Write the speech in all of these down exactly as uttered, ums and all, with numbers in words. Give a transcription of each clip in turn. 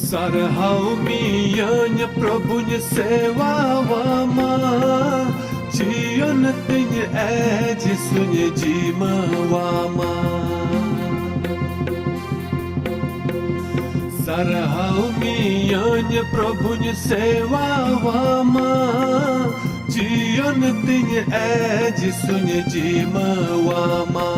ᱥᱟᱨᱦᱟᱣ ᱢᱤᱭᱟᱹᱧ ᱯᱨᱚᱵᱷᱩᱧ ᱥᱮᱣᱟᱣᱟᱢᱟ, ᱡᱤᱭᱚᱱ ᱛᱤᱧ ᱮ ᱡᱤᱥᱩᱧ ᱡᱤᱢᱟᱹᱣᱟᱢᱟ᱾ ᱥᱟᱨᱦᱟᱣ ᱢᱤᱭᱟᱹᱧ ᱯᱨᱚᱵᱷᱩᱧ ᱥᱮᱣᱟᱣᱟᱢᱟ, ᱡᱤᱭᱚᱱ ᱛᱤᱧ ᱮ ᱡᱤᱥᱩᱧ ᱡᱤᱢᱟᱹᱣᱟᱢᱟ᱾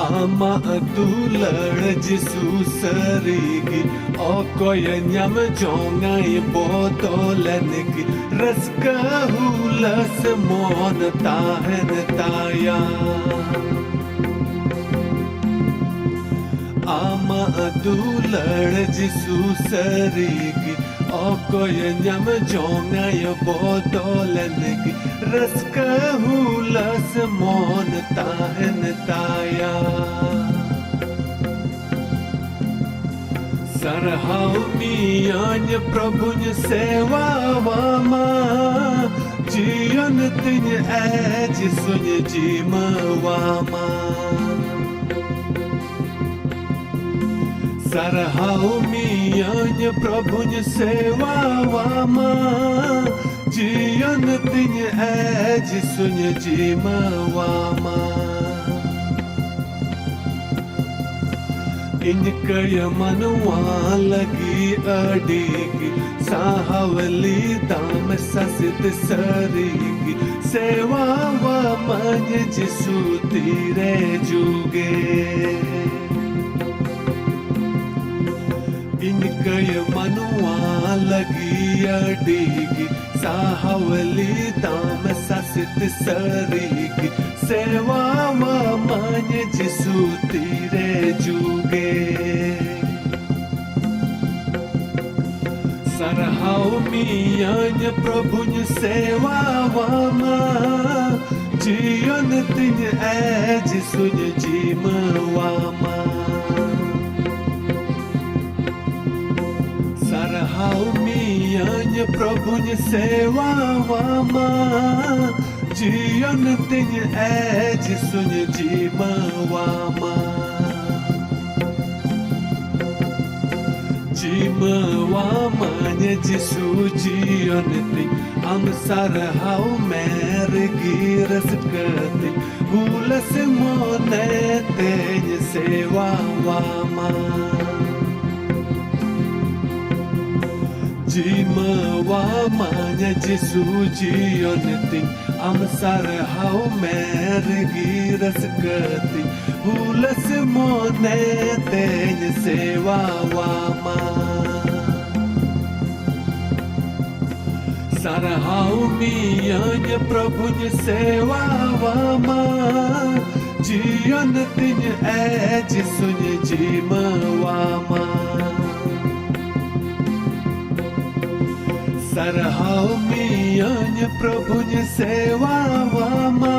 ᱟᱢᱟᱜ ᱫᱩᱞᱟᱹᱲ ᱡᱤᱥᱩ ᱥᱟᱹᱨᱤᱜᱮ, ᱚᱠᱚᱭ ᱧᱟᱢ ᱡᱚᱝᱟᱭ ᱵᱚᱫᱚᱞᱮᱱ ᱜᱮ, ᱨᱟᱹᱥᱠᱟᱹ ᱦᱩᱞᱟᱹᱥ ᱢᱚᱱ ᱛᱟᱦᱮᱱ ᱛᱟᱭᱟ᱾ ᱟᱢᱟᱜ ᱫᱩᱞᱟᱹᱲ ᱡᱤᱥᱩ ᱥᱟᱹᱨᱤᱜᱮ, ᱚᱠᱚᱭ ᱧᱟᱢ ᱡᱚᱝᱟᱭ ᱵᱚᱫᱚᱞᱮᱱ ᱜᱮ, ᱨᱟᱹᱥᱠᱟᱹ ᱦᱩᱞᱟᱹᱥ ᱢᱚᱱ ᱛᱟᱦᱮᱱ ᱛᱟᱭᱟ᱾ ᱥᱟᱨᱦᱟᱣ ᱢᱤᱭᱟᱹᱧ ᱯᱨᱚᱵᱷᱩᱧ ᱥᱮᱣᱟᱣᱟᱢᱟ, ᱡᱤᱭᱚᱱ ᱛᱤᱧ ᱮ ᱡᱤᱥᱩᱧ ᱡᱤᱢᱟᱹᱣᱟᱢᱟ᱾ ᱥᱟᱨᱦᱟᱣ ᱢᱤᱭᱟᱹᱧ ᱯᱨᱚᱵᱷᱩᱧ ᱥᱮᱣᱟᱣᱟᱢᱟ, ᱡᱤᱭᱚᱱ ᱛᱤᱧ ᱮ ᱡᱤᱥᱩᱧ ᱡᱤᱢᱟᱹᱣᱟᱢᱟ᱾ ᱤᱧ ᱠᱟᱹᱭ ᱢᱟᱱᱣᱟ ᱞᱟᱹᱜᱤᱫ ᱟᱹᱰᱤ ᱜᱮ ᱥᱟᱦᱟᱣ ᱞᱤᱫᱟᱢ ᱥᱟᱥᱮᱛ ᱥᱟᱹᱨᱤ ᱜᱮ, ᱥᱮᱣᱟᱣᱟᱢᱟᱹᱧ ᱡᱤᱥᱩ ᱛᱤᱨᱮ ᱡᱩᱜᱮ᱾ ᱤᱧ ᱠᱟᱹᱭ ᱢᱟᱱᱣᱟ ᱞᱟᱹᱜᱤᱫ ᱟᱹᱰᱤ ᱜᱮ ᱥᱟᱦᱟᱣ ᱞᱤᱫᱟᱢ ᱥᱟᱥᱮᱛ ᱥᱟᱹᱨᱤ ᱜᱮ, ᱥᱮᱣᱟᱣᱟᱢᱟᱹᱧ ᱡᱤᱥᱩ ᱛᱤᱨᱮ ᱡᱩᱜᱮ᱾ ᱥᱟᱨᱦᱟᱣ ᱢᱤᱭᱟᱹᱧ ᱯᱨᱚᱵᱷᱩᱧ ᱥᱮᱣᱟᱣᱟᱢᱟ, ᱡᱤᱭᱚᱱ ᱛᱤᱧ ᱮ ᱡᱤᱥᱩᱧ ᱡᱤᱢᱟᱹᱣᱟᱢᱟ᱾ ᱥᱟᱨᱦᱟᱣ ᱢᱤᱭᱟᱹᱧ ᱯᱨᱚᱵᱷᱩᱧ ᱥᱮᱣᱟᱣᱟᱢᱟ, ᱡᱤᱭᱚᱱ ᱛᱤᱧ ᱮ ᱡᱤᱥᱩᱧ ᱡᱤᱢᱟᱹᱣᱟᱢᱟ᱾ ᱡᱤᱢᱟᱹᱣᱟᱢᱟᱹᱧ ᱡᱤᱥᱩ ᱡᱤᱭᱚᱱ ᱛᱤᱧ, ᱟᱢ ᱥᱟᱨᱦᱟᱣ ᱢᱮ ᱨᱮᱜᱮ ᱨᱟᱹᱥᱠᱟᱹ ᱛᱤᱧ, ᱦᱩᱞᱟᱹᱥ ᱢᱚᱱᱮ ᱛᱮᱧ ᱥᱮᱣᱟᱣᱟᱢᱟ᱾ ᱡᱤᱢᱟᱹᱣᱟᱢᱟᱹᱧ ᱡᱤᱥᱩ ᱡᱤᱭᱚᱱ ᱛᱤᱧ, ᱟᱢ ᱥᱟᱨᱦᱟᱣ ᱢᱮ ᱨᱮᱜᱮ ᱨᱟᱹᱥᱠᱟᱹ ᱛᱤᱧ, ᱦᱩᱞᱟᱹᱥ ᱢᱚᱱᱮ ᱛᱮᱧ ᱥᱮᱣᱟᱣᱟᱢᱟ᱾ ᱥᱟᱨᱦᱟᱣ ᱢᱤᱭᱟᱹᱧ ᱯᱨᱚᱵᱷᱩᱧ ᱥᱮᱣᱟᱣᱟᱢᱟ, ᱡᱤᱭᱚᱱ ᱛᱤᱧ ᱮ ᱡᱤᱥᱩᱧ ᱡᱤᱢᱟᱹᱣᱟᱢᱟ᱾ ᱥᱟᱨᱦᱟᱣ ᱢᱤᱭᱟᱹᱧ ᱯᱨᱚᱵᱷᱩᱧ ᱥᱮᱣᱟᱣᱟᱢᱟ,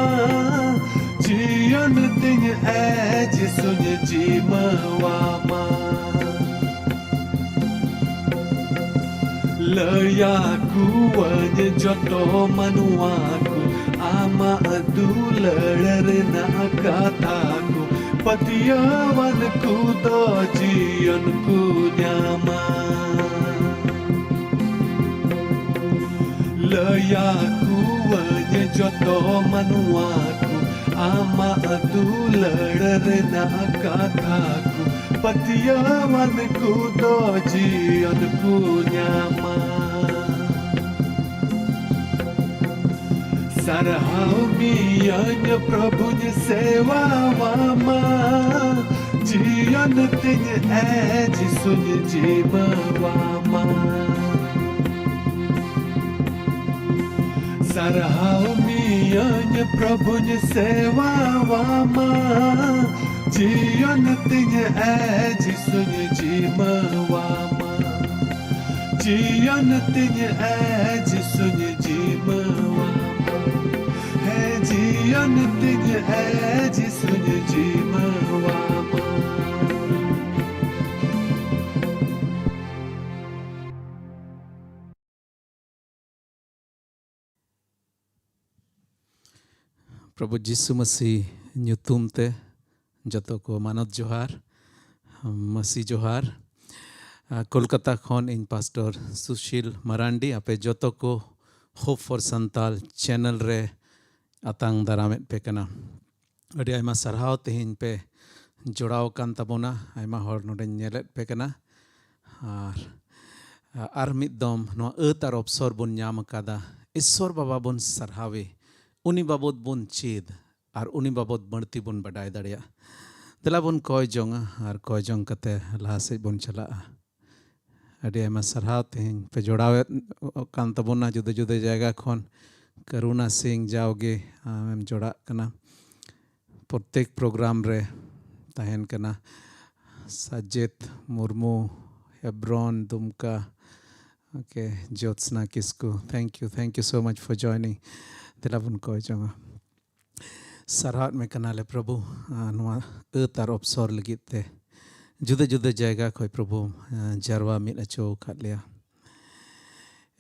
ᱡᱤᱭᱚᱱ ᱛᱤᱧ ᱮ ᱡᱤᱥᱩᱧ ᱡᱤᱢᱟᱹᱣᱟᱢᱟ᱾ ᱞᱟᱹᱭᱟᱠᱚᱣᱟᱹᱧ ᱡᱚᱛᱚ ᱢᱟᱱᱣᱟ ᱠᱚ ᱟᱢᱟᱜ ᱫᱩᱞᱟᱹᱲ ᱨᱮᱱᱟᱜ ᱠᱟᱛᱷᱟ ᱠᱚ, ᱯᱟᱹᱛᱭᱟᱹᱣᱟᱱ ᱠᱚ ᱫᱚ ᱡᱤᱭᱚᱱ ᱠᱚ ᱧᱟᱢᱟ᱾ ᱞᱟᱹᱭᱟᱠᱚᱣᱟᱹᱧ ᱡᱚᱛᱚ ᱢᱟᱱᱣᱟ ᱠᱚ ᱟᱢᱟᱜ ᱫᱩᱞᱟᱹᱲ ᱨᱮᱱᱟᱜ ᱠᱟᱛᱷᱟ ᱠᱚ, ᱯᱟᱹᱛᱭᱟᱹᱣᱟᱱ ᱠᱚ ᱫᱚ ᱡᱤᱭᱚᱱ ᱠᱚ ᱧᱟᱢᱟ᱾ ᱥᱟᱨᱦᱟᱣ ᱢᱤᱭᱟᱹᱧ ᱯᱨᱚᱵᱷᱩᱧ ᱥᱮᱣᱟᱣᱟᱢᱟ, ᱡᱤᱭᱚᱱ ᱛᱤᱧ ᱮ ᱡᱤᱥᱩᱧ ᱡᱤᱢᱟᱹᱣᱟᱢᱟ᱾ ᱥᱟᱨᱦᱟᱣ ᱢᱤᱭᱟᱹᱧ ᱯᱨᱚᱵᱷᱩᱧ ᱥᱮᱣᱟᱣᱟᱢᱟ, ᱡᱤᱭᱚᱱ ᱛᱤᱧ ᱮ ᱡᱤᱥᱩᱧ ᱡᱤᱢᱟᱹᱣᱟᱢᱟ᱾ ᱡᱤᱭᱚᱱ ᱛᱤᱧ ᱮ ᱡᱤᱥᱩᱧ ᱡᱤᱢᱟᱹᱣᱟᱢᱟ᱾ ᱦᱮᱸ, ᱡᱤᱭᱚᱱ ᱛᱤᱧ ᱮ ᱡᱤᱥᱩᱧ ᱡᱤᱢᱟᱹᱣᱟᱢᱟ᱾ ᱯᱨᱚᱵᱷᱩ ᱡᱤᱥᱩ ᱢᱟᱹᱥᱤ ᱧᱩᱛᱩᱢ ᱛᱮ ᱡᱚᱛᱚ ᱠᱚ ᱢᱟᱱᱚᱛ ᱡᱚᱦᱟᱨ, ᱢᱟᱹᱥᱤ ᱡᱚᱦᱟᱨ᱾ ᱠᱳᱞᱠᱟᱛᱟ ᱠᱷᱚᱱ ᱤᱧ ᱯᱟᱥᱴᱚᱨ ᱥᱩᱥᱤᱞ ᱢᱟᱨᱟᱱᱰᱤ, ᱟᱯᱮ ᱡᱚᱛᱚ ᱠᱚ Hope for Santal channel ᱨᱮ ᱟᱛᱟᱝ ᱫᱟᱨᱟᱢᱮᱫ ᱯᱮ ᱠᱟᱱᱟ᱾ ᱟᱹᱰᱤ ᱟᱭᱢᱟ ᱥᱟᱨᱦᱟᱣ, ᱛᱮᱦᱮᱧ ᱯᱮ ᱡᱚᱲᱟᱣ ᱟᱠᱟᱱ ᱛᱟᱵᱚᱱᱟ᱾ ᱟᱭᱢᱟ ᱦᱚᱲ ᱱᱚᱰᱮᱧ ᱧᱮᱞᱮᱫ ᱯᱮ ᱠᱟᱱᱟ᱾ ᱟᱨ ᱟᱨ ᱢᱤᱫ ᱫᱚᱢ ᱱᱚᱣᱟ ᱟᱹᱛ ᱟᱨ ᱚᱯᱥᱚᱨ ᱵᱚᱱ ᱧᱟᱢ ᱟᱠᱟᱫᱟ᱾ ᱤᱥᱥᱚᱨ ᱵᱟᱵᱟ ᱵᱚᱱ ᱥᱟᱨᱦᱟᱣᱮ, ᱩᱱᱤ ᱵᱟᱵᱚᱫ ᱵᱚᱱ ᱪᱮᱫ ᱟᱨ ᱩᱱᱤ ᱵᱟᱵᱚᱫ ᱵᱟᱹᱲᱛᱤ ᱵᱚᱱ ᱵᱟᱰᱟᱭ ᱫᱟᱲᱮᱭᱟᱜᱼᱟ᱾ ᱫᱮᱞᱟ ᱵᱚᱱ ᱠᱚᱭ ᱡᱚᱝᱟ ᱟᱨ ᱠᱚᱭ ᱡᱚᱝ ᱠᱟᱛᱮ ᱞᱟᱦᱟ ᱥᱮᱫ ᱵᱚᱱ ᱪᱟᱞᱟᱜᱼᱟ᱾ ᱟᱹᱰᱤ ᱟᱭᱢᱟ ᱥᱟᱨᱦᱟᱣ, ᱛᱮᱦᱮᱧ ᱯᱮ ᱡᱚᱲᱟᱣᱮᱫ ᱠᱟᱱ ᱛᱟᱵᱚᱱᱟ ᱡᱩᱫᱟᱹ ᱡᱩᱫᱟᱹ ᱡᱟᱭᱜᱟ ᱠᱷᱚᱱ᱾ ᱠᱟᱨᱩᱱᱟ ᱥᱤᱝ, ᱡᱟᱣᱜᱮ ᱟᱢᱮᱢ ᱡᱚᱲᱟᱜ ᱠᱟᱱᱟ ᱯᱨᱚᱛᱮᱠ ᱯᱨᱳᱜᱨᱟᱢ ᱨᱮ, ᱛᱟᱦᱮᱱ ᱠᱟᱱᱟ᱾ ᱥᱟᱡᱮᱫ ᱢᱩᱨᱢᱩ, ᱦᱮᱵᱨᱚᱱ, ᱫᱩᱢᱠᱟ᱾ Okay, ᱡᱳᱛᱥᱱᱟ Kisku, thank you, thank you so much for joining. ᱫᱮᱞᱟ ᱵᱚᱱ ᱠᱚᱭ ᱡᱚᱝᱟ᱾ ᱥᱟᱨᱦᱟᱣᱮᱫ ᱢᱮ ᱠᱟᱱᱟᱞᱮ ᱯᱨᱚᱵᱷᱩ, ᱟᱨ ᱱᱚᱣᱟ ᱟᱹᱛ ᱟᱨ ᱚᱯᱥᱚᱨ ᱞᱟᱹᱜᱤᱫ ᱛᱮ᱾ ᱡᱩᱫᱟᱹ ᱡᱩᱫᱟᱹ ᱡᱟᱭᱜᱟ ᱠᱷᱚᱱ ᱯᱨᱚᱵᱷᱩ, ᱟᱨ ᱡᱟᱨᱣᱟ ᱢᱤᱫ ᱦᱚᱪᱚ ᱟᱠᱟᱫ ᱞᱮᱭᱟ᱾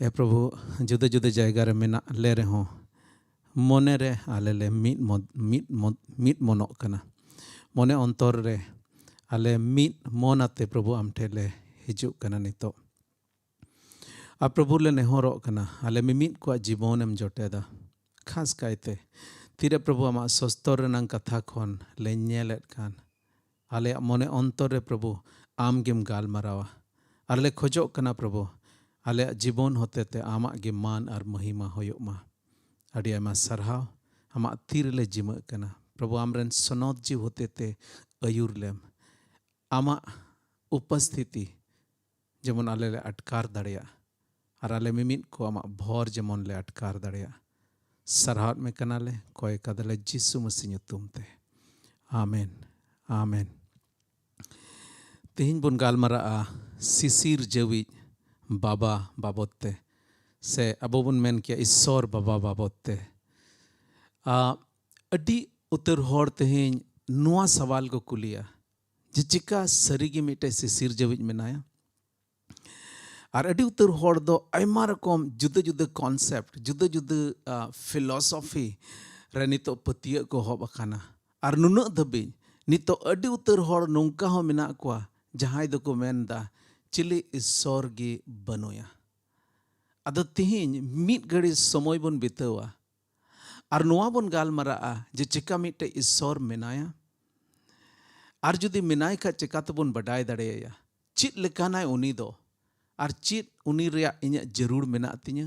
ᱮ ᱯᱨᱚᱵᱷᱩ, ᱡᱩᱫᱟᱹ ᱡᱩᱫᱟᱹ ᱡᱟᱭᱜᱟ ᱨᱮ ᱢᱮᱱᱟᱜ ᱞᱮ ᱨᱮᱦᱚᱸ, ᱢᱚᱱᱮ ᱨᱮ ᱟᱞᱮ ᱞᱮ ᱢᱤᱫ ᱢᱚ-, ᱢᱤᱫ ᱢᱚ-, ᱢᱤᱫ ᱢᱚᱱᱚᱜ ᱠᱟᱱᱟ᱾ ᱢᱚᱱᱮ ᱚᱱᱛᱚᱨ ᱨᱮ ᱟᱞᱮ ᱢᱤᱫ ᱢᱚᱱ ᱟᱛᱮ ᱯᱨᱚᱵᱷᱩ ᱟᱢ ᱴᱷᱮᱱ ᱞᱮ ᱦᱤᱡᱩᱜ ᱠᱟᱱᱟ ᱱᱤᱛᱚᱜ᱾ ᱟᱨ ᱯᱨᱚᱵᱷᱩ ᱞᱮ ᱱᱮᱦᱚᱨᱚᱜ ᱠᱟᱱᱟ, ᱟᱞᱮ ᱢᱤᱢᱤᱫ ᱠᱚᱣᱟᱜ ᱡᱤᱵᱚᱱᱮᱢ ᱡᱚᱴᱮᱫᱟ᱾ ᱠᱷᱟᱥ ᱠᱟᱭᱛᱮ ᱛᱤᱨᱮ ᱯᱨᱚᱵᱷᱩ ᱟᱢᱟᱜ ᱥᱚᱥᱛᱚᱨ ᱨᱮᱱᱟᱝ ᱠᱟᱛᱷᱟ ᱠᱷᱚᱱ ᱞᱮ ᱧᱮᱞᱮᱫ ᱠᱟᱱ, ᱟᱞᱮᱭᱟᱜ ᱢᱚᱱᱮ ᱚᱱᱛᱚᱨ ᱨᱮ ᱯᱨᱚᱵᱷᱩ ᱟᱢ ᱜᱮᱢ ᱜᱟᱞᱢᱟᱨᱟᱣᱟ᱾ ᱟᱨ ᱞᱮ ᱠᱷᱚᱡᱚᱜ ᱠᱟᱱᱟ ᱯᱨᱚᱵᱷᱩ, ᱟᱞᱮᱭᱟᱜ ᱡᱤᱵᱚᱱ ᱦᱚᱛᱮᱛᱮ ᱟᱢᱟᱜ ᱜᱮ ᱢᱟᱱ ᱟᱨ ᱢᱚᱦᱤᱢᱟ ᱦᱩᱭᱩᱜ ᱢᱟ᱾ ᱟᱹᱰᱤ ᱟᱭᱢᱟ ᱥᱟᱨᱦᱟᱣ, ᱟᱢᱟᱜ ᱛᱤ ᱨᱮᱞᱮ ᱡᱤᱢᱟᱹᱜ ᱠᱟᱱᱟ᱾ ᱯᱨᱚᱵᱷᱩ, ᱟᱢᱨᱮᱱ ᱥᱚᱱᱚᱛ ᱡᱤᱣᱤ ᱦᱚᱛᱮᱛᱮ ᱟᱹᱭᱩᱨ ᱞᱮᱢ᱾ ᱟᱢᱟᱜ ᱩᱯᱟᱥᱛᱷᱤᱛᱤ ᱡᱮᱢᱚᱱ ᱟᱞᱮ ᱞᱮ ᱟᱴᱠᱟᱨ ᱫᱟᱲᱮᱭᱟᱜ, ᱟᱨ ᱟᱞᱮ ᱢᱤᱢᱤᱫ ᱠᱚ ᱟᱢᱟᱜ ᱵᱷᱚᱨ ᱡᱮᱢᱚᱱ ᱞᱮ ᱟᱴᱠᱟᱨ ᱫᱟᱲᱮᱭᱟᱜ᱾ ᱥᱟᱨᱦᱟᱣᱮᱫ ᱢᱮ ᱠᱟᱱᱟᱞᱮ, ᱠᱚᱭ ᱠᱟᱫᱟᱞᱮ ᱡᱤᱥᱩ ᱢᱟᱹᱥᱤ ᱧᱩᱛᱩᱢ ᱛᱮ᱾ ᱟᱢᱮᱱ, ᱟᱢᱮᱱ᱾ ᱛᱮᱦᱮᱧ ᱵᱚᱱ ᱜᱟᱞᱢᱟᱨᱟᱜᱼᱟ ᱥᱤᱥᱤᱨ ᱡᱟᱹᱣᱤᱡ ᱵᱟᱵᱟ ᱵᱟᱵᱚᱫ ᱛᱮ, ᱥᱮ ᱟᱵᱚ ᱵᱚᱱ ᱢᱮᱱ ᱠᱮᱭᱟ ᱤᱥᱥᱚᱨ ᱵᱟᱵᱟ ᱵᱟᱵᱚᱫ ᱛᱮ᱾ ᱟ, ᱟᱹᱰᱤ ᱩᱛᱟᱹᱨ ᱦᱚᱲ ᱛᱮᱦᱮᱧ ᱱᱚᱣᱟ ᱥᱟᱣᱟᱞ ᱠᱚ ᱠᱩᱞᱤᱭᱟ ᱡᱮ ᱪᱤᱠᱟ ᱥᱟᱹᱨᱤᱜᱮ ᱢᱤᱫᱴᱮᱡ ᱥᱤᱥᱤᱨ ᱡᱟᱹᱣᱤᱡ ᱢᱮᱱᱟᱭᱟ? ᱟᱨ ᱟᱹᱰᱤ ᱩᱛᱟᱹᱨ ᱦᱚᱲ ᱫᱚ ᱟᱭᱢᱟ ᱨᱚᱠᱚᱢ ᱡᱩᱫᱟᱹ ᱡᱩᱫᱟᱹ concept, ᱡᱩᱫᱟᱹ ᱡᱩᱫᱟᱹ, ᱟ, philosophy ᱨᱮ ᱱᱤᱛᱚᱜ ᱯᱟᱹᱛᱭᱟᱹᱜ ᱠᱚ ᱮᱦᱚᱵ ᱟᱠᱟᱱᱟ᱾ ᱟᱨ ᱱᱩᱱᱟᱹᱜ ᱫᱷᱟᱹᱵᱤᱡ ᱱᱤᱛᱚᱜ ᱟᱹᱰᱤ ᱩᱛᱟᱹᱨ ᱦᱚᱲ ᱱᱚᱝᱠᱟ ᱦᱚᱸ ᱢᱮᱱᱟᱜ ᱠᱚᱣᱟ ᱡᱟᱦᱟᱸᱭ ᱫᱚᱠᱚ ᱢᱮᱱᱫᱟ, ᱪᱤᱞᱤ ᱤᱥᱥᱚᱨ ᱜᱮ ᱵᱟᱹᱱᱩᱭᱟ᱾ ᱟᱫᱚ ᱛᱤᱦᱤᱧ ᱢᱤᱫ ᱜᱷᱟᱹᱲᱤ ᱥᱚᱢᱚᱭ ᱵᱚᱱ ᱵᱤᱛᱟᱹᱣᱟ ᱟᱨ ᱱᱚᱣᱟ ᱵᱚᱱ ᱜᱟᱞᱢᱟᱨᱟᱜᱼᱟ ᱡᱮ ᱪᱮᱠᱟ ᱢᱤᱫᱴᱮᱡ ᱤᱥᱥᱚᱨ ᱢᱮᱱᱟᱭᱟ, ᱟᱨ ᱡᱩᱫᱤ ᱢᱮᱱᱟᱭ ᱠᱷᱟᱡ ᱪᱮᱠᱟ ᱛᱮᱵᱚᱱ ᱵᱟᱰᱟᱭ ᱫᱟᱲᱮᱭᱟᱭᱟ, ᱪᱮᱫ ᱞᱮᱠᱟᱱᱟᱭ ᱩᱱᱤ ᱫᱚ, ᱟᱨ ᱪᱮᱫ ᱩᱱᱤ ᱨᱮᱭᱟᱜ ᱤᱧᱟᱹᱜ ᱡᱟᱹᱨᱩᱲ ᱢᱮᱱᱟᱜ ᱛᱤᱧᱟᱹ᱾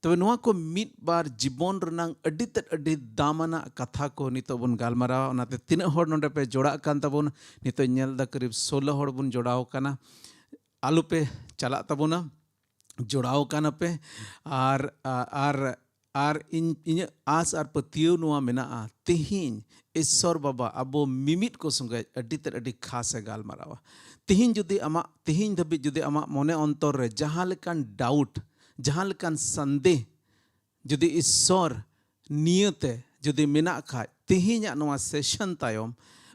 ᱛᱚᱵᱮ ᱱᱚᱣᱟ ᱠᱚ ᱢᱤᱫ ᱵᱟᱨ ᱡᱤᱵᱚᱱ ᱨᱮᱱᱟᱝ ᱟᱹᱰᱤ ᱛᱮᱫ ᱟᱹᱰᱤ ᱫᱟᱢᱟᱱᱟᱜ ᱠᱟᱛᱷᱟ ᱠᱚ ᱱᱤᱛᱚᱜ ᱵᱚᱱ ᱜᱟᱞᱢᱟᱨᱟᱣᱟ᱾ ᱚᱱᱟᱛᱮ ᱛᱤᱱᱟᱹᱜ ᱦᱚᱲ ᱱᱚᱰᱮ ᱯᱮ ᱡᱚᱲᱟᱜ ᱠᱟᱱ ᱛᱟᱵᱚᱱ, ᱱᱤᱛᱚᱜ ᱧᱮᱞ ᱮᱫᱟ ᱠᱟᱹᱨᱤᱵ ᱥᱳᱞᱳ ᱦᱚᱲ ᱵᱚᱱ ᱡᱚᱲᱟᱣ ᱠᱟᱱᱟ᱾ ᱟᱞᱚᱯᱮ ᱪᱟᱞᱟᱜ ᱛᱟᱵᱚᱱᱟ, ᱡᱚᱲᱟᱣ ᱠᱟᱱᱟ ᱯᱮ᱾ ᱟᱨ ᱟᱨ ᱟᱨ ᱤᱧ ᱤᱧᱟᱹᱜ ᱟᱥ ᱟᱨ ᱯᱟᱹᱛᱭᱟᱹᱣ ᱱᱚᱣᱟ ᱢᱮᱱᱟᱜᱼᱟ, ᱛᱮᱦᱮᱧ ᱤᱥᱥᱚᱨ ᱵᱟᱵᱟ ᱟᱵᱚ ᱢᱤᱢᱤᱫ ᱠᱚ ᱥᱚᱸᱜᱮ ᱟᱹᱰᱤ ᱛᱮᱫ ᱟᱹᱰᱤ ᱠᱷᱟᱥ ᱮ ᱜᱟᱞᱢᱟᱨᱟᱣᱟ᱾ ᱛᱮᱦᱮᱧ ᱡᱩᱫᱤ ᱟᱢᱟᱜ ᱛᱮᱦᱮᱧ ᱫᱷᱟᱹᱵᱤᱡ ᱡᱩᱫᱤ ᱟᱢᱟᱜ ᱢᱚᱱᱮ ᱚᱱᱛᱚᱨ ᱨᱮ ᱡᱟᱦᱟᱸ ᱞᱮᱠᱟᱱ ᱰᱟᱣᱩᱴ, ᱡᱟᱦᱟᱸ ᱞᱮᱠᱟᱱ ᱥᱟᱱᱫᱮᱦ ᱡᱩᱫᱤ ᱤᱥᱥᱚᱨ ᱱᱤᱭᱟᱹᱛᱮ ᱡᱩᱫᱤ ᱢᱮᱱᱟᱜ ᱠᱷᱟᱡ, ᱛᱮᱦᱮᱧᱟᱜ ᱱᱚᱣᱟ ᱥᱮᱥᱚᱱ ᱛᱟᱭᱚᱢ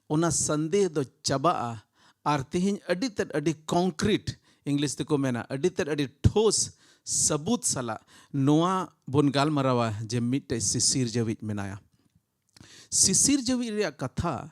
ᱚᱱᱟ ᱥᱟᱱᱫᱮᱦ ᱫᱚ ᱪᱟᱵᱟᱜᱼᱟ᱾ ᱟᱨ ᱛᱮᱦᱮᱧ ᱟᱹᱰᱤ ᱛᱮᱫ ᱟᱹᱰᱤ ᱠᱚᱝᱠᱨᱤᱴ, ᱤᱝᱞᱤᱥ ᱛᱮᱠᱚ ᱢᱮᱱᱟ, ᱟᱹᱰᱤ ᱛᱮᱫ ᱟᱹᱰᱤ ᱴᱷᱳᱥ ᱥᱟᱹᱵᱩᱛ ᱥᱟᱞᱟᱜ ᱱᱚᱣᱟ ᱵᱚᱱ ᱜᱟᱞᱢᱟᱨᱟᱣᱟ ᱡᱮ ᱢᱤᱫᱴᱮᱡ ᱥᱤᱥᱤᱨ ᱡᱟᱹᱣᱤᱡ ᱢᱮᱱᱟᱭᱟ᱾ ᱥᱤᱥᱤᱨ ᱡᱟᱹᱣᱤᱡ ᱨᱮᱭᱟᱜ ᱠᱟᱛᱷᱟ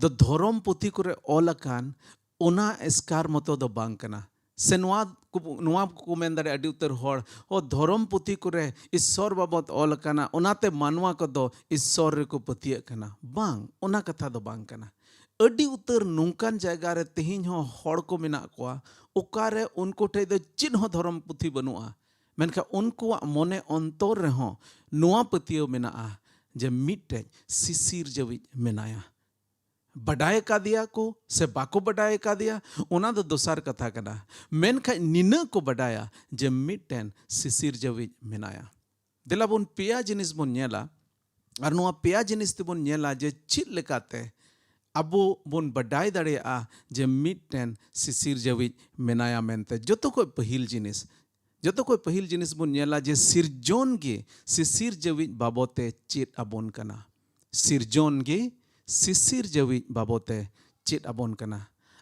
ᱫᱚ ᱫᱷᱚᱨᱚᱢ ᱯᱩᱛᱷᱤ ᱠᱚᱨᱮ ᱚᱞ ᱟᱠᱟᱱ ᱚᱱᱟ ᱮᱥᱠᱟᱨ ᱢᱚᱛᱚ ᱫᱚ ᱵᱟᱝ ᱠᱟᱱᱟ᱾ ᱥᱮ ᱱᱚᱣᱟ ᱠᱚ, ᱱᱚᱣᱟ ᱠᱚ ᱢᱮᱱ ᱫᱟᱲᱮᱭᱟᱜᱼᱟ ᱟᱹᱰᱤ ᱩᱛᱟᱹᱨ ᱦᱚᱲ, "ᱚ, ᱫᱷᱚᱨᱚᱢ ᱯᱩᱛᱷᱤ ᱠᱚᱨᱮ ᱤᱥᱥᱚᱨ ᱵᱟᱵᱚᱫ ᱚᱞ ᱟᱠᱟᱱᱟ, ᱚᱱᱟᱛᱮ ᱢᱟᱱᱣᱟ ᱠᱚᱫᱚ ᱤᱥᱥᱚᱨ ᱨᱮᱠᱚ ᱯᱟᱹᱛᱭᱟᱹᱜ ᱠᱟᱱᱟ᱾" ᱵᱟᱝ, ᱚᱱᱟ ᱠᱟᱛᱷᱟ ᱫᱚ ᱵᱟᱝ ᱠᱟᱱᱟ᱾ ᱟᱹᱰᱤ ᱩᱛᱟᱹᱨ ᱱᱚᱝᱠᱟᱱ ᱡᱟᱭᱜᱟ ᱨᱮ ᱛᱮᱦᱮᱧ ᱦᱚᱸ ᱦᱚᱲ ᱠᱚ ᱢᱮᱱᱟᱜ ᱠᱚᱣᱟ, ᱚᱠᱟᱨᱮ ᱩᱱᱠᱩ ᱴᱷᱮᱡ ᱫᱚ ᱪᱮᱫ ᱦᱚᱸ ᱫᱷᱚᱨᱚᱢ ᱯᱩᱛᱷᱤ ᱵᱟᱹᱱᱩᱜᱼᱟ, ᱢᱮᱱᱠᱷᱟᱱ ᱩᱱᱠᱩᱣᱟᱜ ᱢᱚᱱᱮ ᱚᱱᱛᱚᱨ ᱨᱮᱦᱚᱸ ᱱᱚᱣᱟ ᱯᱟᱹᱛᱭᱟᱹᱣ ᱢᱮᱱᱟᱜᱼᱟ ᱡᱮ ᱢᱤᱫᱴᱮᱡ ᱥᱤᱥᱤᱨ ᱡᱟᱹᱣᱤᱡ ᱢᱮᱱᱟᱭᱟ᱾ ᱵᱟᱰᱟᱭ ᱟᱠᱟᱫᱮᱭᱟ ᱠᱚ ᱥᱮ ᱵᱟᱠᱚ ᱵᱟᱰᱟᱭ ᱟᱠᱟᱫᱮᱭᱟ, ᱚᱱᱟ ᱫᱚ ᱫᱚᱥᱟᱨ ᱠᱟᱛᱷᱟ ᱠᱟᱱᱟ᱾ ᱢᱮᱱᱠᱷᱟᱱ ᱱᱤᱱᱟᱹᱜ ᱠᱚ ᱵᱟᱰᱟᱭᱟ ᱡᱮ ᱢᱤᱫᱴᱮᱱ ᱥᱤᱥᱤᱨ ᱡᱟᱹᱣᱤᱡ ᱢᱮᱱᱟᱭᱟ᱾ ᱫᱮᱞᱟ ᱵᱚᱱ ᱯᱮᱭᱟ ᱡᱤᱱᱤᱥ ᱵᱚᱱ ᱧᱮᱞᱟ, ᱟᱨ ᱱᱚᱣᱟ ᱯᱮᱭᱟ ᱡᱤᱱᱤᱥ ᱛᱮᱵᱚᱱ ᱧᱮᱞᱟ ᱡᱮ ᱪᱮᱫ ᱞᱮᱠᱟᱛᱮ ᱟᱵᱚ ᱵᱚᱱ ᱵᱟᱰᱟᱭ ᱫᱟᱲᱮᱭᱟᱜᱼᱟ ᱡᱮ ᱢᱤᱫᱴᱮᱱ ᱥᱤᱥᱤᱨ ᱡᱟᱹᱣᱤᱡ ᱢᱮᱱᱟᱭᱟ ᱢᱮᱱᱛᱮ᱾ ᱡᱚᱛᱚ ᱠᱷᱚᱡ ᱯᱟᱹᱦᱤᱞ ᱡᱤᱱᱤᱥ, ᱡᱚᱛᱚ ᱠᱷᱚᱡ ᱯᱟᱹᱦᱤᱞ ᱡᱤᱱᱤᱥ ᱵᱚᱱ ᱧᱮᱞᱟ ᱡᱮ ᱥᱤᱨᱡᱚᱱ ᱜᱮ ᱥᱤᱥᱤᱨ ᱡᱟᱹᱣᱤᱡ ᱵᱟᱵᱚᱛᱮ ᱪᱮᱫ ᱟᱵᱚᱱ ᱠᱟᱱᱟ᱾ ᱥᱤᱨᱡᱚᱱ ᱜᱮ ᱥᱤᱥᱤᱨ ᱡᱟᱹᱣᱤᱡ ᱵᱟᱵᱚᱛᱮ ᱪᱮᱫ ᱟᱵᱚᱱ ᱠᱟᱱᱟ᱾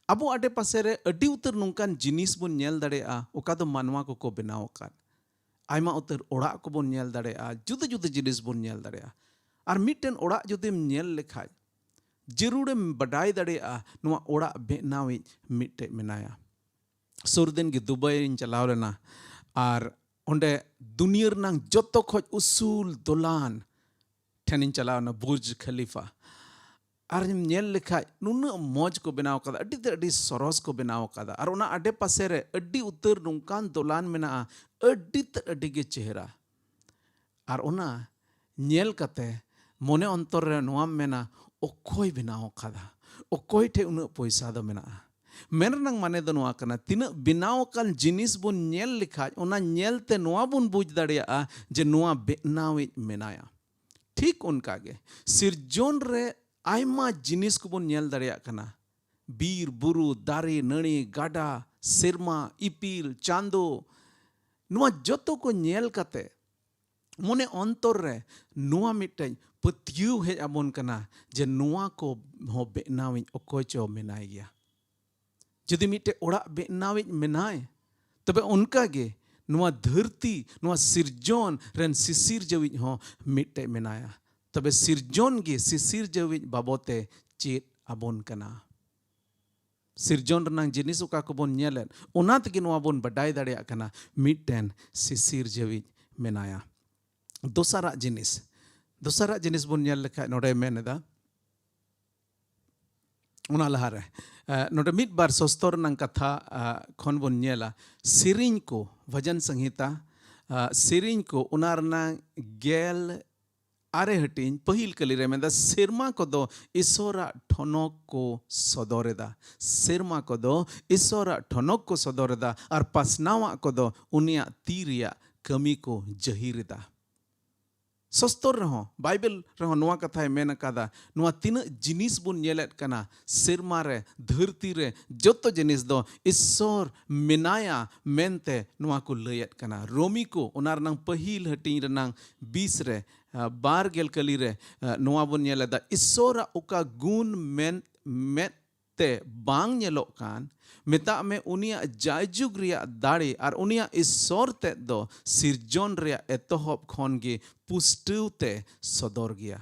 ᱟᱵᱚ ᱟᱰᱮᱯᱟᱥᱮ ᱨᱮ ᱟᱹᱰᱤ ᱩᱛᱟᱹᱨ ᱱᱚᱝᱠᱟᱱ ᱡᱤᱱᱤᱥ ᱵᱚᱱ ᱧᱮᱞ ᱫᱟᱲᱮᱭᱟᱜᱼᱟ, ᱚᱠᱟ ᱫᱚ ᱢᱟᱱᱣᱟ ᱠᱚᱠᱚ ᱵᱮᱱᱟᱣ ᱟᱠᱟᱫ᱾ ᱟᱭᱢᱟ ᱩᱛᱟᱹᱨ ᱚᱲᱟᱜ ᱠᱚᱵᱚᱱ ᱧᱮᱞ ᱫᱟᱲᱮᱭᱟᱜᱼᱟ, ᱡᱩᱫᱟᱹ ᱡᱩᱫᱟᱹ ᱡᱤᱱᱤᱥ ᱵᱚᱱ ᱧᱮᱞ ᱫᱟᱲᱮᱭᱟᱜᱼᱟ᱾ ᱟᱨ ᱢᱤᱫᱴᱮᱱ ᱚᱲᱟᱜ ᱡᱩᱫᱤᱢ ᱧᱮᱞ ᱞᱮᱠᱷᱟᱡ, ᱡᱟᱹᱨᱩᱲᱮᱢ ᱵᱟᱰᱟᱭ ᱫᱟᱲᱮᱭᱟᱜᱼᱟ ᱱᱚᱣᱟ ᱚᱲᱟᱜ ᱵᱮᱱᱟᱣᱤᱡ ᱢᱤᱫᱴᱮᱡ ᱢᱮᱱᱟᱭᱟ᱾ ᱥᱩᱨ ᱫᱤᱱ ᱜᱮ ᱫᱩᱵᱟᱭ ᱤᱧ ᱪᱟᱞᱟᱣ ᱞᱮᱱᱟ᱾ ᱟᱨ ᱚᱸᱰᱮ ᱫᱩᱱᱤᱭᱟᱹ ᱨᱮᱱᱟᱝ ᱡᱚᱛᱚ ᱠᱷᱚᱡ ᱩᱥᱩᱞ ᱫᱚᱞᱟᱱ ᱴᱷᱮᱱᱤᱧ ᱪᱟᱞᱟᱣ ᱮᱱᱟ, ᱵᱩᱨᱡᱽ ᱠᱷᱟᱞᱤᱯᱷᱟ᱾ ᱟᱨ ᱧᱮᱞ ᱞᱮᱠᱷᱟᱡ ᱱᱩᱱᱟᱹᱜ ᱢᱚᱡᱽ ᱠᱚ ᱵᱮᱱᱟᱣ ᱠᱟᱫᱟ, ᱟᱹᱰᱤ ᱛᱮᱫ ᱟᱹᱰᱤ ᱥᱚᱨᱚᱥ ᱠᱚ ᱵᱮᱱᱟᱣ ᱠᱟᱫᱟ᱾ ᱟᱨ ᱚᱱᱟ ᱟᱰᱮ ᱯᱟᱥᱮ ᱨᱮ ᱟᱹᱰᱤ ᱩᱛᱟᱹᱨ ᱱᱚᱝᱠᱟᱱ ᱫᱚᱞᱟᱱ ᱢᱮᱱᱟᱜᱼᱟ, ᱟᱹᱰᱤ ᱛᱮᱫ ᱟᱹᱰᱤ ᱜᱮ ᱪᱮᱦᱨᱟ᱾ ᱟᱨ ᱚᱱᱟ ᱧᱮᱞ ᱠᱟᱛᱮ ᱢᱚᱱᱮ ᱚᱱᱛᱚᱨ ᱨᱮ ᱱᱚᱣᱟᱢ ᱢᱮᱱᱟ, ᱚᱠᱚᱭ ᱵᱮᱱᱟᱣ ᱠᱟᱫᱟ? ᱚᱠᱚᱭ ᱴᱷᱮᱡ ᱩᱱᱟᱹᱜ ᱯᱚᱭᱥᱟ ᱫᱚ ᱢᱮᱱᱟᱜᱼᱟ? ᱢᱮᱱ ᱨᱮᱱᱟᱜ ᱢᱟᱱᱮ ᱫᱚ ᱱᱚᱣᱟ ᱠᱟᱱᱟ, ᱛᱤᱱᱟᱹᱜ ᱵᱮᱱᱟᱣ ᱟᱠᱟᱱ ᱡᱤᱱᱤᱥ ᱵᱚᱱ ᱧᱮᱞ ᱞᱮᱠᱷᱟᱡ, ᱚᱱᱟ ᱧᱮᱞ ᱛᱮ ᱱᱚᱣᱟ ᱵᱚᱱ ᱵᱩᱡᱽ ᱫᱟᱲᱮᱭᱟᱜᱼᱟ ᱡᱮ ᱱᱚᱣᱟ ᱵᱮᱱᱟᱣᱤᱡ ᱢᱮᱱᱟᱭᱟ᱾ ᱴᱷᱤᱠ ᱚᱱᱠᱟ ᱜᱮ ᱥᱤᱨᱡᱚᱱ ᱨᱮ ᱟᱭᱢᱟ ᱡᱤᱱᱤᱥ ᱠᱚᱵᱚᱱ ᱧᱮᱞ ᱫᱟᱲᱮᱭᱟᱜ ᱠᱟᱱᱟ᱾ ᱵᱤᱨ, ᱵᱩᱨᱩ, ᱫᱟᱨᱮ, ᱱᱟᱹᱲᱤ, ᱜᱟᱰᱟ, ᱥᱮᱨᱢᱟ, ᱤᱯᱤᱞ, ᱪᱟᱸᱫᱚ, ᱱᱚᱣᱟ ᱡᱚᱛᱚ ᱠᱚ ᱧᱮᱞ ᱠᱟᱛᱮ ᱢᱚᱱᱮ ᱚᱱᱛᱚᱨ ᱨᱮ ᱱᱚᱣᱟ ᱢᱤᱫᱴᱮᱡ ᱯᱟᱹᱛᱭᱟᱹᱣ ᱦᱮᱡ ᱟᱵᱚᱱ ᱠᱟᱱᱟ ᱡᱮ ᱱᱚᱣᱟ ᱠᱚ ᱦᱚᱸ ᱵᱮᱱᱟᱣᱤᱡ ᱚᱠᱚᱭ ᱪᱚ ᱢᱮᱱᱟᱭ ᱜᱮᱭᱟ᱾ ᱡᱩᱫᱤ ᱢᱤᱫᱴᱮᱡ ᱚᱲᱟᱜ ᱵᱮᱱᱟᱣᱤᱡ ᱢᱮᱱᱟᱭ, ᱛᱚᱵᱮ ᱚᱱᱠᱟ ᱜᱮ ᱱᱚᱣᱟ ᱫᱷᱟᱹᱨᱛᱤ, ᱱᱚᱣᱟ ᱥᱤᱨᱡᱚᱱ ᱨᱮᱱ ᱥᱤᱥᱤᱨᱡᱟᱹᱣᱤᱡ ᱦᱚᱸ ᱢᱤᱫᱴᱮᱡ ᱢᱮᱱᱟᱭᱟ᱾ ᱛᱚᱵᱮ ᱥᱤᱨᱡᱚᱱ ᱜᱮ ᱥᱤᱥᱤᱨᱡᱟᱹᱣᱤᱡ ᱵᱟᱵᱚᱛᱮ ᱪᱮᱫ ᱟᱵᱚᱱ ᱠᱟᱱᱟ᱾ ᱥᱤᱨᱡᱚᱱ ᱨᱮᱱᱟᱝ ᱡᱤᱱᱤᱥ ᱚᱠᱟ ᱠᱚᱵᱚᱱ ᱧᱮᱞᱮᱫ, ᱚᱱᱟ ᱛᱮᱜᱮ ᱱᱚᱣᱟ ᱵᱚᱱ ᱵᱟᱰᱟᱭ ᱫᱟᱲᱮᱭᱟᱜ ᱠᱟᱱᱟ ᱢᱤᱫᱴᱮᱱ ᱥᱤᱥᱤᱨᱡᱟᱹᱣᱤᱡ ᱢᱮᱱᱟᱭᱟ᱾ ᱫᱚᱥᱟᱨᱟᱜ ᱡᱤᱱᱤᱥ, ᱫᱚᱥᱟᱨᱟᱜ ᱡᱤᱱᱤᱥ ᱵᱚᱱ ᱧᱮᱞ ᱞᱮᱠᱷᱟᱡ ᱱᱚᱰᱮᱭ ᱢᱮᱱ ᱮᱫᱟ, ᱚᱱᱟ ᱞᱟᱦᱟᱨᱮ, ᱮ, ᱱᱚᱰᱮ ᱢᱤᱫ ᱵᱟᱨ ᱥᱚᱥᱛᱚᱨ ᱨᱮᱱᱟᱝ ᱠᱟᱛᱷᱟ, ᱮ, ᱠᱷᱚᱱ ᱵᱚᱱ ᱧᱮᱞᱟ᱾ ᱥᱮᱨᱮᱧ ᱠᱚ, ᱵᱷᱚᱡᱚᱱ ᱥᱚᱝᱦᱤᱛᱟ, ᱮ, ᱥᱮᱨᱮᱧ ᱠᱚ, ᱚᱱᱟ ᱨᱮᱱᱟᱝ ᱜᱮᱞ ᱟᱨᱮ ᱦᱟᱹᱴᱤᱧ, ᱯᱟᱹᱦᱤᱞ ᱠᱟᱹᱞᱤ ᱨᱮ ᱢᱮᱱᱫᱟ, ᱥᱮᱨᱢᱟ ᱠᱚᱫᱚ ᱤᱥᱚᱨᱟᱜ ᱴᱷᱚᱱᱚᱠ ᱠᱚ ᱥᱚᱫᱚᱨ ᱮᱫᱟ᱾ ᱥᱮᱨᱢᱟ ᱠᱚᱫᱚ ᱤᱥᱚᱨᱟᱜ ᱴᱷᱚᱱᱚᱠ ᱠᱚ ᱥᱚᱫᱚᱨ ᱮᱫᱟ ᱟᱨ ᱯᱟᱥᱱᱟᱣᱟᱜ ᱠᱚᱫᱚ ᱩᱱᱤᱭᱟᱜ ᱛᱤ ᱨᱮᱭᱟᱜ ᱠᱟᱹᱢᱤ ᱠᱚ ᱡᱟᱹᱦᱤᱨ ᱮᱫᱟ᱾ ᱥᱚᱥᱛᱚᱨ ᱨᱮᱦᱚᱸ, ᱵᱟᱭᱵᱮᱞ ᱨᱮᱦᱚᱸ ᱱᱚᱣᱟ ᱠᱟᱛᱷᱟᱭ ᱢᱮᱱ ᱟᱠᱟᱫᱟ᱾ ᱱᱚᱣᱟ ᱛᱤᱱᱟᱹᱜ ᱡᱤᱱᱤᱥ ᱵᱚᱱ ᱧᱮᱞᱮᱫ ᱠᱟᱱᱟ, ᱥᱮᱨᱢᱟ ᱨᱮ, ᱫᱷᱟᱹᱨᱛᱤ ᱨᱮ, ᱡᱚᱛᱚ ᱡᱤᱱᱤᱥ ᱫᱚ ᱤᱥᱥᱚᱨ ᱢᱮᱱᱟᱭᱟ ᱢᱮᱱᱛᱮ ᱱᱚᱣᱟ ᱠᱚ ᱞᱟᱹᱭᱮᱫ ᱠᱟᱱᱟ᱾ ᱨᱳᱢᱤ ᱠᱚ, ᱚᱱᱟ ᱨᱮᱱᱟᱝ ᱯᱟᱹᱦᱤᱞ ᱦᱟᱹᱴᱤᱧ ᱨᱮᱱᱟᱝ ᱵᱤᱥ ᱨᱮ, ᱟ, ᱵᱟᱨ ᱜᱮᱞ ᱠᱟᱹᱞᱤ ᱨᱮ, ᱟ, ᱱᱚᱣᱟ ᱵᱚᱱ ᱧᱮᱞ ᱮᱫᱟ, ᱤᱥᱥᱚᱨᱟᱜ ᱚᱠᱟ ᱜᱩᱱ ᱢᱮᱱ, ᱢᱮᱫ ᱛᱮ ᱵᱟᱝ ᱧᱮᱞᱚᱜ ᱠᱟᱱ, ᱢᱮᱛᱟᱜ ᱢᱮ, ᱩᱱᱤᱭᱟᱜ ᱡᱟᱭᱡᱩᱜᱽ ᱨᱮᱭᱟᱜ ᱫᱟᱲᱮ ᱟᱨ ᱩᱱᱤᱭᱟᱜ ᱤᱥᱥᱚᱨ ᱛᱮᱫ ᱫᱚ ᱥᱤᱨᱡᱚᱱ ᱨᱮᱭᱟᱜ ᱮᱛᱚᱦᱚᱵ ᱠᱷᱚᱱ ᱜᱮ ᱯᱩᱥᱴᱟᱹᱣ ᱛᱮ ᱥᱚᱫᱚᱨ ᱜᱮᱭᱟ᱾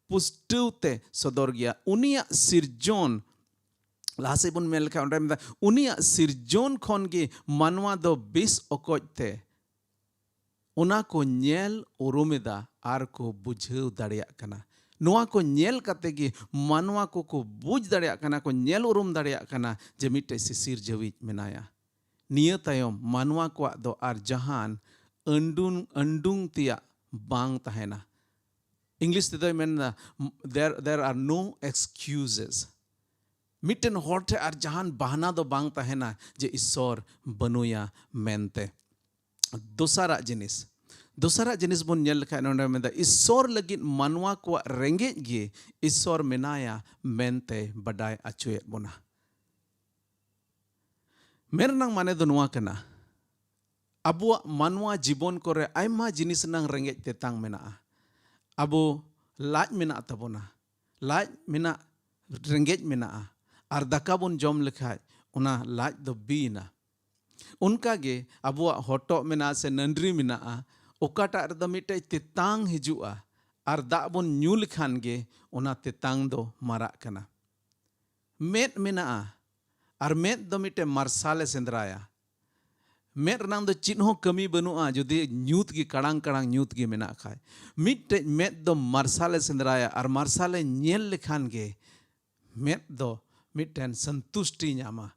ᱯᱩᱥᱴᱟᱹᱣ ᱛᱮ ᱥᱚᱫᱚᱨ ᱜᱮᱭᱟ᱾ ᱩᱱᱤᱭᱟᱜ ᱥᱤᱨᱡᱚᱱ ᱞᱟᱦᱟ ᱥᱮᱫ ᱵᱚᱱ ᱢᱮᱱ ᱞᱮᱠᱷᱟᱱ ᱚᱸᱰᱮ ᱢᱮᱱᱫᱟ, ᱩᱱᱤᱭᱟᱜ ᱥᱤᱨᱡᱚᱱ ᱠᱷᱚᱱ ᱜᱮ ᱢᱟᱱᱣᱟ ᱫᱚ ᱵᱮᱥ ᱚᱠᱚᱡ ᱛᱮ ᱚᱱᱟ ᱠᱚ ᱧᱮᱞ ᱩᱨᱩᱢ ᱮᱫᱟ ᱟᱨ ᱠᱚ ᱵᱩᱡᱷᱟᱹᱣ ᱫᱟᱲᱮᱭᱟᱜ ᱠᱟᱱᱟ᱾ ᱱᱚᱣᱟ ᱠᱚ ᱧᱮᱞ ᱠᱟᱛᱮ ᱜᱮ ᱢᱟᱱᱣᱟ ᱠᱚᱠᱚ ᱵᱩᱡᱽ ᱫᱟᱲᱮᱭᱟᱜ ᱠᱟᱱᱟ, ᱠᱚ ᱧᱮᱞ ᱩᱨᱩᱢ ᱫᱟᱲᱮᱭᱟᱜ ᱠᱟᱱᱟ ᱡᱮ ᱢᱤᱫᱴᱮᱡ ᱥᱤᱥᱤᱨ ᱡᱟᱹᱣᱤᱡ ᱢᱮᱱᱟᱭᱟ᱾ ᱱᱤᱭᱟᱹ ᱛᱟᱭᱚᱢ ᱢᱟᱱᱣᱟ ᱠᱚᱣᱟᱜ ᱫᱚ ᱟᱨ ᱡᱟᱦᱟᱱ ᱟᱹᱱᱰᱩᱝ, ᱟᱹᱱᱰᱩᱝ ᱛᱮᱭᱟᱜ ᱵᱟᱝ ᱛᱟᱦᱮᱱᱟ᱾ ᱤᱝᱞᱤᱥ ᱛᱮᱫᱚᱭ ᱢᱮᱱᱫᱟ, there, there are no excuses. ᱢᱤᱫᱴᱮᱱ ᱦᱚᱲ ᱴᱷᱮᱱ ᱟᱨ ᱡᱟᱦᱟᱱ ᱵᱟᱦᱱᱟ ᱫᱚ ᱵᱟᱝ ᱛᱟᱦᱮᱱᱟ ᱡᱮ ᱤᱥᱥᱚᱨ ᱵᱟᱹᱱᱩᱭᱟ ᱢᱮᱱᱛᱮ᱾ ᱫᱚᱥᱟᱨᱟᱜ ᱡᱤᱱᱤᱥ, ᱫᱚᱥᱟᱨᱟᱜ ᱡᱤᱱᱤᱥ ᱵᱚᱱ ᱧᱮᱞ ᱞᱮᱠᱷᱟᱡ ᱱᱚᱰᱮ ᱢᱮᱱᱫᱟ, ᱤᱥᱥᱚᱨ ᱞᱟᱹᱜᱤᱫ ᱢᱟᱱᱣᱟ ᱠᱚᱣᱟᱜ ᱨᱮᱸᱜᱮᱡ ᱜᱮ ᱤᱥᱥᱚᱨ ᱢᱮᱱᱟᱭᱟ ᱢᱮᱱᱛᱮ ᱵᱟᱰᱟᱭ ᱟᱪᱚᱭᱮᱫ ᱵᱚᱱᱟ᱾ ᱢᱮᱱ ᱨᱮᱱᱟᱜ ᱢᱟᱱᱮ ᱫᱚ ᱱᱚᱣᱟ ᱠᱟᱱᱟ, ᱟᱵᱚᱣᱟᱜ ᱢᱟᱱᱣᱟ ᱡᱤᱵᱚᱱ ᱠᱚᱨᱮ ᱟᱭᱢᱟ ᱡᱤᱱᱤᱥ ᱨᱮᱱᱟᱜ ᱨᱮᱸᱜᱮᱡ ᱛᱮᱛᱟᱝ ᱢᱮᱱᱟᱜᱼᱟ᱾ ᱟᱵᱚ ᱞᱟᱡ ᱢᱮᱱᱟᱜ ᱛᱟᱵᱚᱱᱟ, ᱞᱟᱡ ᱢᱮᱱᱟᱜ, ᱨᱮᱸᱜᱮᱡ ᱢᱮᱱᱟᱜᱼᱟ, ᱟᱨ ᱫᱟᱠᱟ ᱵᱚᱱ ᱡᱚᱢ ᱞᱮᱠᱷᱟᱡ ᱚᱱᱟ ᱞᱟᱡ ᱫᱚ ᱵᱤᱭᱮᱱᱟ᱾ ᱚᱱᱠᱟ ᱜᱮ ᱟᱵᱚᱣᱟᱜ ᱦᱚᱴᱚᱜ ᱢᱮᱱᱟᱜᱼᱟ ᱥᱮ ᱱᱟᱹᱰᱨᱤ ᱢᱮᱱᱟᱜᱼᱟ, ᱚᱠᱟᱴᱟᱜ ᱨᱮᱫᱚ ᱢᱤᱫᱴᱮᱡ ᱛᱮᱛᱟᱝ ᱦᱤᱡᱩᱜᱼᱟ, ᱟᱨ ᱫᱟᱜ ᱵᱚᱱ ᱧᱩ ᱞᱮᱠᱷᱟᱱ ᱜᱮ ᱚᱱᱟ ᱛᱮᱛᱟᱝ ᱫᱚ ᱢᱟᱨᱟᱜ ᱠᱟᱱᱟ᱾ ᱢᱮᱫ ᱢᱮᱱᱟᱜᱼᱟ, ᱟᱨ ᱢᱮᱫ ᱫᱚ ᱢᱤᱫᱴᱮᱡ ᱢᱟᱨᱥᱟᱞᱮ ᱥᱮᱸᱫᱽᱨᱟᱭᱟ᱾ ᱢᱮᱫ ᱨᱮᱱᱟᱜ ᱫᱚ ᱪᱮᱫ ᱦᱚᱸ ᱠᱟᱹᱢᱤ ᱵᱟᱹᱱᱩᱜᱼᱟ ᱡᱩᱫᱤ ᱧᱩᱛ ᱜᱮ, ᱠᱟᱲᱟᱝ ᱠᱟᱲᱟᱝ ᱧᱩᱛ ᱜᱮ ᱢᱮᱱᱟᱜ ᱠᱷᱟᱡ᱾ ᱢᱤᱫᱴᱮᱡ ᱢᱮᱫ ᱫᱚ ᱢᱟᱨᱥᱟᱞᱮ ᱥᱮᱸᱫᱽᱨᱟᱭᱟ, ᱟᱨ ᱢᱟᱨᱥᱟᱞᱮ ᱧᱮᱞ ᱞᱮᱠᱷᱟᱱ ᱜᱮ ᱢᱮᱫ ᱫᱚ ᱢᱤᱫᱴᱮᱱ ᱥᱚᱱᱛᱩᱥᱴᱤ ᱧᱟᱢᱟ᱾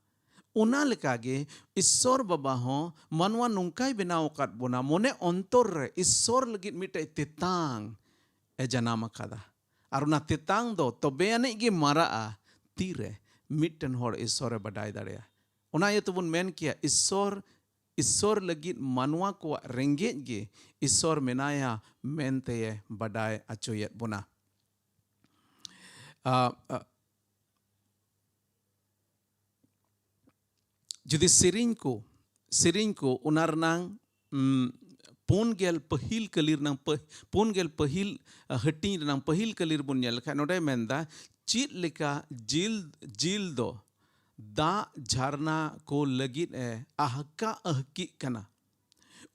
ᱚᱱᱟ ᱞᱮᱠᱟᱜᱮ ᱤᱥᱥᱚᱨ ᱵᱟᱵᱟ ᱦᱚᱸ ᱢᱟᱱᱣᱟ ᱱᱚᱝᱠᱟᱭ ᱵᱮᱱᱟᱣ ᱟᱠᱟᱫ ᱵᱚᱱᱟ, ᱢᱚᱱᱮ ᱚᱱᱛᱚᱨ ᱨᱮ ᱤᱥᱥᱚᱨ ᱞᱟᱹᱜᱤᱫ ᱢᱤᱫᱴᱮᱡ ᱛᱮᱛᱟᱝ ᱮ ᱡᱟᱱᱟᱢ ᱟᱠᱟᱫᱟ᱾ ᱟᱨ ᱚᱱᱟ ᱛᱮᱛᱟᱝ ᱫᱚ ᱛᱚᱵᱮ ᱟᱹᱱᱤᱡ ᱜᱮ ᱢᱟᱨᱟᱜᱼᱟ, ᱛᱤᱨᱮ ᱢᱤᱫᱴᱮᱱ ᱦᱚᱲ ᱤᱥᱥᱚᱨᱮ ᱵᱟᱰᱟᱭ ᱫᱟᱲᱮᱭᱟᱜᱼᱟ᱾ ᱚᱱᱟ ᱤᱭᱟᱹ ᱛᱮᱵᱚᱱ ᱢᱮᱱ ᱠᱮᱭᱟ, ᱤᱥᱥᱚᱨ, ᱤᱥᱥᱚᱨ ᱞᱟᱹᱜᱤᱫ ᱢᱟᱱᱣᱟ ᱠᱚᱣᱟᱜ ᱨᱮᱸᱜᱮᱡ ᱜᱮ ᱤᱥᱥᱚᱨ ᱢᱮᱱᱟᱭᱟ ᱢᱮᱱᱛᱮᱭ ᱵᱟᱰᱟᱭ ᱟᱪᱚᱭᱮᱫ ᱵᱚᱱᱟ᱾ ᱟ, ᱟ, ᱡᱩᱫᱤ ᱥᱮᱨᱮᱧ ᱠᱚ, ᱥᱮᱨᱮᱧ ᱠᱚ ᱚᱱᱟ ᱨᱮᱱᱟᱝ, ᱩᱢ, ᱯᱩᱱ ᱜᱮᱞ ᱯᱟᱹᱦᱤᱞ ᱠᱟᱹᱞᱤ ᱨᱮᱱᱟᱝ ᱯᱟᱹ-, ᱯᱩᱱ ᱜᱮᱞ ᱯᱟᱹᱦᱤᱞ, ᱟ, ᱦᱟᱹᱴᱤᱧ ᱨᱮᱱᱟᱝ ᱯᱟᱹᱦᱤᱞ ᱠᱟᱹᱞᱤ ᱨᱮᱵᱚᱱ ᱧᱮᱞ ᱞᱮᱠᱷᱟᱡ ᱱᱚᱰᱮ ᱢᱮᱱᱫᱟ, ᱪᱮᱫ ᱞᱮᱠᱟ ᱡᱤᱞ, ᱡᱤᱞ ᱫᱚ ᱫᱟᱜ ᱡᱷᱟᱨᱱᱟ ᱠᱚ ᱞᱟᱹᱜᱤᱫ ᱮ ᱟᱦᱠᱟ ᱟᱦᱠᱤᱜ ᱠᱟᱱᱟ,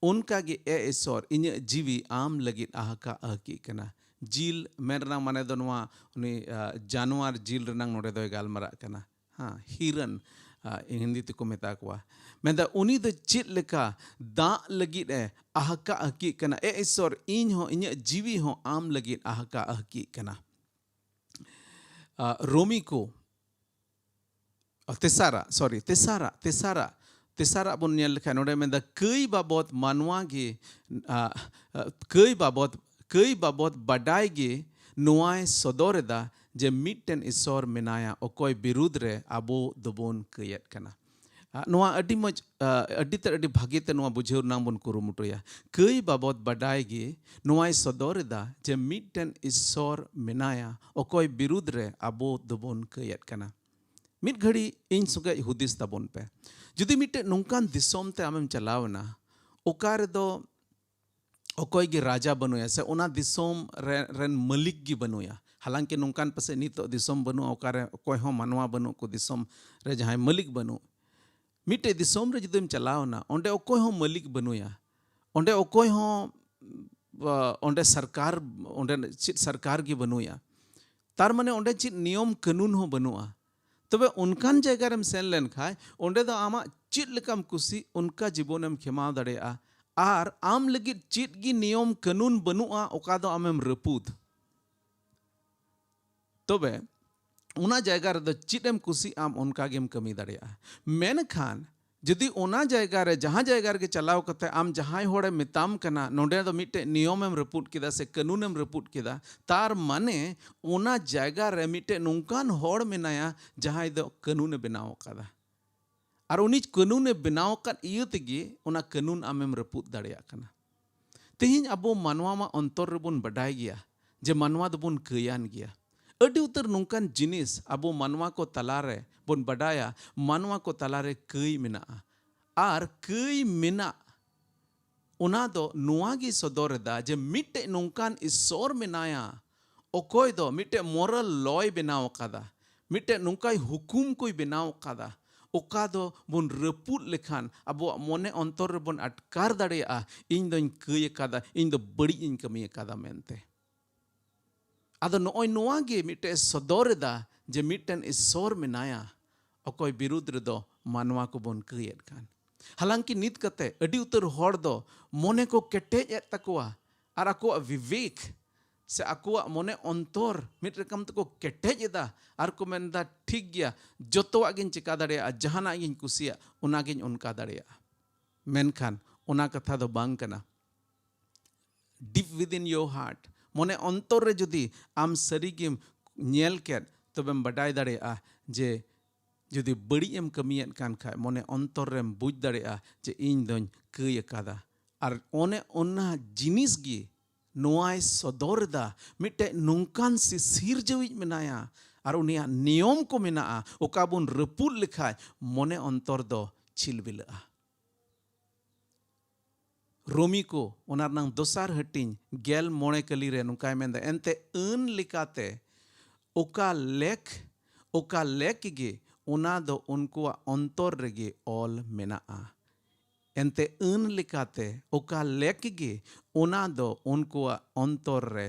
ᱚᱱᱠᱟ ᱜᱮ ᱮ ᱤᱥᱥᱚᱨ ᱤᱧᱟᱹᱜ ᱡᱤᱣᱤ ᱟᱢ ᱞᱟᱹᱜᱤᱫ ᱟᱦᱠᱟ ᱟᱦᱠᱤᱜ ᱠᱟᱱᱟ᱾ ᱡᱤᱞ ᱢᱮᱱ ᱨᱮᱱᱟᱜ ᱢᱟᱱᱮ ᱫᱚ ᱱᱚᱣᱟ, ᱩᱱᱤ, ᱟ, ᱡᱟᱱᱣᱟᱨ ᱡᱤᱞ ᱨᱮᱱᱟᱝ ᱱᱚᱰᱮ ᱫᱚᱭ ᱜᱟᱞᱢᱟᱨᱟᱜ ᱠᱟᱱᱟ᱾ ᱦᱮᱸ, ᱦᱤᱨᱟᱹᱱ, ᱟ, ᱦᱤᱱᱫᱤ ᱛᱮᱠᱚ ᱢᱮᱛᱟ ᱠᱚᱣᱟ᱾ ᱢᱮᱱᱫᱟ, ᱩᱱᱤ ᱫᱚ ᱪᱮᱫ ᱞᱮᱠᱟ ᱫᱟᱜ ᱞᱟᱹᱜᱤᱫ ᱮ ᱟᱦᱟᱠᱟ ᱟᱹᱦᱠᱤᱜ ᱠᱟᱱᱟ, ᱮ ᱤᱥᱥᱚᱨ, ᱤᱧ ᱦᱚᱸ, ᱤᱧᱟᱹᱜ ᱡᱤᱣᱤ ᱦᱚᱸ ᱟᱢ ᱞᱟᱹᱜᱤᱫ ᱟᱦᱟᱠᱟ ᱟᱹᱦᱠᱤᱜ ᱠᱟᱱᱟ᱾ ᱟ, ᱨᱳᱢᱤ ᱠᱚ, ᱟ, ᱛᱮᱥᱟᱨᱟᱜ, ᱥᱚᱨᱤ, ᱛᱮᱥᱟᱨᱟᱜ, ᱛᱮᱥᱟᱨᱟᱜ, ᱛᱮᱥᱟᱨᱟᱜ ᱵᱚᱱ ᱧᱮᱞ ᱞᱮᱠᱷᱟᱱ ᱱᱚᱰᱮ ᱢᱮᱱᱫᱟ, ᱠᱟᱹᱭ ᱵᱟᱵᱚᱫ ᱢᱟᱱᱣᱟ ᱜᱮ, ᱟ, ᱟ, ᱠᱟᱹᱭ ᱵᱟᱵᱚᱫ, ᱠᱟᱹᱭ ᱵᱟᱵᱚᱫ ᱵᱟᱰᱟᱭ ᱜᱮ ᱱᱚᱣᱟᱭ ᱥᱚᱫᱚᱨ ᱮᱫᱟ ᱡᱮ ᱢᱤᱫᱴᱮᱱ ᱤᱥᱥᱚᱨ ᱢᱮᱱᱟᱭᱟ, ᱚᱠᱚᱭ ᱵᱤᱨᱩᱫᱽ ᱨᱮ ᱟᱵᱚ ᱫᱚᱵᱚᱱ ᱠᱟᱹᱭᱮᱫ ᱠᱟᱱᱟ᱾ ᱟ, ᱱᱚᱣᱟ ᱟᱹᱰᱤ ᱢᱚᱡᱽ, ᱟ, ᱟᱹᱰᱤ ᱛᱮᱫ ᱟᱹᱰᱤ ᱵᱷᱟᱹᱜᱤ ᱛᱮ ᱱᱚᱣᱟ ᱵᱩᱡᱷᱟᱹᱣ ᱨᱮᱱᱟᱜ ᱵᱚᱱ ᱠᱩᱨᱩᱢᱩᱴᱩᱭᱟ᱾ ᱠᱟᱹᱭ ᱵᱟᱵᱚᱫ ᱵᱟᱰᱟᱭ ᱜᱮ ᱱᱚᱣᱟᱭ ᱥᱚᱫᱚᱨ ᱮᱫᱟ ᱡᱮ ᱢᱤᱫᱴᱮᱱ ᱤᱥᱥᱚᱨ ᱢᱮᱱᱟᱭᱟ, ᱚᱠᱚᱭ ᱵᱤᱨᱩᱫᱽ ᱨᱮ ᱟᱵᱚ ᱫᱚᱵᱚᱱ ᱠᱟᱹᱭᱮᱫ ᱠᱟᱱᱟ᱾ ᱢᱤᱫ ᱜᱷᱟᱹᱲᱤ ᱤᱧ ᱥᱚᱸᱜᱮ ᱦᱩᱫᱤᱥ ᱛᱟᱵᱚᱱ ᱯᱮ᱾ ᱡᱩᱫᱤ ᱢᱤᱫᱴᱮᱱ ᱱᱚᱝᱠᱟᱱ ᱫᱤᱥᱚᱢ ᱛᱮ ᱟᱢᱮᱢ ᱪᱟᱞᱟᱣ ᱮᱱᱟ, ᱚᱠᱟ ᱨᱮᱫᱚ ᱚᱠᱚᱭ ᱜᱮ ᱨᱟᱡᱟ ᱵᱟᱹᱱᱩᱭᱟ ᱥᱮ ᱚᱱᱟ ᱫᱤᱥᱚᱢ ᱨᱮ, ᱨᱮᱱ ᱢᱟᱹᱞᱤᱠ ᱜᱮ ᱵᱟᱹᱱᱩᱭᱟ᱾ ᱦᱟᱞᱟᱝᱠᱤ ᱱᱚᱝᱠᱟᱱ ᱯᱟᱥᱮᱡ ᱱᱤᱛᱚᱜ ᱫᱤᱥᱚᱢ ᱵᱟᱹᱱᱩᱜᱼᱟ, ᱚᱠᱟᱨᱮ ᱚᱠᱚᱭ ᱦᱚᱸ ᱢᱟᱱᱣᱟ ᱵᱟᱹᱱᱩᱜ ᱠᱚ, ᱫᱤᱥᱚᱢ ᱨᱮ ᱡᱟᱦᱟᱸᱭ ᱢᱟᱹᱞᱤᱠ ᱵᱟᱹᱱᱩᱜ᱾ ᱢᱤᱫᱴᱮᱡ ᱫᱤᱥᱚᱢ ᱨᱮ ᱡᱩᱫᱤᱢ ᱪᱟᱞᱟᱣ ᱮᱱᱟ, ᱚᱸᱰᱮ ᱚᱠᱚᱭ ᱦᱚᱸ ᱢᱟᱹᱞᱤᱠ ᱵᱟᱹᱱᱩᱭᱟ, ᱚᱸᱰᱮ ᱚᱠᱚᱭ ᱦᱚᱸ, ᱟ, ᱚᱸᱰᱮ ᱥᱚᱨᱠᱟᱨ, ᱚᱸᱰᱮ ᱪᱮᱫ ᱥᱚᱨᱠᱟᱨ ᱜᱮ ᱵᱟᱹᱱᱩᱭᱟ, ᱛᱟᱨ ᱢᱟᱱᱮ ᱚᱸᱰᱮ ᱪᱮᱫ ᱱᱤᱭᱚᱢ ᱠᱟᱹᱱᱩᱱ ᱦᱚᱸ ᱵᱟᱹᱱᱩᱜᱼᱟ᱾ ᱛᱚᱵᱮ ᱚᱱᱠᱟᱱ ᱡᱟᱭᱜᱟ ᱨᱮᱢ ᱥᱮᱱ ᱞᱮᱱ ᱠᱷᱟᱡ, ᱚᱸᱰᱮ ᱫᱚ ᱟᱢᱟᱜ ᱪᱮᱫ ᱞᱮᱠᱟᱢ ᱠᱩᱥᱤ ᱚᱱᱠᱟ ᱡᱤᱵᱚᱱᱮᱢ ᱠᱷᱮᱢᱟᱣ ᱫᱟᱲᱮᱭᱟᱜᱼᱟ᱾ ᱟᱨ ᱟᱢ ᱞᱟᱹᱜᱤᱫ ᱪᱮᱫ ᱜᱮ ᱱᱤᱭᱚᱢ ᱠᱟᱹᱱᱩᱱ ᱵᱟᱹᱱᱩᱜᱼᱟ, ᱚᱠᱟ ᱫᱚ ᱟᱢᱮᱢ ᱨᱟᱹᱯᱩᱫ᱾ ᱛᱚᱵᱮ ᱚᱱᱟ ᱡᱟᱭᱜᱟ ᱨᱮᱫᱚ ᱪᱮᱫ ᱮᱢ ᱠᱩᱥᱤᱜ ᱟᱢ ᱚᱱᱠᱟ ᱜᱮᱢ ᱠᱟᱹᱢᱤ ᱫᱟᱲᱮᱭᱟᱜᱼᱟ᱾ ᱢᱮᱱᱠᱷᱟᱱ ᱡᱩᱫᱤ ᱚᱱᱟ ᱡᱟᱭᱜᱟ ᱨᱮ, ᱡᱟᱦᱟᱸ ᱡᱟᱭᱜᱟ ᱨᱮᱜᱮ ᱪᱟᱞᱟᱣ ᱠᱟᱛᱮ ᱟᱢ ᱡᱟᱦᱟᱸᱭ ᱦᱚᱲᱮ ᱢᱮᱛᱟᱢ ᱠᱟᱱᱟ, ᱱᱚᱰᱮ ᱫᱚ ᱢᱤᱫᱴᱮᱡ ᱱᱤᱭᱚᱢᱮᱢ ᱨᱟᱹᱯᱩᱫ ᱠᱮᱫᱟ ᱥᱮ ᱠᱟᱹᱱᱩᱱᱮᱢ ᱨᱟᱹᱯᱩᱫ ᱠᱮᱫᱟ, ᱛᱟᱨ ᱢᱟᱱᱮ ᱚᱱᱟ ᱡᱟᱭᱜᱟ ᱨᱮ ᱢᱤᱫᱴᱮᱡ ᱱᱚᱝᱠᱟᱱ ᱦᱚᱲ ᱢᱮᱱᱟᱭᱟ ᱡᱟᱦᱟᱸᱭ ᱫᱚ ᱠᱟᱹᱱᱩᱱᱮ ᱵᱮᱱᱟᱣ ᱟᱠᱟᱫᱟ᱾ ᱟᱨ ᱩᱱᱤ ᱠᱟᱹᱱᱩᱱᱮ ᱵᱮᱱᱟᱣ ᱟᱠᱟᱫ ᱤᱭᱟᱹ ᱛᱮᱜᱮ ᱚᱱᱟ ᱠᱟᱹᱱᱩᱱ ᱟᱢᱮᱢ ᱨᱟᱹᱯᱩᱫ ᱫᱟᱲᱮᱭᱟᱜ ᱠᱟᱱᱟ᱾ ᱛᱮᱦᱮᱧ ᱟᱵᱚ ᱢᱟᱱᱣᱟ ᱢᱟ ᱚᱱᱛᱚᱨ ᱨᱮᱵᱚᱱ ᱵᱟᱰᱟᱭ ᱜᱮᱭᱟ ᱡᱮ ᱢᱟᱱᱣᱟ ᱫᱚᱵᱚᱱ ᱠᱟᱹᱭᱟᱱ ᱜᱮᱭᱟ᱾ ᱟᱹᱰᱤ ᱩᱛᱟᱹᱨ ᱱᱚᱝᱠᱟᱱ ᱡᱤᱱᱤᱥ ᱟᱵᱚ ᱢᱟᱱᱣᱟ ᱠᱚ ᱛᱟᱞᱟᱨᱮ ᱵᱚᱱ ᱵᱟᱰᱟᱭᱟ, ᱢᱟᱱᱣᱟ ᱠᱚ ᱛᱟᱞᱟᱨᱮ ᱠᱟᱹᱭ ᱢᱮᱱᱟᱜᱼᱟ᱾ ᱟᱨ ᱠᱟᱹᱭ ᱢᱮᱱᱟᱜ, ᱚᱱᱟ ᱫᱚ ᱱᱚᱣᱟ ᱜᱮ ᱥᱚᱫᱚᱨ ᱮᱫᱟ ᱡᱮ ᱢᱤᱫᱴᱮᱡ ᱱᱚᱝᱠᱟᱱ ᱤᱥᱥᱚᱨ ᱢᱮᱱᱟᱭᱟ, ᱚᱠᱚᱭ ᱫᱚ ᱢᱤᱫᱴᱮᱡ moral law ᱭ ᱵᱮᱱᱟᱣ ᱟᱠᱟᱫᱟ, ᱢᱤᱫᱴᱮᱡ ᱱᱚᱝᱠᱟᱭ ᱦᱩᱠᱩᱢ ᱠᱚᱭ ᱵᱮᱱᱟᱣ ᱟᱠᱟᱫᱟ, ᱚᱠᱟ ᱫᱚ ᱵᱚᱱ ᱨᱟᱹᱯᱩᱫ ᱞᱮᱠᱷᱟᱱ ᱟᱵᱚᱣᱟᱜ ᱢᱚᱱᱮ ᱚᱱᱛᱚᱨ ᱨᱮᱵᱚᱱ ᱟᱴᱠᱟᱨ ᱫᱟᱲᱮᱭᱟᱜᱼᱟ, ᱤᱧ ᱫᱚᱧ ᱠᱟᱹᱭ ᱟᱠᱟᱫᱟ, ᱤᱧ ᱫᱚ ᱵᱟᱹᱲᱤᱡ ᱤᱧ ᱠᱟᱹᱢᱤ ᱟᱠᱟᱫᱟ ᱢᱮᱱᱛᱮ᱾ ᱟᱫᱚ ᱱᱚᱜᱼᱚᱭ ᱱᱚᱣᱟ ᱜᱮ ᱢᱤᱫᱴᱮᱡ ᱮ ᱥᱚᱫᱚᱨ ᱮᱫᱟ ᱡᱮ ᱢᱤᱫᱴᱮᱱ ᱤᱥᱥᱚᱨ ᱢᱮᱱᱟᱭᱟ, ᱚᱠᱚᱭ ᱵᱤᱨᱩᱫᱽ ᱨᱮᱫᱚ ᱢᱟᱱᱣᱟ ᱠᱚᱵᱚᱱ ᱠᱟᱹᱭᱮᱫ ᱠᱟᱱ᱾ ᱦᱟᱞᱟᱝᱠᱤ ᱱᱤᱛ ᱠᱟᱛᱮ ᱟᱹᱰᱤ ᱩᱛᱟᱹᱨ ᱦᱚᱲ ᱫᱚ ᱢᱚᱱᱮ ᱠᱚ ᱠᱮᱴᱮᱡ ᱮᱫ ᱛᱟᱠᱚᱣᱟ ᱟᱨ ᱟᱠᱚᱣᱟᱜ ᱵᱤᱵᱮᱠ ᱥᱮ ᱟᱠᱚᱣᱟᱜ ᱢᱚᱱᱮ ᱚᱱᱛᱚᱨ ᱢᱤᱫ ᱨᱚᱠᱚᱢ ᱛᱮᱠᱚ ᱠᱮᱴᱮᱡ ᱮᱫᱟ ᱟᱨ ᱠᱚ ᱢᱮᱱᱫᱟ, "ᱴᱷᱤᱠ ᱜᱮᱭᱟ, ᱡᱚᱛᱚᱣᱟᱜ ᱜᱤᱧ ᱪᱮᱠᱟ ᱫᱟᱲᱮᱭᱟᱜᱼᱟ, ᱡᱟᱦᱟᱱᱟᱜ ᱜᱤᱧ ᱠᱩᱥᱤᱭᱟᱜ, ᱚᱱᱟᱜᱤᱧ ᱚᱱᱠᱟ ᱫᱟᱲᱮᱭᱟᱜᱼᱟ᱾" ᱢᱮᱱᱠᱷᱟᱱ ᱚᱱᱟ ᱠᱟᱛᱷᱟ ᱫᱚ ᱵᱟᱝ ᱠᱟᱱᱟ᱾ Deep within your heart, ᱢᱚᱱᱮ ᱚᱱᱛᱚᱨ ᱨᱮ ᱡᱩᱫᱤ ᱟᱢ ᱥᱟᱹᱨᱤᱜᱮᱢ ᱧᱮᱞ ᱠᱮᱫ, ᱛᱚᱵᱮᱢ ᱵᱟᱰᱟᱭ ᱫᱟᱲᱮᱭᱟᱜᱼᱟ ᱡᱮ ᱡᱩᱫᱤ ᱵᱟᱹᱲᱤᱡ ᱮᱢ ᱠᱟᱹᱢᱤᱭᱮᱫ ᱠᱟᱱ ᱠᱷᱟᱡ, ᱢᱚᱱᱮ ᱚᱱᱛᱚᱨ ᱨᱮᱢ ᱵᱩᱡᱽ ᱫᱟᱲᱮᱭᱟᱜᱼᱟ ᱡᱮ ᱤᱧ ᱫᱚᱧ ᱠᱟᱹᱭ ᱟᱠᱟᱫᱟ᱾ ᱟᱨ ᱚᱱᱮ ᱚᱱᱟ ᱡᱤᱱᱤᱥ ᱜᱮ ᱱᱚᱣᱟᱭ ᱥᱚᱫᱚᱨ ᱮᱫᱟ, ᱢᱤᱫᱴᱮᱡ ᱱᱚᱝᱠᱟᱱ ᱥᱤ-, ᱥᱤᱨᱡᱟᱹᱣᱤᱡ ᱢᱮᱱᱟᱭᱟ ᱟᱨ ᱩᱱᱤᱭᱟᱜ ᱱᱤᱭᱚᱢ ᱠᱚ ᱢᱮᱱᱟᱜᱼᱟ, ᱚᱠᱟ ᱵᱚᱱ ᱨᱟᱹᱯᱩᱫ ᱞᱮᱠᱷᱟᱡ ᱢᱚᱱᱮ ᱚᱱᱛᱚᱨ ᱫᱚ ᱪᱷᱤᱞᱵᱤᱞᱟᱹᱜᱼᱟ᱾ ᱨᱳᱢᱤ ᱠᱚ, ᱚᱱᱟ ᱨᱮᱱᱟᱝ ᱫᱚᱥᱟᱨ ᱦᱟᱹᱴᱤᱧ ᱜᱮᱞ ᱢᱚᱬᱮ ᱠᱟᱹᱞᱤ ᱨᱮ ᱱᱚᱝᱠᱟᱭ ᱢᱮᱱᱫᱟ, ᱮᱱᱛᱮ ᱟᱹᱱ ᱞᱮᱠᱟᱛᱮ ᱚᱠᱟ ᱞᱮᱠ, ᱚᱠᱟ ᱞᱮᱠ ᱜᱮ ᱚᱱᱟ ᱫᱚ ᱩᱱᱠᱩᱣᱟᱜ ᱚᱱᱛᱚᱨ ᱨᱮᱜᱮ ᱚᱞ ᱢᱮᱱᱟᱜᱼᱟ᱾ ᱮᱱᱛᱮ ᱟᱹᱱ ᱞᱮᱠᱟᱛᱮ ᱚᱠᱟ ᱞᱮᱠ ᱜᱮ ᱚᱱᱟ ᱫᱚ ᱩᱱᱠᱩᱣᱟᱜ ᱚᱱᱛᱚᱨ ᱨᱮ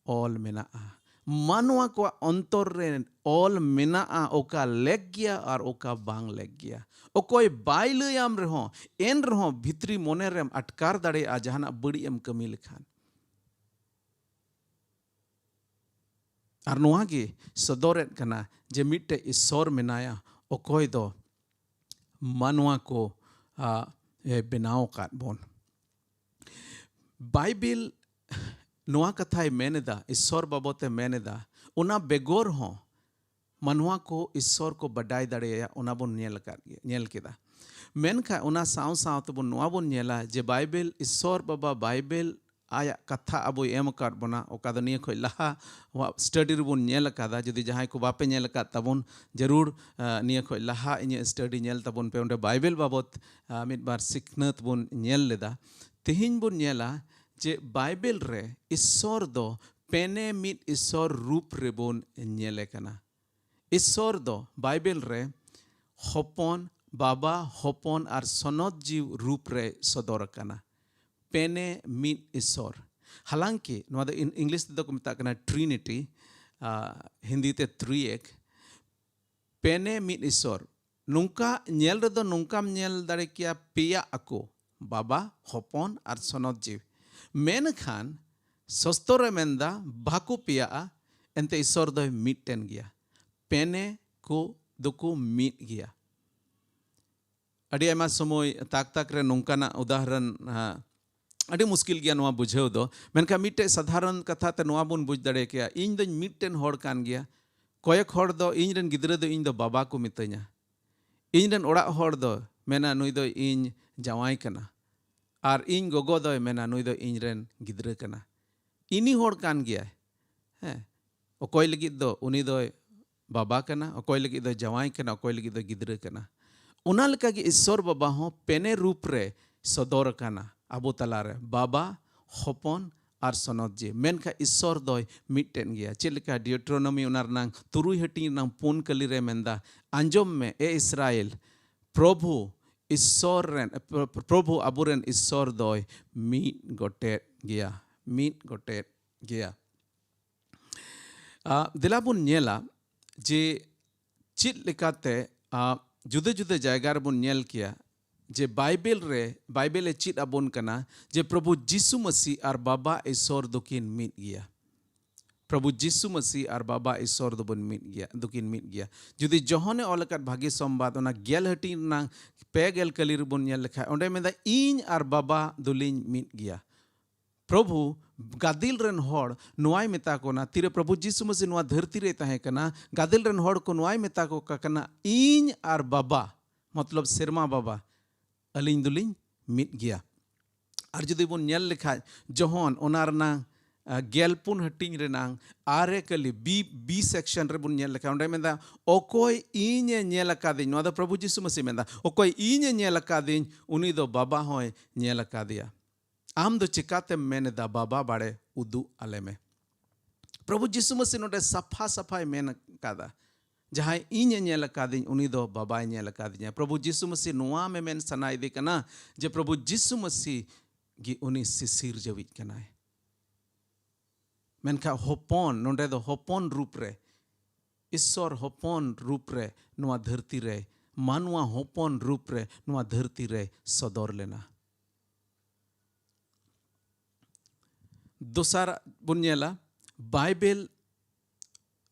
ᱚᱞ ᱢᱮᱱᱟᱜᱼᱟ᱾ ᱢᱟᱱᱣᱟ ᱠᱚᱣᱟᱜ ᱚᱱᱛᱚᱨ ᱨᱮ ᱚᱞ ᱢᱮᱱᱟᱜᱼᱟ, ᱚᱠᱟ ᱞᱮᱠ ᱜᱮᱭᱟ ᱟᱨ ᱚᱠᱟ ᱵᱟᱝ ᱞᱮᱠ ᱜᱮᱭᱟ᱾ ᱚᱠᱚᱭ ᱵᱟᱭ ᱞᱟᱹᱭᱟᱢ ᱨᱮᱦᱚᱸ, ᱮᱱ ᱨᱮᱦᱚᱸ ᱵᱷᱤᱛᱨᱤ ᱢᱚᱱᱮ ᱨᱮᱢ ᱟᱴᱠᱟᱨ ᱫᱟᱲᱮᱭᱟᱜᱼᱟ ᱡᱟᱦᱟᱱᱟᱜ ᱵᱟᱹᱲᱤᱡ ᱮᱢ ᱠᱟᱹᱢᱤ ᱞᱮᱠᱷᱟᱱ᱾ ᱟᱨ ᱱᱚᱣᱟ ᱜᱮ ᱥᱚᱫᱚᱨᱮᱫ ᱠᱟᱱᱟ ᱡᱮ ᱢᱤᱫᱴᱮᱡ ᱤᱥᱥᱚᱨ ᱢᱮᱱᱟᱭᱟ, ᱚᱠᱚᱭ ᱫᱚ ᱢᱟᱱᱣᱟ ᱠᱚ, ᱟ, ᱮ ᱵᱮᱱᱟᱣ ᱟᱠᱟᱫ ᱵᱚᱱ᱾ ᱵᱟᱭᱵᱮᱞ ᱱᱚᱣᱟ ᱠᱟᱛᱷᱟᱭ ᱢᱮᱱ ᱮᱫᱟ, ᱤᱥᱥᱚᱨ ᱵᱟᱵᱚᱛ ᱮ ᱢᱮᱱ ᱮᱫᱟ, ᱚᱱᱟ ᱵᱮᱜᱚᱨ ᱦᱚᱸ ᱢᱟᱱᱣᱟ ᱠᱚ ᱤᱥᱥᱚᱨ ᱠᱚ ᱵᱟᱰᱟᱭ ᱫᱟᱲᱮᱭᱟᱭᱟ, ᱚᱱᱟ ᱵᱚᱱ ᱧᱮᱞ ᱟᱠᱟᱫ ᱜᱮ, ᱧᱮᱞ ᱠᱮᱫᱟ᱾ ᱢᱮᱱᱠᱷᱟᱱ ᱚᱱᱟ ᱥᱟᱶ ᱥᱟᱶ ᱛᱮᱵᱚᱱ ᱱᱚᱣᱟ ᱵᱚᱱ ᱧᱮᱞᱟ ᱡᱮ ᱵᱟᱭᱵᱮᱞ, ᱤᱥᱥᱚᱨ ᱵᱟᱵᱟ ᱵᱟᱭᱵᱮᱞ ᱟᱭᱟᱜ ᱠᱟᱛᱷᱟ ᱟᱵᱚᱭ ᱮᱢ ᱟᱠᱟᱫ ᱵᱚᱱᱟ, ᱚᱠᱟ ᱫᱚ ᱱᱤᱭᱟᱹ ᱠᱷᱚᱱ ᱞᱟᱦᱟ ᱣᱟᱜ study ᱨᱮᱵᱚᱱ ᱧᱮᱞ ᱟᱠᱟᱫᱟ᱾ ᱡᱩᱫᱤ ᱡᱟᱦᱟᱸᱭ ᱠᱚ ᱵᱟᱯᱮ ᱧᱮᱞ ᱟᱠᱟᱫ ᱛᱟᱵᱚᱱ, ᱡᱟᱹᱨᱩᱲ, ᱟ, ᱱᱤᱭᱟᱹ ᱠᱷᱚᱱ ᱞᱟᱦᱟ ᱤᱧᱟᱹᱜ study ᱧᱮᱞ ᱛᱟᱵᱚᱱ ᱯᱮ, ᱚᱸᱰᱮ ᱵᱟᱭᱵᱮᱞ ᱵᱟᱵᱚᱛ, ᱟ, ᱢᱤᱫ ᱵᱟᱨ ᱥᱤᱠᱷᱱᱟᱹᱛ ᱵᱚᱱ ᱧᱮᱞ ᱞᱮᱫᱟ᱾ ᱛᱮᱦᱮᱧ ᱵᱚᱱ ᱧᱮᱞᱟ ᱡᱮ ᱵᱟᱭᱵᱮᱞ ᱨᱮ ᱤᱥᱥᱚᱨ ᱫᱚ ᱯᱮᱱᱮ ᱢᱤᱫ ᱤᱥᱥᱚᱨ ᱨᱩᱯ ᱨᱮᱵᱚᱱ ᱧᱮᱞᱮ ᱠᱟᱱᱟ᱾ ᱤᱥᱥᱚᱨ ᱫᱚ ᱵᱟᱭᱵᱮᱞ ᱨᱮ ᱦᱚᱯᱚᱱ, ᱵᱟᱵᱟ, ᱦᱚᱯᱚᱱ ᱟᱨ ᱥᱚᱱᱚᱛ ᱡᱤᱣ ᱨᱩᱯ ᱨᱮ ᱥᱚᱫᱚᱨ ᱟᱠᱟᱱᱟ᱾ ᱯᱮᱱᱮ ᱢᱤᱫ ᱤᱥᱥᱚᱨ᱾ ᱦᱟᱞᱟᱝᱠᱤ ᱱᱚᱣᱟ ᱫᱚ ᱤᱝ-, ᱤᱝᱞᱤᱥ ᱛᱮᱫᱚ ᱠᱚ ᱢᱮᱛᱟᱜ ᱠᱟᱱᱟ Trinity, ᱟ, ᱦᱤᱱᱫᱤ ᱛᱮ ᱛᱨᱤᱭᱮᱠ᱾ ᱯᱮᱱᱮ ᱢᱤᱫ ᱤᱥᱚᱨ᱾ ᱱᱚᱝᱠᱟ ᱧᱮᱞ ᱨᱮᱫᱚ ᱱᱚᱝᱠᱟᱢ ᱧᱮᱞ ᱫᱟᱲᱮ ᱠᱮᱭᱟ, ᱯᱮᱭᱟᱜ ᱟᱠᱚ, ᱵᱟᱵᱟ, ᱦᱚᱯᱚᱱ ᱟᱨ ᱥᱚᱱᱚᱛ ᱡᱤᱣᱤ᱾ ᱢᱮᱱᱠᱷᱟᱱ ᱥᱚᱥᱛᱚᱨᱮ ᱢᱮᱱᱫᱟ ᱵᱟᱠᱚ ᱯᱮᱭᱟᱜᱼᱟ, ᱮᱱᱛᱮ ᱤᱥᱚᱨ ᱫᱚᱭ ᱢᱤᱫᱴᱮᱱ ᱜᱮᱭᱟ᱾ ᱯᱮᱱᱮ ᱠᱚ ᱫᱚᱠᱚ ᱢᱤᱫ ᱜᱮᱭᱟ᱾ ᱟᱹᱰᱤ ᱟᱭᱢᱟ ᱥᱚᱢᱚᱭ ᱛᱟᱠ ᱛᱟᱠ ᱨᱮ ᱱᱚᱝᱠᱟᱱᱟᱜ ᱩᱫᱟᱦᱚᱨᱚᱱ, ᱦᱟ, ᱟᱹᱰᱤ ᱢᱩᱥᱠᱤᱞ ᱜᱮᱭᱟ ᱱᱚᱣᱟ ᱵᱩᱡᱷᱟᱹᱣ ᱫᱚ᱾ ᱢᱮᱱᱠᱷᱟᱱ ᱢᱤᱫᱴᱮᱡ ᱥᱟᱫᱷᱟᱨᱚᱱ ᱠᱟᱛᱷᱟ ᱛᱮ ᱱᱚᱣᱟ ᱵᱚᱱ ᱵᱩᱡᱽ ᱫᱟᱲᱮ ᱠᱮᱭᱟ, ᱤᱧ ᱫᱚᱧ ᱢᱤᱫᱴᱮᱱ ᱦᱚᱲ ᱠᱟᱱ ᱜᱮᱭᱟ᱾ ᱠᱚᱭᱮᱠ ᱦᱚᱲ ᱫᱚ ᱤᱧ ᱨᱮᱱ ᱜᱤᱫᱽᱨᱟᱹ ᱫᱚ ᱤᱧ ᱫᱚ ᱵᱟᱵᱟ ᱠᱚ ᱢᱤᱛᱟᱹᱧᱟ᱾ ᱤᱧ ᱨᱮᱱ ᱚᱲᱟᱜ ᱦᱚᱲ ᱫᱚ ᱢᱮᱱᱟ, "ᱱᱩᱭ ᱫᱚ ᱤᱧ ᱡᱟᱶᱟᱭ ᱠᱟᱱᱟ", ᱟᱨ ᱤᱧ ᱜᱚᱜᱚ ᱫᱚᱭ ᱢᱮᱱᱟ, "ᱱᱩᱭ ᱫᱚ ᱤᱧ ᱨᱮᱱ ᱜᱤᱫᱽᱨᱟᱹ ᱠᱟᱱᱟ᱾" ᱤᱱᱤ ᱦᱚᱲ ᱠᱟᱱ ᱜᱮᱭᱟᱭ᱾ ᱦᱮᱸ, ᱚᱠᱚᱭ ᱞᱟᱹᱜᱤᱫ ᱫᱚ ᱩᱱᱤ ᱫᱚᱭ ᱵᱟᱵᱟ ᱠᱟᱱᱟ, ᱚᱠᱚᱭ ᱞᱟᱹᱜᱤᱫ ᱫᱚ ᱡᱟᱶᱟᱭ ᱠᱟᱱᱟ, ᱚᱠᱚᱭ ᱞᱟᱹᱜᱤᱫ ᱫᱚ ᱜᱤᱫᱽᱨᱟᱹ ᱠᱟᱱᱟ᱾ ᱚᱱᱟ ᱞᱮᱠᱟᱜᱮ ᱤᱥᱥᱚᱨ ᱵᱟᱵᱟ ᱦᱚᱸ ᱯᱮᱱᱮ ᱨᱩᱯ ᱨᱮ ᱥᱚᱫᱚᱨ ᱟᱠᱟᱱᱟ ᱟᱵᱚ ᱛᱟᱞᱟᱨᱮ, ᱵᱟᱵᱟ, ᱦᱚᱯᱚᱱ ᱟᱨ ᱥᱚᱱᱚᱛ ᱡᱤᱣᱤ᱾ ᱢᱮᱱᱠᱷᱟᱱ ᱤᱥᱥᱚᱨ ᱫᱚᱭ ᱢᱤᱫᱴᱮᱱ ᱜᱮᱭᱟ᱾ ᱪᱮᱫ ᱞᱮᱠᱟ ᱰᱤᱭᱳᱴᱨᱳᱱᱚᱢᱤ ᱚᱱᱟ ᱨᱮᱱᱟᱝ ᱛᱩᱨᱩᱭ ᱦᱟᱹᱴᱤᱧ ᱨᱮᱱᱟᱝ ᱯᱩᱱ ᱠᱟᱹᱞᱤ ᱨᱮ ᱢᱮᱱᱫᱟ, "ᱟᱸᱡᱚᱢ ᱢᱮ ᱮ ᱤᱥᱨᱟᱭᱮᱞ, ᱯᱨᱚᱵᱷᱩ ᱤᱥᱥᱚᱨ ᱨᱮᱱ, ᱯᱨᱚ-, ᱯᱨᱚᱵᱷᱩ ᱟᱵᱚᱨᱮᱱ ᱤᱥᱥᱚᱨ ᱫᱚᱭ ᱢᱤᱫ ᱜᱚᱴᱮᱡ ᱜᱮᱭᱟ, ᱢᱤᱫ ᱜᱚᱴᱮᱡ ᱜᱮᱭᱟ᱾" ᱟ, ᱫᱮᱞᱟ ᱵᱚᱱ ᱧᱮᱞᱟ ᱡᱮ ᱪᱮᱫ ᱞᱮᱠᱟᱛᱮ, ᱟ, ᱡᱩᱫᱟᱹ ᱡᱩᱫᱟᱹ ᱡᱟᱭᱜᱟ ᱨᱮᱵᱚᱱ ᱧᱮᱞ ᱠᱮᱭᱟ ᱡᱮ ᱵᱟᱭᱵᱮᱞ ᱨᱮ, ᱵᱟᱭᱵᱮᱞ ᱮ ᱪᱮᱫ ᱟᱵᱚᱱ ᱠᱟᱱᱟ ᱡᱮ ᱯᱨᱚᱵᱷᱩ ᱡᱤᱥᱩ ᱢᱟᱹᱥᱤ ᱟᱨ ᱵᱟᱵᱟ ᱤᱥᱥᱚᱨ ᱫᱚᱠᱤᱱ ᱢᱤᱫ ᱜᱮᱭᱟ᱾ ᱯᱨᱚᱵᱷᱩ ᱡᱤᱥᱩ ᱢᱟᱹᱥᱤ ᱟᱨ ᱵᱟᱵᱟ ᱤᱥᱥᱚᱨ ᱫᱚᱵᱚᱱ ᱢᱤᱫ ᱜᱮᱭᱟ, ᱫᱚᱠᱤᱱ ᱢᱤᱫ ᱜᱮᱭᱟ᱾ ᱡᱩᱫᱤ ᱡᱚᱦᱚᱱᱮ ᱚᱞ ᱟᱠᱟᱫ ᱵᱷᱟᱹᱜᱤ ᱥᱚᱢᱵᱟᱫ, ᱚᱱᱟ ᱜᱮᱞ ᱦᱟᱹᱴᱤᱧ ᱨᱮᱱᱟᱝ ᱯᱮ ᱜᱮᱞ ᱠᱟᱹᱞᱤ ᱨᱮᱵᱚᱱ ᱧᱮᱞ ᱞᱮᱠᱷᱟᱡ, ᱚᱸᱰᱮ ᱢᱮᱱᱫᱟ, "ᱤᱧ ᱟᱨ ᱵᱟᱵᱟ ᱫᱚᱞᱤᱧ ᱢᱤᱫ ᱜᱮᱭᱟ᱾" ᱯᱨᱚᱵᱷᱩ ᱜᱟᱫᱤᱞ ᱨᱮᱱ ᱦᱚᱲ ᱱᱚᱣᱟᱭ ᱢᱮᱛᱟ ᱠᱚ ᱠᱟᱱᱟ, ᱛᱤᱨᱮ ᱯᱨᱚᱵᱷᱩ ᱡᱤᱥᱩ ᱢᱟᱹᱥᱤ ᱱᱚᱣᱟ ᱫᱷᱟᱹᱨᱛᱤ ᱨᱮᱭ ᱛᱟᱦᱮᱸ ᱠᱟᱱᱟ, ᱜᱟᱫᱮᱞ ᱨᱮᱱ ᱦᱚᱲ ᱠᱚ ᱱᱚᱣᱟᱭ ᱢᱮᱛᱟ ᱠᱚ ᱠᱟ-, ᱠᱟᱱᱟ, "ᱤᱧ ᱟᱨ ᱵᱟᱵᱟ, ᱢᱚᱛᱞᱚᱵ ᱥᱮᱨᱢᱟ ᱵᱟᱵᱟ, ᱟᱹᱞᱤᱧ ᱫᱚᱞᱤᱧ ᱢᱤᱫ ᱜᱮᱭᱟ᱾" ᱟᱨ ᱡᱩᱫᱤ ᱵᱚᱱ ᱧᱮᱞ ᱞᱮᱠᱷᱟᱡ, ᱡᱚᱦᱚᱱ ᱚᱱᱟ ᱨᱮᱱᱟᱝ, ᱟ, ᱜᱮᱞ ᱯᱩᱱ ᱦᱟᱹᱴᱤᱧ ᱨᱮᱱᱟᱝ ᱟᱨᱮ ᱠᱟᱹᱞᱤ, B, B section ᱨᱮᱵᱚᱱ ᱧᱮᱞ ᱞᱮᱠᱷᱟᱡ, ᱚᱸᱰᱮ ᱢᱮᱱᱫᱟ, "ᱚᱠᱚᱭ ᱤᱧᱮ ᱧᱮᱞ ᱟᱠᱟᱫᱤᱧ", ᱱᱚᱣᱟ ᱫᱚ ᱯᱨᱚᱵᱷᱩ ᱡᱤᱥᱩ ᱢᱟᱹᱥᱤ ᱢᱮᱱᱫᱟ, "ᱚᱠᱚᱭ ᱤᱧᱮ ᱧᱮᱞ ᱟᱠᱟᱫᱤᱧ, ᱩᱱᱤ ᱫᱚ ᱵᱟᱵᱟ ᱦᱚᱸᱭ ᱧᱮᱞ ᱟᱠᱟᱫᱮᱭᱟ᱾ ᱟᱢ ᱫᱚ ᱪᱮᱠᱟᱛᱮᱢ ᱢᱮᱱ ᱮᱫᱟ, ᱵᱟᱵᱟ ᱵᱟᱲᱮ ᱩᱫᱩᱜ ᱟᱞᱮ ᱢᱮ?" ᱯᱨᱚᱵᱷᱩ ᱡᱤᱥᱩ ᱢᱟᱹᱥᱤ ᱱᱚᱰᱮ ᱥᱟᱯᱷᱟ ᱥᱟᱯᱷᱟᱭ ᱢᱮᱱ ᱟᱠᱟᱫᱟ, "ᱡᱟᱦᱟᱸᱭ ᱤᱧᱮ ᱧᱮᱞ ᱟᱠᱟᱫᱤᱧ, ᱩᱱᱤ ᱫᱚ ᱵᱟᱵᱟᱭ ᱧᱮᱞ ᱟᱠᱟᱫᱤᱧᱟ᱾" ᱯᱨᱚᱵᱷᱩ ᱡᱤᱥᱩ ᱢᱟᱹᱥᱤ ᱱᱚᱣᱟ ᱢᱮᱢᱮᱱ ᱥᱟᱱᱟᱭᱮᱫᱮ ᱠᱟᱱᱟ ᱡᱮ ᱯᱨᱚᱵᱷᱩ ᱡᱤᱥᱩ ᱢᱟᱹᱥᱤ ᱜᱮ ᱩᱱᱤ ᱥᱤᱥᱤᱨᱡᱟᱹᱣᱤᱡ ᱠᱟᱱᱟᱭ᱾ ᱢᱮᱱᱠᱷᱟᱱ ᱦᱚᱯᱚᱱ, ᱱᱚᱰᱮ ᱫᱚ ᱦᱚᱯᱚᱱ ᱨᱩᱯ ᱨᱮ ᱤᱥᱥᱚᱨ ᱦᱚᱯᱚᱱ ᱨᱩᱯ ᱨᱮ ᱱᱚᱣᱟ ᱫᱷᱟᱹᱨᱛᱤ ᱨᱮ, ᱢᱟᱱᱣᱟ ᱦᱚᱯᱚᱱ ᱨᱩᱯ ᱨᱮ ᱱᱚᱣᱟ ᱫᱷᱟᱹᱨᱛᱤ ᱨᱮ ᱥᱚᱫᱚᱨ ᱞᱮᱱᱟ᱾ ᱫᱚᱥᱟᱨ ᱵᱚᱱ ᱧᱮᱞᱟ, ᱵᱟᱭᱵᱮᱞ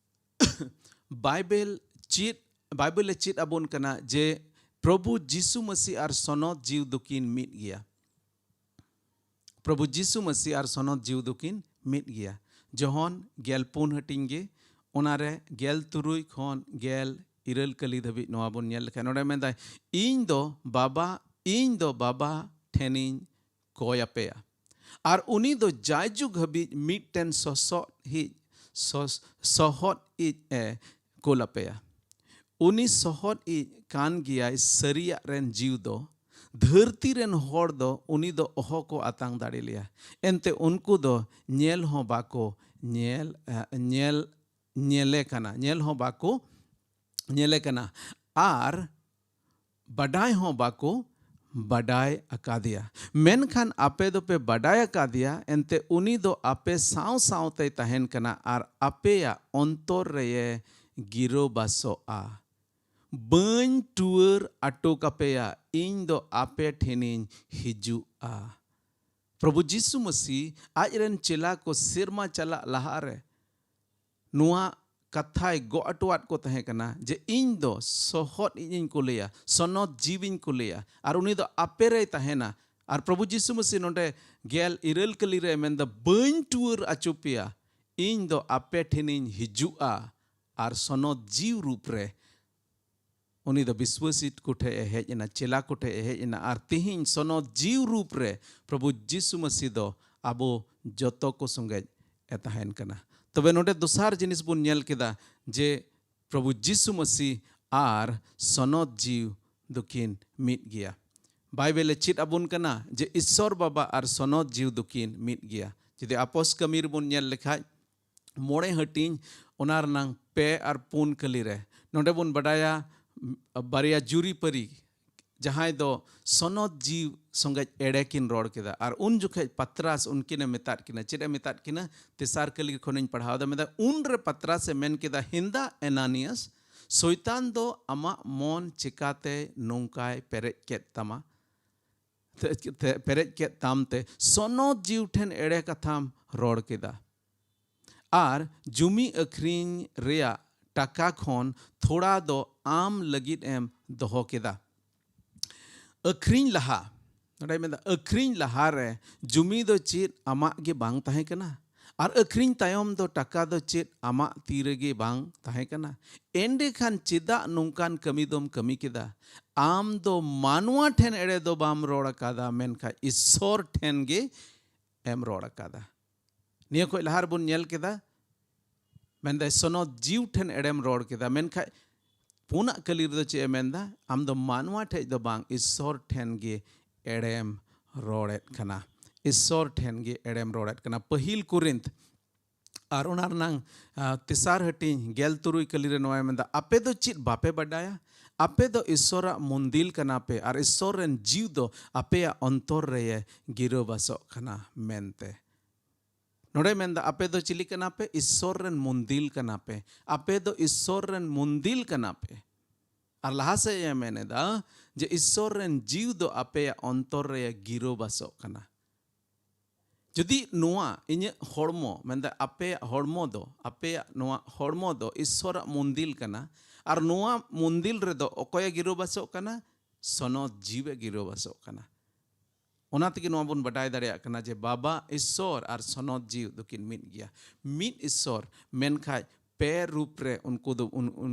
ᱵᱟᱭᱵᱮᱞ ᱪᱮᱫ ᱵᱟᱭᱵᱮᱞ ᱮ ᱪᱮᱫ ᱟᱵᱚᱱ ᱠᱟᱱᱟ ᱡᱮ ᱯᱨᱚᱵᱷᱩ ᱡᱤᱥᱩ ᱢᱟᱹᱥᱤ ᱟᱨ ᱥᱚᱱᱚᱛ ᱡᱤᱣ ᱫᱚᱠᱤᱱ ᱢᱤᱫ ᱜᱮᱭᱟ᱾ ᱯᱨᱚᱵᱷᱩ ᱡᱤᱥᱩ ᱢᱟᱹᱥᱤ ᱟᱨ ᱥᱚᱱᱚᱛ ᱡᱤᱣ ᱫᱚᱠᱤᱱ ᱢᱤᱫ ᱜᱮᱭᱟ᱾ ᱡᱚᱦᱚᱱ ᱜᱮᱞ ᱯᱩᱱ ᱦᱟᱹᱴᱤᱧ ᱜᱮ, ᱚᱱᱟᱨᱮ ᱜᱮᱞ ᱛᱩᱨᱩᱭ ᱠᱷᱚᱱ ᱜᱮᱞ ᱤᱨᱟᱹᱞ ᱠᱟᱹᱞᱤ ᱫᱷᱟᱹᱵᱤᱡ ᱱᱚᱣᱟ ᱵᱚᱱ ᱧᱮᱞ ᱞᱮᱠᱷᱟᱱ, ᱱᱚᱰᱮ ᱢᱮᱱᱫᱟᱭ, "ᱤᱧ ᱫᱚ ᱵᱟᱵᱟ, ᱤᱧ ᱫᱚ ᱵᱟᱵᱟ ᱴᱷᱮᱱᱤᱧ ᱠᱚᱭ ᱟᱯᱮᱭᱟ, ᱟᱨ ᱩᱱᱤ ᱫᱚ ᱡᱟᱭᱡᱩᱜᱽ ᱦᱟᱹᱵᱤᱡ ᱢᱤᱫᱴᱮᱱ ᱥᱚᱥᱚᱫ ᱦᱤᱡ ᱥᱚᱥ- ᱥᱚᱦᱚᱫ ᱤᱡ ᱮ ᱠᱩᱞ ᱟᱯᱮᱭᱟ᱾ ᱩᱱᱤ ᱥᱚᱦᱚᱫ ᱤᱡ ᱠᱟᱱ ᱜᱮᱭᱟᱭ ᱥᱟᱹᱨᱤᱭᱟᱜ ᱨᱮᱱ ᱡᱤᱣ ᱫᱚ᱾ ᱫᱷᱟᱹᱨᱛᱤ ᱨᱮᱱ ᱦᱚᱲ ᱫᱚ ᱩᱱᱤ ᱫᱚ ᱚᱦᱚ ᱠᱚ ᱟᱛᱟᱝ ᱫᱟᱲᱮ ᱞᱮᱭᱟ, ᱮᱱᱛᱮ ᱩᱱᱠᱩ ᱫᱚ ᱧᱮᱞ ᱦᱚᱸ ᱵᱟᱠᱚ ᱧᱮᱞ ᱧᱮᱞ ᱧᱮᱞᱮ ᱠᱟᱱᱟ, ᱧᱮᱞ ᱦᱚᱸ ᱵᱟᱠᱚ ᱧᱮᱞᱮ ᱠᱟᱱᱟ, ᱟᱨ ᱵᱟᱰᱟᱭ ᱦᱚᱸ ᱵᱟᱠᱚ ᱵᱟᱰᱟᱭ ᱟᱠᱟᱫᱮᱭᱟ᱾ ᱢᱮᱱᱠᱷᱟᱱ ᱟᱯᱮ ᱫᱚᱯᱮ ᱵᱟᱰᱟᱭ ᱟᱠᱟᱫᱮᱭᱟ, ᱮᱱᱛᱮ ᱩᱱᱤ ᱫᱚ ᱟᱯᱮ ᱥᱟᱶ ᱥᱟᱶᱛᱮᱭ ᱛᱟᱦᱮᱱ ᱠᱟᱱᱟ ᱟᱨ ᱟᱯᱮᱭᱟᱜ ᱚᱱᱛᱚᱨ ᱨᱮᱭᱮ ᱜᱤᱨᱟᱹᱵᱟᱥᱚᱜᱼᱟ᱾ ᱵᱟᱹᱧ ᱴᱩᱣᱟᱹᱨ ᱟᱴᱚᱠ ᱟᱯᱮᱭᱟ, ᱤᱧ ᱫᱚ ᱟᱯᱮ ᱴᱷᱮᱱᱤᱧ ᱦᱤᱡᱩᱜᱼᱟ᱾" ᱯᱨᱚᱵᱷᱩ ᱡᱤᱥᱩ ᱢᱟᱹᱥᱤ ᱟᱡ ᱨᱮᱱ ᱪᱮᱞᱟ ᱠᱚ ᱥᱮᱨᱢᱟ ᱪᱟᱞᱟᱜ ᱞᱟᱦᱟᱨᱮ ᱱᱚᱣᱟ ᱠᱟᱛᱷᱟᱭ ᱜᱚᱜ ᱦᱚᱴᱚᱣᱟᱫ ᱠᱚ ᱛᱟᱦᱮᱸ ᱠᱟᱱᱟ ᱡᱮ, "ᱤᱧ ᱫᱚ ᱥᱚᱦᱚᱫ ᱤᱧᱤᱧ ᱠᱩᱞᱮᱭᱟ, ᱥᱚᱱᱚᱛ ᱡᱤᱣᱤᱧ ᱠᱩᱞᱮᱭᱟ, ᱟᱨ ᱩᱱᱤ ᱫᱚ ᱟᱯᱮ ᱨᱮᱭ ᱛᱟᱦᱮᱱᱟ᱾" ᱟᱨ ᱯᱨᱚᱵᱷᱩ ᱡᱤᱥᱩ ᱢᱟᱹᱥᱤ ᱱᱚᱰᱮ ᱜᱮᱞ ᱤᱨᱟᱹᱞ ᱠᱟᱹᱞᱤ ᱨᱮ ᱢᱮᱱᱫᱟ, "ᱵᱟᱹᱧ ᱴᱩᱣᱟᱹᱨ ᱟᱪᱚ ᱯᱮᱭᱟ, ᱤᱧ ᱫᱚ ᱟᱯᱮ ᱴᱷᱮᱱᱤᱧ ᱦᱤᱡᱩᱜᱼᱟ ᱟᱨ ᱥᱚᱱᱚᱛ ᱡᱤᱣ ᱨᱩᱯ ᱨᱮ ᱩᱱᱤ ᱫᱚ ᱵᱤᱥᱣᱟᱹᱥᱤ ᱠᱚᱴᱷᱮᱡ ᱮ ᱦᱮᱡ ᱮᱱᱟ, ᱪᱮᱞᱟ ᱠᱚᱴᱷᱮᱡ ᱮ ᱦᱮᱡ ᱮᱱᱟ, ᱟᱨ ᱛᱤᱦᱤᱧ ᱥᱚᱱᱚᱛ ᱡᱤᱣ ᱨᱩᱯ ᱨᱮ ᱯᱨᱚᱵᱷᱩ ᱡᱤᱥᱩ ᱢᱟᱹᱥᱤ ᱫᱚ ᱟᱵᱚ ᱡᱚᱛᱚ ᱠᱚ ᱥᱚᱸᱜᱮᱡ ᱮ ᱛᱟᱦᱮᱱ ᱠᱟᱱᱟ᱾ ᱛᱚᱵᱮ ᱱᱚᱰᱮ ᱫᱚᱥᱟᱨ ᱡᱤᱱᱤᱥ ᱵᱚᱱ ᱧᱮᱞ ᱠᱮᱫᱟ ᱡᱮ ᱯᱨᱚᱵᱷᱩ ᱡᱤᱥᱩ ᱢᱟᱹᱥᱤ ᱟᱨ ᱥᱚᱱᱚᱛ ᱡᱤᱣ ᱫᱚᱠᱤᱱ ᱢᱤᱫ ᱜᱮᱭᱟ᱾ ᱵᱟᱭᱵᱮᱞ ᱮ ᱪᱮᱫ ᱟᱵᱚᱱ ᱠᱟᱱᱟ ᱡᱮ ᱤᱥᱥᱚᱨ ᱵᱟᱵᱟ ᱟᱨ ᱥᱚᱱᱚᱛ ᱡᱤᱣ ᱫᱚᱠᱤᱱ ᱢᱤᱫ ᱜᱮᱭᱟ᱾ ᱡᱩᱫᱤ ᱟᱯᱚᱥ ᱠᱟᱹᱢᱤ ᱨᱮᱵᱚᱱ ᱧᱮᱞ ᱞᱮᱠᱷᱟᱡ, ᱢᱚᱬᱮ ᱦᱟᱹᱴᱤᱧ, ᱚᱱᱟ ᱨᱮᱱᱟᱝ ᱯᱮ ᱟᱨ ᱯᱩᱱ ᱠᱟᱹᱞᱤ ᱨᱮ, ᱱᱚᱰᱮ ᱵᱚᱱ ᱵᱟᱰᱟᱭᱟ, ᱵᱟᱨᱭᱟ ᱡᱩᱨᱤᱯᱟᱹᱨᱤ, ᱡᱟᱦᱟᱸᱭ ᱫᱚ ᱥᱚᱱᱚᱛ ᱡᱤᱣᱤ ᱥᱚᱸᱜᱮ ᱮᱲᱮ ᱠᱤᱱ ᱨᱚᱲ ᱠᱮᱫᱟ᱾ ᱟᱨ ᱩᱱ ᱡᱚᱠᱷᱮᱡ ᱯᱟᱛᱨᱟᱥ ᱩᱱᱠᱤᱱᱮ ᱢᱮᱛᱟᱫ ᱠᱤᱱᱟ᱾ ᱪᱮᱫ ᱮ ᱢᱮᱛᱟᱫ ᱠᱤᱱᱟ? ᱛᱮᱥᱟᱨ ᱠᱟᱹᱞᱤ ᱠᱷᱚᱱᱤᱧ ᱯᱟᱲᱦᱟᱣ ᱮᱫᱟ, ᱢᱮᱱᱫᱟ, ᱩᱱᱨᱮ ᱯᱟᱛᱨᱟᱥ ᱮ ᱢᱮᱱ ᱠᱮᱫᱟ, ᱦᱮᱸᱫᱟ ᱮᱱᱟᱱᱤᱭᱟᱥ, ᱥᱚᱭᱛᱟᱱ ᱫᱚ ᱟᱢᱟᱜ ᱢᱚᱱ ᱪᱮᱠᱟᱛᱮ ᱱᱚᱝᱠᱟᱭ ᱯᱮᱨᱮᱡ ᱠᱮᱫ ᱛᱟᱢᱟ? ᱛᱮ, ᱛᱮ, ᱯᱮᱨᱮᱡ ᱠᱮᱫ ᱛᱟᱢ ᱛᱮ ᱥᱚᱱᱚᱛ ᱡᱤᱣᱤ ᱴᱷᱮᱱ ᱮᱲᱮ ᱠᱟᱛᱷᱟᱢ ᱨᱚᱲ ᱠᱮᱫᱟ᱾ ᱟᱨ ᱡᱩᱢᱤ ᱟᱹᱠᱷᱨᱤᱧ ᱨᱮᱭᱟᱜ ᱴᱟᱠᱟ ᱠᱷᱚᱱ ᱛᱷᱚᱲᱟ ᱫᱚ ᱟᱢ ᱞᱟᱹᱜᱤᱫ ᱮᱢ ᱫᱚᱦᱚ ᱠᱮᱫᱟ᱾ ᱟᱹᱠᱷᱨᱤᱧ ᱞᱟᱦᱟ, ᱱᱚᱰᱮᱭ ᱢᱮᱱᱫᱟ, ᱟᱹᱠᱷᱨᱤᱧ ᱞᱟᱦᱟᱨᱮ ᱡᱩᱢᱤ ᱫᱚ ᱪᱮᱫ ᱟᱢᱟᱜ ᱜᱮ ᱵᱟᱝ ᱛᱟᱦᱮᱸ ᱠᱟᱱᱟ? ᱟᱨ ᱟᱹᱠᱷᱨᱤᱧ ᱛᱟᱭᱚᱢ ᱫᱚ ᱴᱟᱠᱟ ᱫᱚ ᱪᱮᱫ ᱟᱢᱟᱜ ᱛᱤ ᱨᱮᱜᱮ ᱵᱟᱝ ᱛᱟᱦᱮᱸ ᱠᱟᱱᱟ? ᱮᱸᱰᱮᱠᱷᱟᱱ ᱪᱮᱫᱟᱜ ᱱᱚᱝᱠᱟᱱ ᱠᱟᱹᱢᱤ ᱫᱚᱢ ᱠᱟᱹᱢᱤ ᱠᱮᱫᱟ? ᱟᱢ ᱫᱚ ᱢᱟᱱᱣᱟ ᱴᱷᱮᱱ ᱮᱲᱮ ᱫᱚ ᱵᱟᱢ ᱨᱚᱲ ᱟᱠᱟᱫᱟ, ᱢᱮᱱᱠᱷᱟᱱ ᱤᱥᱥᱚᱨ ᱴᱷᱮᱱ ᱜᱮ ᱮᱢ ᱨᱚᱲ ᱟᱠᱟᱫᱟ᱾ ᱱᱤᱭᱟᱹ ᱠᱷᱚᱡ ᱞᱟᱦᱟ ᱨᱮᱵᱚᱱ ᱧᱮᱞ ᱠᱮᱫᱟ, ᱢᱮᱱᱫᱟᱭ, ᱥᱚᱱᱚᱛ ᱡᱤᱣᱤ ᱴᱷᱮᱱ ᱮᱲᱮᱢ ᱨᱚᱲ ᱠᱮᱫᱟ᱾ ᱢᱮᱱᱠᱷᱟᱡ ᱯᱩᱱᱟᱜ ᱠᱟᱹᱞᱤ ᱨᱮᱫᱚ ᱪᱮᱫ ᱮ ᱢᱮᱱᱫᱟ? ᱟᱢ ᱫᱚ ᱢᱟᱱᱣᱟ ᱴᱷᱮᱡ ᱫᱚ ᱵᱟᱝ, ᱤᱥᱥᱚᱨ ᱴᱷᱮᱱ ᱜᱮ ᱮᱲᱮᱢ ᱨᱚᱲᱮᱫ ᱠᱟᱱᱟ᱾ ᱤᱥᱥᱚᱨ ᱴᱷᱮᱱ ᱜᱮ ᱮᱲᱮᱢ ᱨᱚᱲᱮᱫ ᱠᱟᱱᱟ᱾ ᱯᱟᱹᱦᱤᱞ ᱠᱚᱨᱤᱱᱛ ᱟᱨ ᱚᱱᱟ ᱨᱮᱱᱟᱝ, ᱟ, ᱛᱮᱥᱟᱨ ᱦᱟᱹᱴᱤᱧ ᱜᱮᱞ ᱛᱩᱨᱩᱭ ᱠᱟᱹᱞᱤ ᱨᱮ ᱱᱚᱣᱟᱭ ᱢᱮᱱᱫᱟ, ᱟᱯᱮ ᱫᱚ ᱪᱮᱫ ᱵᱟᱯᱮ ᱵᱟᱰᱟᱭᱟ? ᱟᱯᱮ ᱫᱚ ᱤᱥᱥᱚᱨᱟᱜ ᱢᱩᱱᱫᱤᱞ ᱠᱟᱱᱟ ᱯᱮ ᱟᱨ ᱤᱥᱥᱚᱨ ᱨᱮᱱ ᱡᱤᱣᱤ ᱫᱚ ᱟᱯᱮᱭᱟᱜ ᱚᱱᱛᱚᱨ ᱨᱮᱭᱮ ᱜᱤᱨᱟᱹᱵᱟᱥᱚᱜ ᱠᱟᱱᱟ ᱢᱮᱱᱛᱮ᱾ ᱱᱚᱰᱮ ᱢᱮᱱᱫᱟ, ᱟᱯᱮ ᱫᱚ ᱪᱤᱞᱤ ᱠᱟᱱᱟ ᱯᱮ? ᱤᱥᱥᱚᱨ ᱨᱮᱱ ᱢᱩᱱᱫᱤᱞ ᱠᱟᱱᱟ ᱯᱮ᱾ ᱟᱯᱮ ᱫᱚ ᱤᱥᱥᱚᱨ ᱨᱮᱱ ᱢᱩᱱᱫᱤᱞ ᱠᱟᱱᱟ ᱯᱮ᱾ ᱟᱨ ᱞᱟᱦᱟ ᱥᱮᱫ ᱮ ᱢᱮᱱ ᱮᱫᱟ ᱡᱮ ᱤᱥᱥᱚᱨ ᱨᱮᱱ ᱡᱤᱣᱤ ᱫᱚ ᱟᱯᱮᱭᱟᱜ ᱚᱱᱛᱚᱨ ᱨᱮ ᱜᱤᱨᱟᱹᱵᱟᱥᱚᱜ ᱠᱟᱱᱟ᱾ ᱡᱩᱫᱤ ᱱᱚᱣᱟ ᱤᱧᱟᱹᱜ ᱦᱚᱲᱢᱚ, ᱢᱮᱱᱫᱟ ᱟᱯᱮᱭᱟᱜ ᱦᱚᱲᱢᱚ ᱫᱚ, ᱟᱯᱮᱭᱟᱜ ᱱᱚᱣᱟ ᱦᱚᱲᱢᱚ ᱫᱚ ᱤᱥᱥᱚᱨᱟᱜ ᱢᱩᱱᱫᱤᱞ ᱠᱟᱱᱟ, ᱟᱨ ᱱᱚᱣᱟ ᱢᱩᱱᱫᱤᱞ ᱨᱮᱫᱚ ᱚᱠᱚᱭᱮ ᱜᱤᱨᱟᱹᱵᱟᱥᱚᱜ ᱠᱟᱱᱟ? ᱥᱚᱱᱚᱛ ᱡᱤᱣᱤ ᱜᱤᱨᱟᱹᱵᱟᱥᱚᱜ ᱠᱟᱱᱟ᱾ ᱚᱱᱟ ᱛᱮᱜᱮ ᱱᱚᱣᱟ ᱵᱚᱱ ᱵᱟᱰᱟᱭ ᱫᱟᱲᱮᱭᱟᱜ ᱠᱟᱱᱟ ᱡᱮ ᱵᱟᱵᱟ ᱤᱥᱥᱚᱨ ᱟᱨ ᱥᱚᱱᱚᱛ ᱡᱤᱣᱤ ᱫᱚᱠᱤᱱ ᱢᱤᱫ ᱜᱮᱭᱟ᱾ ᱢᱤᱫ ᱤᱥᱥᱚᱨ, ᱢᱮᱱᱠᱷᱟᱡ ᱯᱮ ᱨᱩᱯ ᱨᱮ ᱩᱱᱠᱩ ᱫᱚ, ᱩᱱ, ᱩᱱ,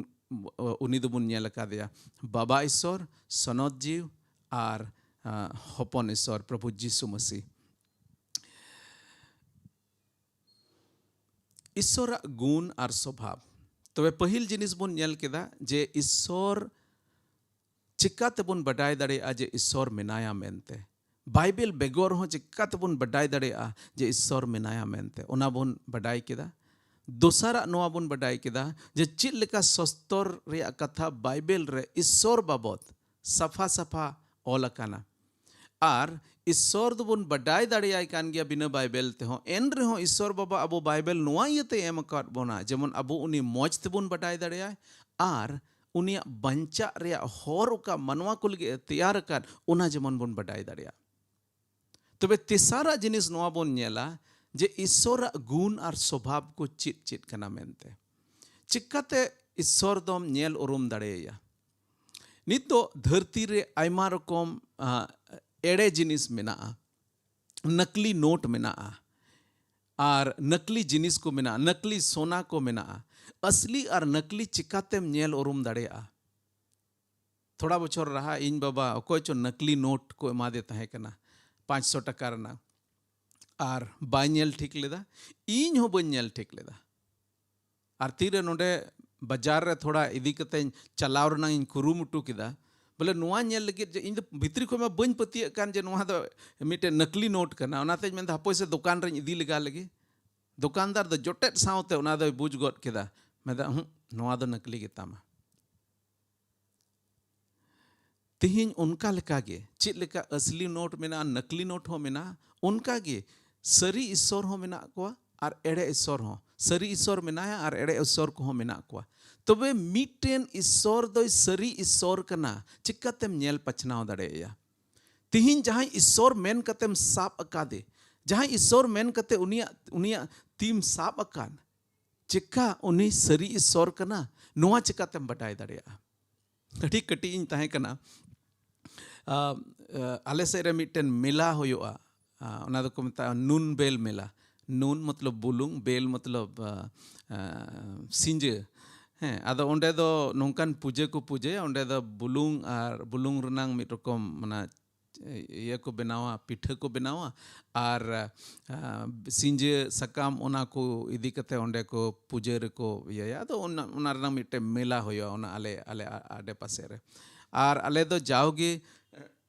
ᱩᱱᱤ ᱫᱚᱵᱚᱱ ᱧᱮᱞ ᱟᱠᱟᱫᱮᱭᱟ, ᱵᱟᱵᱟ ᱤᱥᱥᱚᱨ, ᱥᱚᱱᱚᱛ ᱡᱤᱣᱤ ᱟᱨ, ᱟ, ᱦᱚᱯᱚᱱ ᱤᱥᱥᱚᱨ ᱯᱨᱚᱵᱷᱩ ᱡᱤᱥᱩ ᱢᱟᱹᱥᱤ᱾ ᱤᱥᱥᱚᱨᱟᱜ ᱜᱩᱱ ᱟᱨ ᱥᱚᱵᱷᱟᱵ᱾ ᱛᱚᱵᱮ ᱯᱟᱹᱦᱤᱞ ᱡᱤᱱᱤᱥ ᱵᱚᱱ ᱧᱮᱞ ᱠᱮᱫᱟ ᱡᱮ ᱤᱥᱥᱚᱨ ᱪᱤᱠᱟ ᱛᱮᱵᱚᱱ ᱵᱟᱰᱟᱭ ᱫᱟᱲᱮᱭᱟᱜᱼᱟ ᱡᱮ ᱤᱥᱥᱚᱨ ᱢᱮᱱᱟᱭᱟ ᱢᱮᱱᱛᱮ? ᱵᱟᱭᱵᱮᱞ ᱵᱮᱜᱚᱨ ᱦᱚᱸ ᱪᱤᱠᱟ ᱛᱮᱵᱚᱱ ᱵᱟᱰᱟᱭ ᱫᱟᱲᱮᱭᱟᱜᱼᱟ ᱡᱮ ᱤᱥᱥᱚᱨ ᱢᱮᱱᱟᱭᱟ ᱢᱮᱱᱛᱮ? ᱚᱱᱟ ᱵᱚᱱ ᱵᱟᱰᱟᱭ ᱠᱮᱫᱟ᱾ ᱫᱚᱥᱟᱨᱟᱜ ᱱᱚᱣᱟ ᱵᱚᱱ ᱵᱟᱰᱟᱭ ᱠᱮᱫᱟ ᱡᱮ ᱪᱮᱫ ᱞᱮᱠᱟ ᱥᱚᱥᱛᱚᱨ ᱨᱮᱭᱟᱜ ᱠᱟᱛᱷᱟ ᱵᱟᱭᱵᱮᱞ ᱨᱮ ᱤᱥᱥᱚᱨ ᱵᱟᱵᱚᱛ ᱥᱟᱯᱷᱟ ᱥᱟᱯᱷᱟ ᱚᱞ ᱟᱠᱟᱱᱟ᱾ ᱟᱨ ᱤᱥᱥᱚᱨ ᱫᱚᱵᱚᱱ ᱵᱟᱰᱟᱭ ᱫᱟᱲᱮᱭᱟᱭ ᱠᱟᱱ ᱜᱮᱭᱟ ᱵᱤᱱᱟᱹ ᱵᱟᱭᱵᱮᱞ ᱛᱮᱦᱚᱸ᱾ ᱮᱱ ᱨᱮᱦᱚᱸ ᱤᱥᱥᱚᱨ ᱵᱟᱵᱟ ᱟᱵᱚ ᱵᱟᱭᱵᱮᱞ ᱱᱚᱣᱟ ᱤᱭᱟᱹᱛᱮ ᱮᱢ ᱟᱠᱟᱫ ᱵᱚᱱᱟ, ᱡᱮᱢᱚᱱ ᱟᱵᱚ ᱩᱱᱤ ᱢᱚᱡᱽ ᱛᱮᱵᱚᱱ ᱵᱟᱰᱟᱭ ᱫᱟᱲᱮᱭᱟᱭ ᱟᱨ ᱩᱱᱤᱭᱟᱜ ᱵᱟᱧᱪᱟᱜ ᱨᱮᱭᱟᱜ ᱦᱚᱨ ᱚᱠᱟ ᱢᱟᱱᱣᱟ ᱠᱚ ᱞᱟᱹᱜᱤᱫ ᱮ ᱛᱮᱭᱟᱨ ᱟᱠᱟᱫ, ᱚᱱᱟ ᱡᱮᱢᱚᱱ ᱵᱚᱱ ᱵᱟᱰᱟᱭ ᱫᱟᱲᱮᱭᱟᱜ᱾ ᱛᱚᱵᱮ ᱛᱮᱥᱟᱨᱟᱜ ᱡᱤᱱᱤᱥ ᱱᱚᱣᱟ ᱵᱚᱱ ᱧᱮᱞᱟ ᱡᱮ ᱤᱥᱥᱚᱨᱟᱜ ᱜᱩᱱ ᱟᱨ ᱥᱚᱵᱷᱟᱵ ᱠᱚ ᱪᱮᱫ ᱪᱮᱫ ᱠᱟᱱᱟ ᱢᱮᱱᱛᱮ᱾ ᱪᱤᱠᱟᱛᱮ ᱤᱥᱥᱚᱨ ᱫᱚᱢ ᱧᱮᱞ ᱩᱨᱩᱢ ᱫᱟᱲᱮᱭᱟᱭᱟ? ᱱᱤᱛᱚᱜ ᱫᱷᱟᱹᱨᱛᱤ ᱨᱮ ᱟᱭᱢᱟ ᱨᱚᱠᱚᱢ, ᱟ, ᱮᱲᱮ ᱡᱤᱱᱤᱥ ᱢᱮᱱᱟᱜᱼᱟ, ᱱᱟᱠᱞᱤ ᱱᱳᱴ ᱢᱮᱱᱟᱜᱼᱟ, ᱟᱨ ᱱᱟᱠᱞᱤ ᱡᱤᱱᱤᱥ ᱠᱚ ᱢᱮᱱᱟᱜᱼᱟ, ᱱᱟᱠᱞᱤ ᱥᱳᱱᱟ ᱠᱚ ᱢᱮᱱᱟᱜᱼᱟ᱾ ᱟᱥᱞᱤ ᱟᱨ ᱱᱟᱠᱞᱤ ᱪᱤᱠᱟᱛᱮᱢ ᱧᱮᱞ ᱩᱨᱩᱢ ᱫᱟᱲᱮᱭᱟᱜᱼᱟ? ᱛᱷᱚᱲᱟ ᱵᱚᱪᱷᱚᱨ ᱞᱟᱦᱟ ᱤᱧ ᱵᱟᱵᱟ ᱚᱠᱚᱭ ᱪᱚ ᱱᱟᱠᱞᱤ ᱱᱳᱴ ᱠᱚ ᱮᱢᱟᱫᱮ ᱛᱟᱦᱮᱸ ᱠᱟᱱᱟ, ᱯᱟᱸᱪᱥᱚ ᱴᱟᱠᱟ ᱨᱮᱱᱟᱜ, ᱟᱨ ᱵᱟᱭ ᱧᱮᱞ ᱴᱷᱤᱠ ᱞᱮᱫᱟ, ᱤᱧ ᱦᱚᱸ ᱵᱟᱹᱧ ᱧᱮᱞ ᱴᱷᱤᱠ ᱞᱮᱫᱟ᱾ ᱟᱨ ᱛᱤᱨᱮ ᱱᱚᱰᱮ ᱵᱟᱡᱟᱨ ᱨᱮ ᱛᱷᱚᱲᱟ ᱤᱫᱤ ᱠᱟᱛᱮᱧ ᱪᱟᱞᱟᱣ ᱨᱮᱱᱟᱜ ᱤᱧ ᱠᱩᱨᱩᱢᱩᱴᱩ ᱠᱮᱫᱟ, ᱵᱚᱞᱮ ᱱᱚᱣᱟ ᱧᱮᱞ ᱞᱟᱹᱜᱤᱫ ᱡᱮ ᱤᱧ ᱫᱚ ᱵᱷᱤᱛᱨᱤ ᱠᱷᱚᱱ ᱢᱟ ᱵᱟᱹᱧ ᱯᱟᱹᱛᱭᱟᱹᱜ ᱠᱟᱱ ᱡᱮ ᱱᱚᱣᱟ ᱫᱚ ᱢᱤᱫᱴᱮᱱ ᱱᱟᱠᱞᱤ ᱱᱳᱴ ᱠᱟᱱᱟ, ᱚᱱᱟᱛᱮᱧ ᱢᱮᱱᱫᱟ ᱦᱟᱯᱳᱭ ᱥᱮ ᱫᱚᱠᱟᱱ ᱨᱮᱧ ᱤᱫᱤ ᱞᱮᱜᱟ ᱞᱮᱜᱮ᱾ ᱫᱚᱠᱟᱱᱫᱟᱨ ᱫᱚ ᱡᱚᱴᱮᱫ ᱥᱟᱶᱛᱮ ᱚᱱᱟ ᱫᱚᱭ ᱵᱩᱡᱽ ᱜᱚᱫ ᱠᱮᱫᱟ, ᱢᱮᱱᱫᱟ, "ᱦᱩᱸ, ᱱᱚᱣᱟ ᱫᱚ ᱱᱟᱠᱞᱤ ᱜᱮᱛᱟᱢᱟ᱾" ᱛᱮᱦᱮᱧ ᱚᱱᱠᱟ ᱞᱮᱠᱟᱜᱮ ᱪᱮᱫ ᱞᱮᱠᱟ ᱟᱥᱞᱤ ᱱᱳᱴ ᱢᱮᱱᱟᱜᱼᱟ, ᱱᱟᱠᱞᱤ ᱱᱳᱴ ᱦᱚᱸ ᱢᱮᱱᱟᱜᱼᱟ, ᱚᱱᱠᱟᱜᱮ ᱥᱟᱹᱨᱤ ᱤᱥᱥᱚᱨ ᱦᱚᱸ ᱢᱮᱱᱟᱜ ᱠᱚᱣᱟ ᱟᱨ ᱮᱲᱮ ᱤᱥᱥᱚᱨ ᱦᱚᱸ᱾ ᱥᱟᱹᱨᱤ ᱤᱥᱥᱚᱨ ᱢᱮᱱᱟᱭᱟ ᱟᱨ ᱮᱲᱮ ᱤᱥᱥᱚᱨ ᱠᱚᱦᱚᱸ ᱢᱮᱱᱟᱜ ᱠᱚᱣᱟ᱾ ᱛᱚᱵᱮ ᱢᱤᱫᱴᱮᱱ ᱤᱥᱥᱚᱨ ᱫᱚᱭ ᱥᱟᱹᱨᱤ ᱤᱥᱥᱚᱨ ᱠᱟᱱᱟ, ᱪᱤᱠᱟᱛᱮᱢ ᱧᱮᱞ ᱯᱟᱪᱷᱱᱟᱣ ᱫᱟᱲᱮᱭᱟᱭᱟ? ᱛᱤᱦᱤᱧ ᱡᱟᱦᱟᱸᱭ ᱤᱥᱥᱚᱨ ᱢᱮᱱ ᱠᱟᱛᱮᱢ ᱥᱟᱵ ᱟᱠᱟᱫᱮ, ᱡᱟᱦᱟᱸᱭ ᱤᱥᱥᱚᱨ ᱢᱮᱱ ᱠᱟᱛᱮ ᱩᱱᱤᱭᱟᱜ, ᱩᱱᱤᱭᱟᱜ ᱛᱤᱢ ᱥᱟᱵ ᱟᱠᱟᱫ, ᱪᱮᱠᱟ ᱩᱱᱤ ᱥᱟᱹᱨᱤ ᱤᱥᱥᱚᱨ ᱠᱟᱱᱟ, ᱱᱚᱣᱟ ᱪᱮᱠᱟᱛᱮᱢ ᱵᱟᱰᱟᱭ ᱫᱟᱲᱮᱭᱟᱜᱼᱟ? ᱟᱹᱰᱤ ᱠᱟᱹᱴᱤᱡ ᱤᱧ ᱛᱟᱦᱮᱸ ᱠᱟᱱᱟ, ᱟ, ᱟ, ᱟᱞᱮ ᱥᱮᱫ ᱨᱮ ᱢᱤᱫᱴᱮᱱ ᱢᱮᱞᱟ ᱦᱩᱭᱩᱜᱼᱟ, ᱟ, ᱚᱱᱟ ᱫᱚᱠᱚ ᱢᱮᱛᱟᱜᱼᱟ ᱱᱩᱱ ᱵᱮᱞ ᱢᱮᱞᱟ᱾ ᱱᱩᱱ ᱢᱚᱛᱞᱚᱵ ᱵᱩᱞᱩᱝ, ᱵᱮᱞ ᱢᱚᱛᱞᱚᱵ, ᱟ, ᱟ, ᱥᱤᱸᱡᱟᱹ᱾ ᱦᱮᱸ, ᱟᱫᱚ ᱚᱸᱰᱮ ᱫᱚ ᱱᱚᱝᱠᱟᱱ ᱯᱩᱡᱟᱹ ᱠᱚ ᱯᱩᱡᱟᱹᱭᱟ, ᱚᱸᱰᱮ ᱫᱚ ᱵᱩᱞᱩᱝ ᱟᱨ ᱵᱩᱞᱩᱝ ᱨᱮᱱᱟᱝ ᱢᱤᱫ ᱨᱚᱠᱚᱢ ᱚᱱᱟ ᱤᱭᱟᱹ ᱠᱚ ᱵᱮᱱᱟᱣᱟ, ᱯᱤᱴᱷᱟᱹ ᱠᱚ ᱵᱮᱱᱟᱣᱟ, ᱟᱨ, ᱟ, ᱥᱤᱸᱡᱟᱹ ᱥᱟᱠᱟᱢ ᱚᱱᱟ ᱠᱚ ᱤᱫᱤ ᱠᱟᱛᱮ ᱚᱸᱰᱮ ᱠᱚ ᱯᱩᱡᱟᱹ ᱨᱮᱠᱚ ᱤᱭᱟᱹᱭᱟ᱾ ᱟᱫᱚ ᱚᱱᱟ, ᱚᱱᱟ ᱨᱮᱱᱟᱜ ᱢᱤᱫᱴᱮᱱ ᱢᱮᱞᱟ ᱦᱩᱭᱩᱜᱼᱟ ᱚᱱᱟ ᱟᱞᱮ, ᱟᱞᱮ ᱟ-, ᱟᱰᱮ ᱯᱟᱥᱮ ᱨᱮ᱾ ᱟᱨ ᱟᱞᱮ ᱫᱚ ᱡᱟᱣᱜᱮ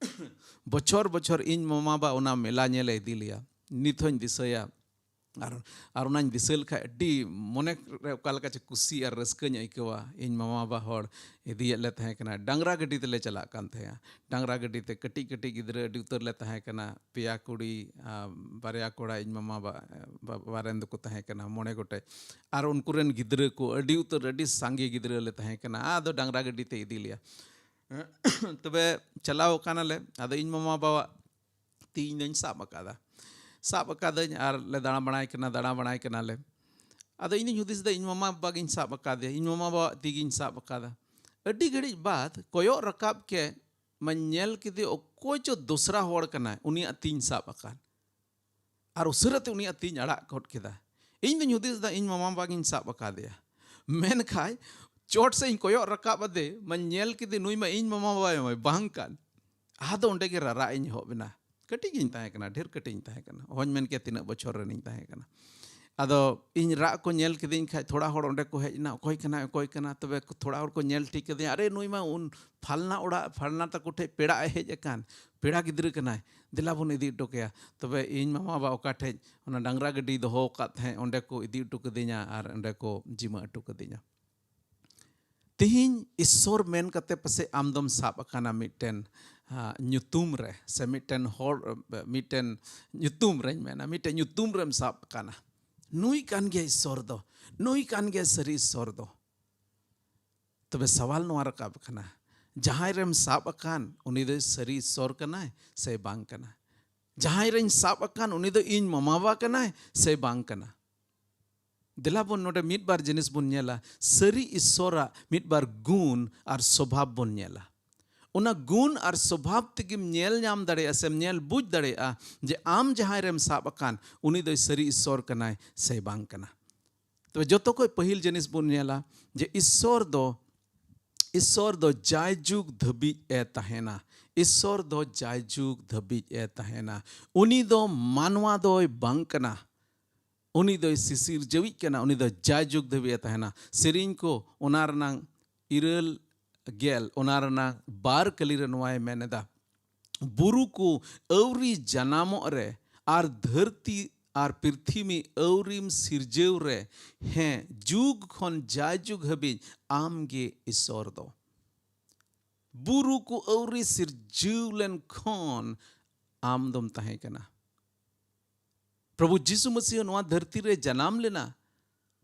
ᱵᱚᱪᱷᱚᱨ ᱵᱚᱪᱷᱚᱨ ᱤᱧ ᱢᱟᱢᱟ ᱵᱟ ᱚᱱᱟ ᱢᱮᱞᱟ ᱧᱮᱞᱮ ᱤᱫᱤ ᱞᱮᱭᱟ᱾ ᱱᱤᱛ ᱦᱚᱸᱧ ᱫᱤᱥᱟᱹᱭᱟ, ᱟᱨ ᱟᱨ ᱚᱱᱟᱧ ᱫᱤᱥᱟᱹ ᱞᱮᱠᱷᱟᱡ ᱟᱹᱰᱤ ᱢᱚᱱᱮ ᱨᱮ ᱚᱠᱟ ᱞᱮᱠᱟ ᱪᱚ ᱠᱩᱥᱤ ᱟᱨ ᱨᱟᱹᱥᱠᱟᱹᱧ ᱟᱹᱭᱠᱟᱹᱣᱟ᱾ ᱤᱧ ᱢᱟᱢᱟ ᱵᱟᱵᱟ ᱦᱚᱲ ᱤᱫᱤᱭᱮᱫ ᱞᱮ ᱛᱟᱦᱮᱸ ᱠᱟᱱᱟ, ᱰᱟᱝᱨᱟ ᱜᱟᱹᱰᱤ ᱛᱮᱞᱮ ᱪᱟᱞᱟᱜ ᱠᱟᱱ ᱛᱟᱦᱮᱸᱜᱼᱟ᱾ ᱰᱟᱝᱨᱟ ᱜᱟᱹᱰᱤ ᱛᱮ ᱠᱟᱹᱴᱤᱡ ᱠᱟᱹᱴᱤᱡ ᱜᱤᱫᱽᱨᱟᱹ ᱟᱹᱰᱤ ᱩᱛᱟᱹᱨ ᱞᱮ ᱛᱟᱦᱮᱸ ᱠᱟᱱᱟ, ᱯᱮᱭᱟ ᱠᱩᱲᱤ, ᱟᱨ ᱵᱟᱨᱭᱟ ᱠᱚᱲᱟ, ᱤᱧ ᱢᱟᱢᱟ ᱵᱟ-, ᱵᱟᱵᱟ ᱨᱮᱱ ᱫᱚᱠᱚ ᱛᱟᱦᱮᱸ ᱠᱟᱱᱟ ᱢᱚᱬᱮ ᱜᱚᱴᱮᱡ᱾ ᱟᱨ ᱩᱱᱠᱩ ᱨᱮᱱ ᱜᱤᱫᱽᱨᱟᱹ ᱠᱚ ᱟᱹᱰᱤ ᱩᱛᱟᱹᱨ, ᱟᱹᱰᱤ ᱥᱟᱸᱜᱮ ᱜᱤᱫᱽᱨᱟᱹ ᱞᱮ ᱛᱟᱦᱮᱸ ᱠᱟᱱᱟ᱾ ᱟᱫᱚ ᱰᱟᱝᱨᱟ ᱜᱟᱹᱰᱤ ᱛᱮ ᱤᱫᱤ ᱞᱮᱭᱟ᱾ ᱛᱚᱵᱮ ᱪᱟᱞᱟᱣ ᱠᱟᱱᱟᱞᱮ, ᱟᱫᱚ ᱤᱧ ᱢᱟᱢᱟ ᱵᱟᱵᱟᱣᱟᱜ ᱛᱤ ᱤᱧ ᱫᱚᱧ ᱥᱟᱵ ᱟᱠᱟᱫᱟ᱾ ᱥᱟᱵ ᱟᱠᱟᱫᱟᱹᱧ ᱟᱨ ᱞᱮ ᱫᱟᱬᱟ ᱵᱟᱲᱟᱭ ᱠᱟᱱᱟ, ᱫᱟᱬᱟ ᱵᱟᱲᱟᱭ ᱠᱟᱱᱟᱞᱮ᱾ ᱟᱫᱚ ᱤᱧ ᱫᱚᱧ ᱦᱩᱫᱤᱥ ᱮᱫᱟ, ᱤᱧ ᱢᱟᱢᱟ ᱵᱟᱵᱟ ᱜᱤᱧ ᱥᱟᱵ ᱟᱠᱟᱫᱮᱭᱟ, ᱤᱧ ᱢᱟᱢᱟ ᱵᱟᱵᱟᱣᱟᱜ ᱛᱤ ᱜᱤᱧ ᱥᱟᱵ ᱟᱠᱟᱫᱟ᱾ ᱟᱹᱰᱤ ᱜᱷᱟᱹᱲᱤᱡ ᱵᱟᱫᱽ ᱠᱚᱭᱚᱜ ᱨᱟᱠᱟᱵ ᱠᱮᱫ ᱢᱟᱧ, ᱧᱮᱞ ᱠᱮᱫᱮ ᱚᱠᱚᱭ ᱪᱚ ᱫᱚᱥᱨᱟ ᱦᱚᱲ ᱠᱟᱱᱟᱭ, ᱩᱱᱤᱭᱟᱜ ᱛᱤᱧ ᱥᱟᱵ ᱟᱠᱟᱫ᱾ ᱟᱨ ᱩᱥᱟᱹᱨᱟ ᱛᱮ ᱩᱱᱤᱭᱟᱜ ᱛᱤᱧ ᱟᱲᱟᱜ ᱜᱚᱫ ᱠᱮᱫᱟ᱾ ᱤᱧ ᱫᱚᱧ ᱦᱩᱫᱤᱥ ᱮᱫᱟ, ᱤᱧ ᱢᱟᱢᱟ ᱵᱟᱵᱟ ᱜᱤᱧ ᱥᱟᱵ ᱟᱠᱟᱫᱮᱭᱟ᱾ ᱢᱮᱱᱠᱷᱟᱱ ᱪᱚᱴ ᱥᱮᱫ ᱤᱧ ᱠᱚᱭᱚᱜ ᱨᱟᱠᱟᱵ ᱟᱫᱮ, ᱢᱟᱧ ᱧᱮᱞ ᱠᱮᱫᱮ, ᱱᱩᱭ ᱢᱟ ᱤᱧ ᱢᱟᱢᱟ ᱵᱟᱵᱟ ᱢᱟᱭ ᱵᱟᱝ ᱠᱟᱱ᱾ ᱟᱫᱚ ᱚᱸᱰᱮ ᱜᱮ ᱨᱟᱨᱟᱜ ᱤᱧ ᱮᱦᱚᱵ ᱮᱱᱟ᱾ ᱠᱟᱹᱴᱤᱡ ᱜᱤᱧ ᱛᱟᱦᱮᱸ ᱠᱟᱱᱟ, ᱰᱷᱮᱨ ᱠᱟᱹᱴᱤᱡ ᱤᱧ ᱛᱟᱦᱮᱸ ᱠᱟᱱᱟ, ᱚᱦᱚᱧ ᱢᱮᱱ ᱠᱮᱭᱟ ᱛᱤᱱᱟᱹᱜ ᱵᱚᱪᱷᱚᱨ ᱨᱮᱱᱤᱧ ᱛᱟᱦᱮᱸ ᱠᱟᱱᱟ᱾ ᱟᱫᱚ ᱤᱧ ᱨᱟᱜ ᱠᱚ ᱧᱮᱞ ᱠᱤᱫᱤᱧ ᱠᱷᱟᱡ, ᱛᱷᱚᱲᱟ ᱦᱚᱲ ᱚᱸᱰᱮ ᱠᱚ ᱦᱮᱡ ᱮᱱᱟ, "ᱚᱠᱚᱭ ᱠᱟᱱᱟᱭ, ᱚᱠᱚᱭ ᱠᱟᱱᱟ?" ᱛᱚᱵᱮ ᱠᱚ-, ᱛᱷᱚᱲᱟ ᱦᱚᱲ ᱠᱚ ᱧᱮᱞ ᱴᱷᱤᱠ ᱠᱤᱫᱤᱧᱟ, "ᱟᱨᱮ, ᱱᱩᱭ ᱢᱟ ᱩᱱ ᱯᱷᱟᱞᱱᱟ ᱚᱲᱟᱜ, ᱯᱷᱟᱞᱱᱟ ᱛᱟᱠᱚ ᱴᱷᱮᱡ ᱯᱮᱲᱟᱜ ᱮ ᱦᱮᱡ ᱟᱠᱟᱱ, ᱯᱮᱲᱟ ᱜᱤᱫᱽᱨᱟᱹ ᱠᱟᱱᱟᱭ, ᱫᱮᱞᱟ ᱵᱚᱱ ᱤᱫᱤ ᱦᱚᱴᱚ ᱠᱟᱭᱟ᱾" ᱛᱚᱵᱮ ᱤᱧ ᱢᱟᱢᱟ ᱵᱟᱵᱟ ᱚᱠᱟ ᱴᱷᱮᱡ ᱚᱱᱟ ᱰᱟᱝᱨᱟ ᱜᱟᱹᱰᱤ ᱫᱚᱦᱚ ᱟᱠᱟᱫ ᱛᱟᱦᱮᱸᱫ, ᱚᱸᱰᱮ ᱠᱚ ᱤᱫᱤ ᱦᱚᱴᱚ ᱠᱟᱹᱫᱤᱧᱟ ᱟᱨ ᱚᱸᱰᱮ ᱠᱚ ᱡᱤᱢᱟᱹ ᱦᱚᱴᱚ ᱠᱟᱹᱫᱤᱧᱟ᱾ ᱛᱤᱦᱤᱧ ᱤᱥᱥᱚᱨ ᱢᱮᱱ ᱠᱟᱛᱮ ᱯᱟᱥᱮᱡ ᱟᱢ ᱫᱚᱢ ᱥᱟᱵ ᱟᱠᱟᱱᱟ ᱢᱤᱫᱴᱮᱱ, ᱟ, ᱧᱩᱛᱩᱢ ᱨᱮ, ᱥᱮ ᱢᱤᱫᱴᱮᱱ ᱦᱚᱲ, ᱢᱤᱫᱴᱮᱱ ᱧᱩᱛᱩᱢ ᱨᱮᱧ ᱢᱮᱱᱟ, ᱢᱤᱫᱴᱮᱱ ᱧᱩᱛᱩᱢ ᱨᱮᱢ ᱥᱟᱵ ᱟᱠᱟᱱᱟ᱾ ᱱᱩᱭ ᱠᱟᱱ ᱜᱮᱭᱟ ᱤᱥᱥᱚᱨ ᱫᱚ, ᱱᱩᱭ ᱠᱟᱱ ᱜᱮᱭᱟ ᱥᱟᱹᱨᱤ ᱤᱥᱥᱚᱨ ᱫᱚ᱾ ᱛᱚᱵᱮ ᱥᱟᱣᱟᱞ ᱱᱚᱣᱟ ᱨᱟᱠᱟᱵ ᱠᱟᱱᱟ, ᱡᱟᱦᱟᱸᱭ ᱨᱮᱢ ᱥᱟᱵ ᱟᱠᱟᱱ, ᱩᱱᱤ ᱫᱚ ᱥᱟᱹᱨᱤ ᱤᱥᱥᱚᱨ ᱠᱟᱱᱟᱭ ᱥᱮ ᱵᱟᱝ ᱠᱟᱱᱟ? ᱡᱟᱦᱟᱸᱭ ᱨᱮᱧ ᱥᱟᱵ ᱟᱠᱟᱱ, ᱩᱱᱤ ᱫᱚ ᱤᱧ ᱢᱟᱢᱟ ᱵᱟᱵᱟ ᱠᱟᱱᱟᱭ ᱥᱮ ᱵᱟᱝ ᱠᱟᱱᱟ? ᱫᱮᱞᱟ ᱵᱚᱱ ᱱᱚᱰᱮ ᱢᱤᱫ ᱵᱟᱨ ᱡᱤᱱᱤᱥ ᱵᱚᱱ ᱧᱮᱞᱟ, ᱥᱟᱹᱨᱤ ᱤᱥᱥᱚᱨᱟᱜ ᱢᱤᱫ ᱵᱟᱨ ᱜᱩᱱ ᱟᱨ ᱥᱚᱵᱷᱟᱵ ᱵᱚᱱ ᱧᱮᱞᱟ᱾ ᱚᱱᱟ ᱜᱩᱱ ᱟᱨ ᱥᱚᱵᱷᱟᱵ ᱛᱮᱜᱮᱢ ᱧᱮᱞ ᱧᱟᱢ ᱫᱟᱲᱮᱭᱟᱜᱼᱟ, ᱥᱮᱢ ᱧᱮᱞ ᱵᱩᱡᱽ ᱫᱟᱲᱮᱭᱟᱜᱼᱟ ᱡᱮ ᱟᱢ ᱡᱟᱦᱟᱸᱭ ᱨᱮᱢ ᱥᱟᱵ ᱟᱠᱟᱱ, ᱩᱱᱤ ᱫᱚᱭ ᱥᱟᱹᱨᱤ ᱤᱥᱥᱚᱨ ᱠᱟᱱᱟᱭ ᱥᱮ ᱵᱟᱝ ᱠᱟᱱᱟ᱾ ᱛᱚᱵᱮ ᱡᱚᱛᱚ ᱠᱷᱚᱡ ᱯᱟᱹᱦᱤᱞ ᱡᱤᱱᱤᱥ ᱵᱚᱱ ᱧᱮᱞᱟ ᱡᱮ ᱤᱥᱥᱚᱨ ᱫᱚ, ᱤᱥᱥᱚᱨ ᱫᱚ ᱡᱟᱭᱡᱩᱜᱽ ᱫᱷᱟᱹᱵᱤᱡ ᱮ ᱛᱟᱦᱮᱱᱟ᱾ ᱤᱥᱥᱚᱨ ᱫᱚ ᱡᱟᱭᱡᱩᱜᱽ ᱫᱷᱟᱹᱵᱤᱡ ᱮ ᱛᱟᱦᱮᱱᱟ᱾ ᱩᱱᱤ ᱫᱚ ᱢᱟᱱᱣᱟ ᱫᱚᱭ ᱵᱟᱝ ᱠᱟᱱᱟ᱾ ᱩᱱᱤ ᱫᱚᱭ ᱥᱤᱥᱤᱨᱡᱟᱹᱣᱤᱡ ᱠᱟᱱᱟ᱾ ᱩᱱᱤ ᱫᱚ ᱡᱟᱭᱡᱩᱜᱽ ᱫᱷᱟᱹᱵᱤᱡ ᱮ ᱛᱟᱦᱮᱱᱟ᱾ ᱥᱮᱨᱮᱧ ᱠᱚ, ᱚᱱᱟ ᱨᱮᱱᱟᱝ ᱤᱨᱟᱹᱞ ᱜᱮᱞ, ᱚᱱᱟ ᱨᱮᱱᱟᱝ ᱵᱟᱨ ᱠᱟᱹᱞᱤ ᱨᱮ ᱱᱚᱣᱟᱭ ᱢᱮᱱ ᱮᱫᱟ, ᱵᱩᱨᱩ ᱠᱚ ᱟᱹᱣᱨᱤ ᱡᱟᱱᱟᱢᱚᱜ ᱨᱮ ᱟᱨ ᱫᱷᱟᱹᱨᱛᱤ ᱟᱨ ᱯᱨᱤᱛᱷᱤᱢᱤ ᱟᱹᱣᱨᱤᱢ ᱥᱤᱨᱡᱟᱹᱣ ᱨᱮ, ᱦᱮᱸ, ᱡᱩᱜᱽ ᱠᱷᱚᱱ ᱡᱟᱭᱡᱩᱜᱽ ᱦᱟᱹᱵᱤᱡ ᱟᱢ ᱜᱮ ᱤᱥᱚᱨ ᱫᱚ᱾ ᱵᱩᱨᱩ ᱠᱚ ᱟᱹᱣᱨᱤ ᱥᱤᱨᱡᱟᱹᱣ ᱞᱮᱱ ᱠᱷᱚᱱ ᱟᱢ ᱫᱚᱢ ᱛᱟᱦᱮᱸ ᱠᱟᱱᱟ᱾ ᱯᱨᱚᱵᱷᱩ ᱡᱤᱥᱩ ᱢᱟᱹᱥᱤᱦ ᱱᱚᱣᱟ ᱫᱷᱟᱹᱨᱛᱤ ᱨᱮ ᱡᱟᱱᱟᱢ ᱞᱮᱱᱟ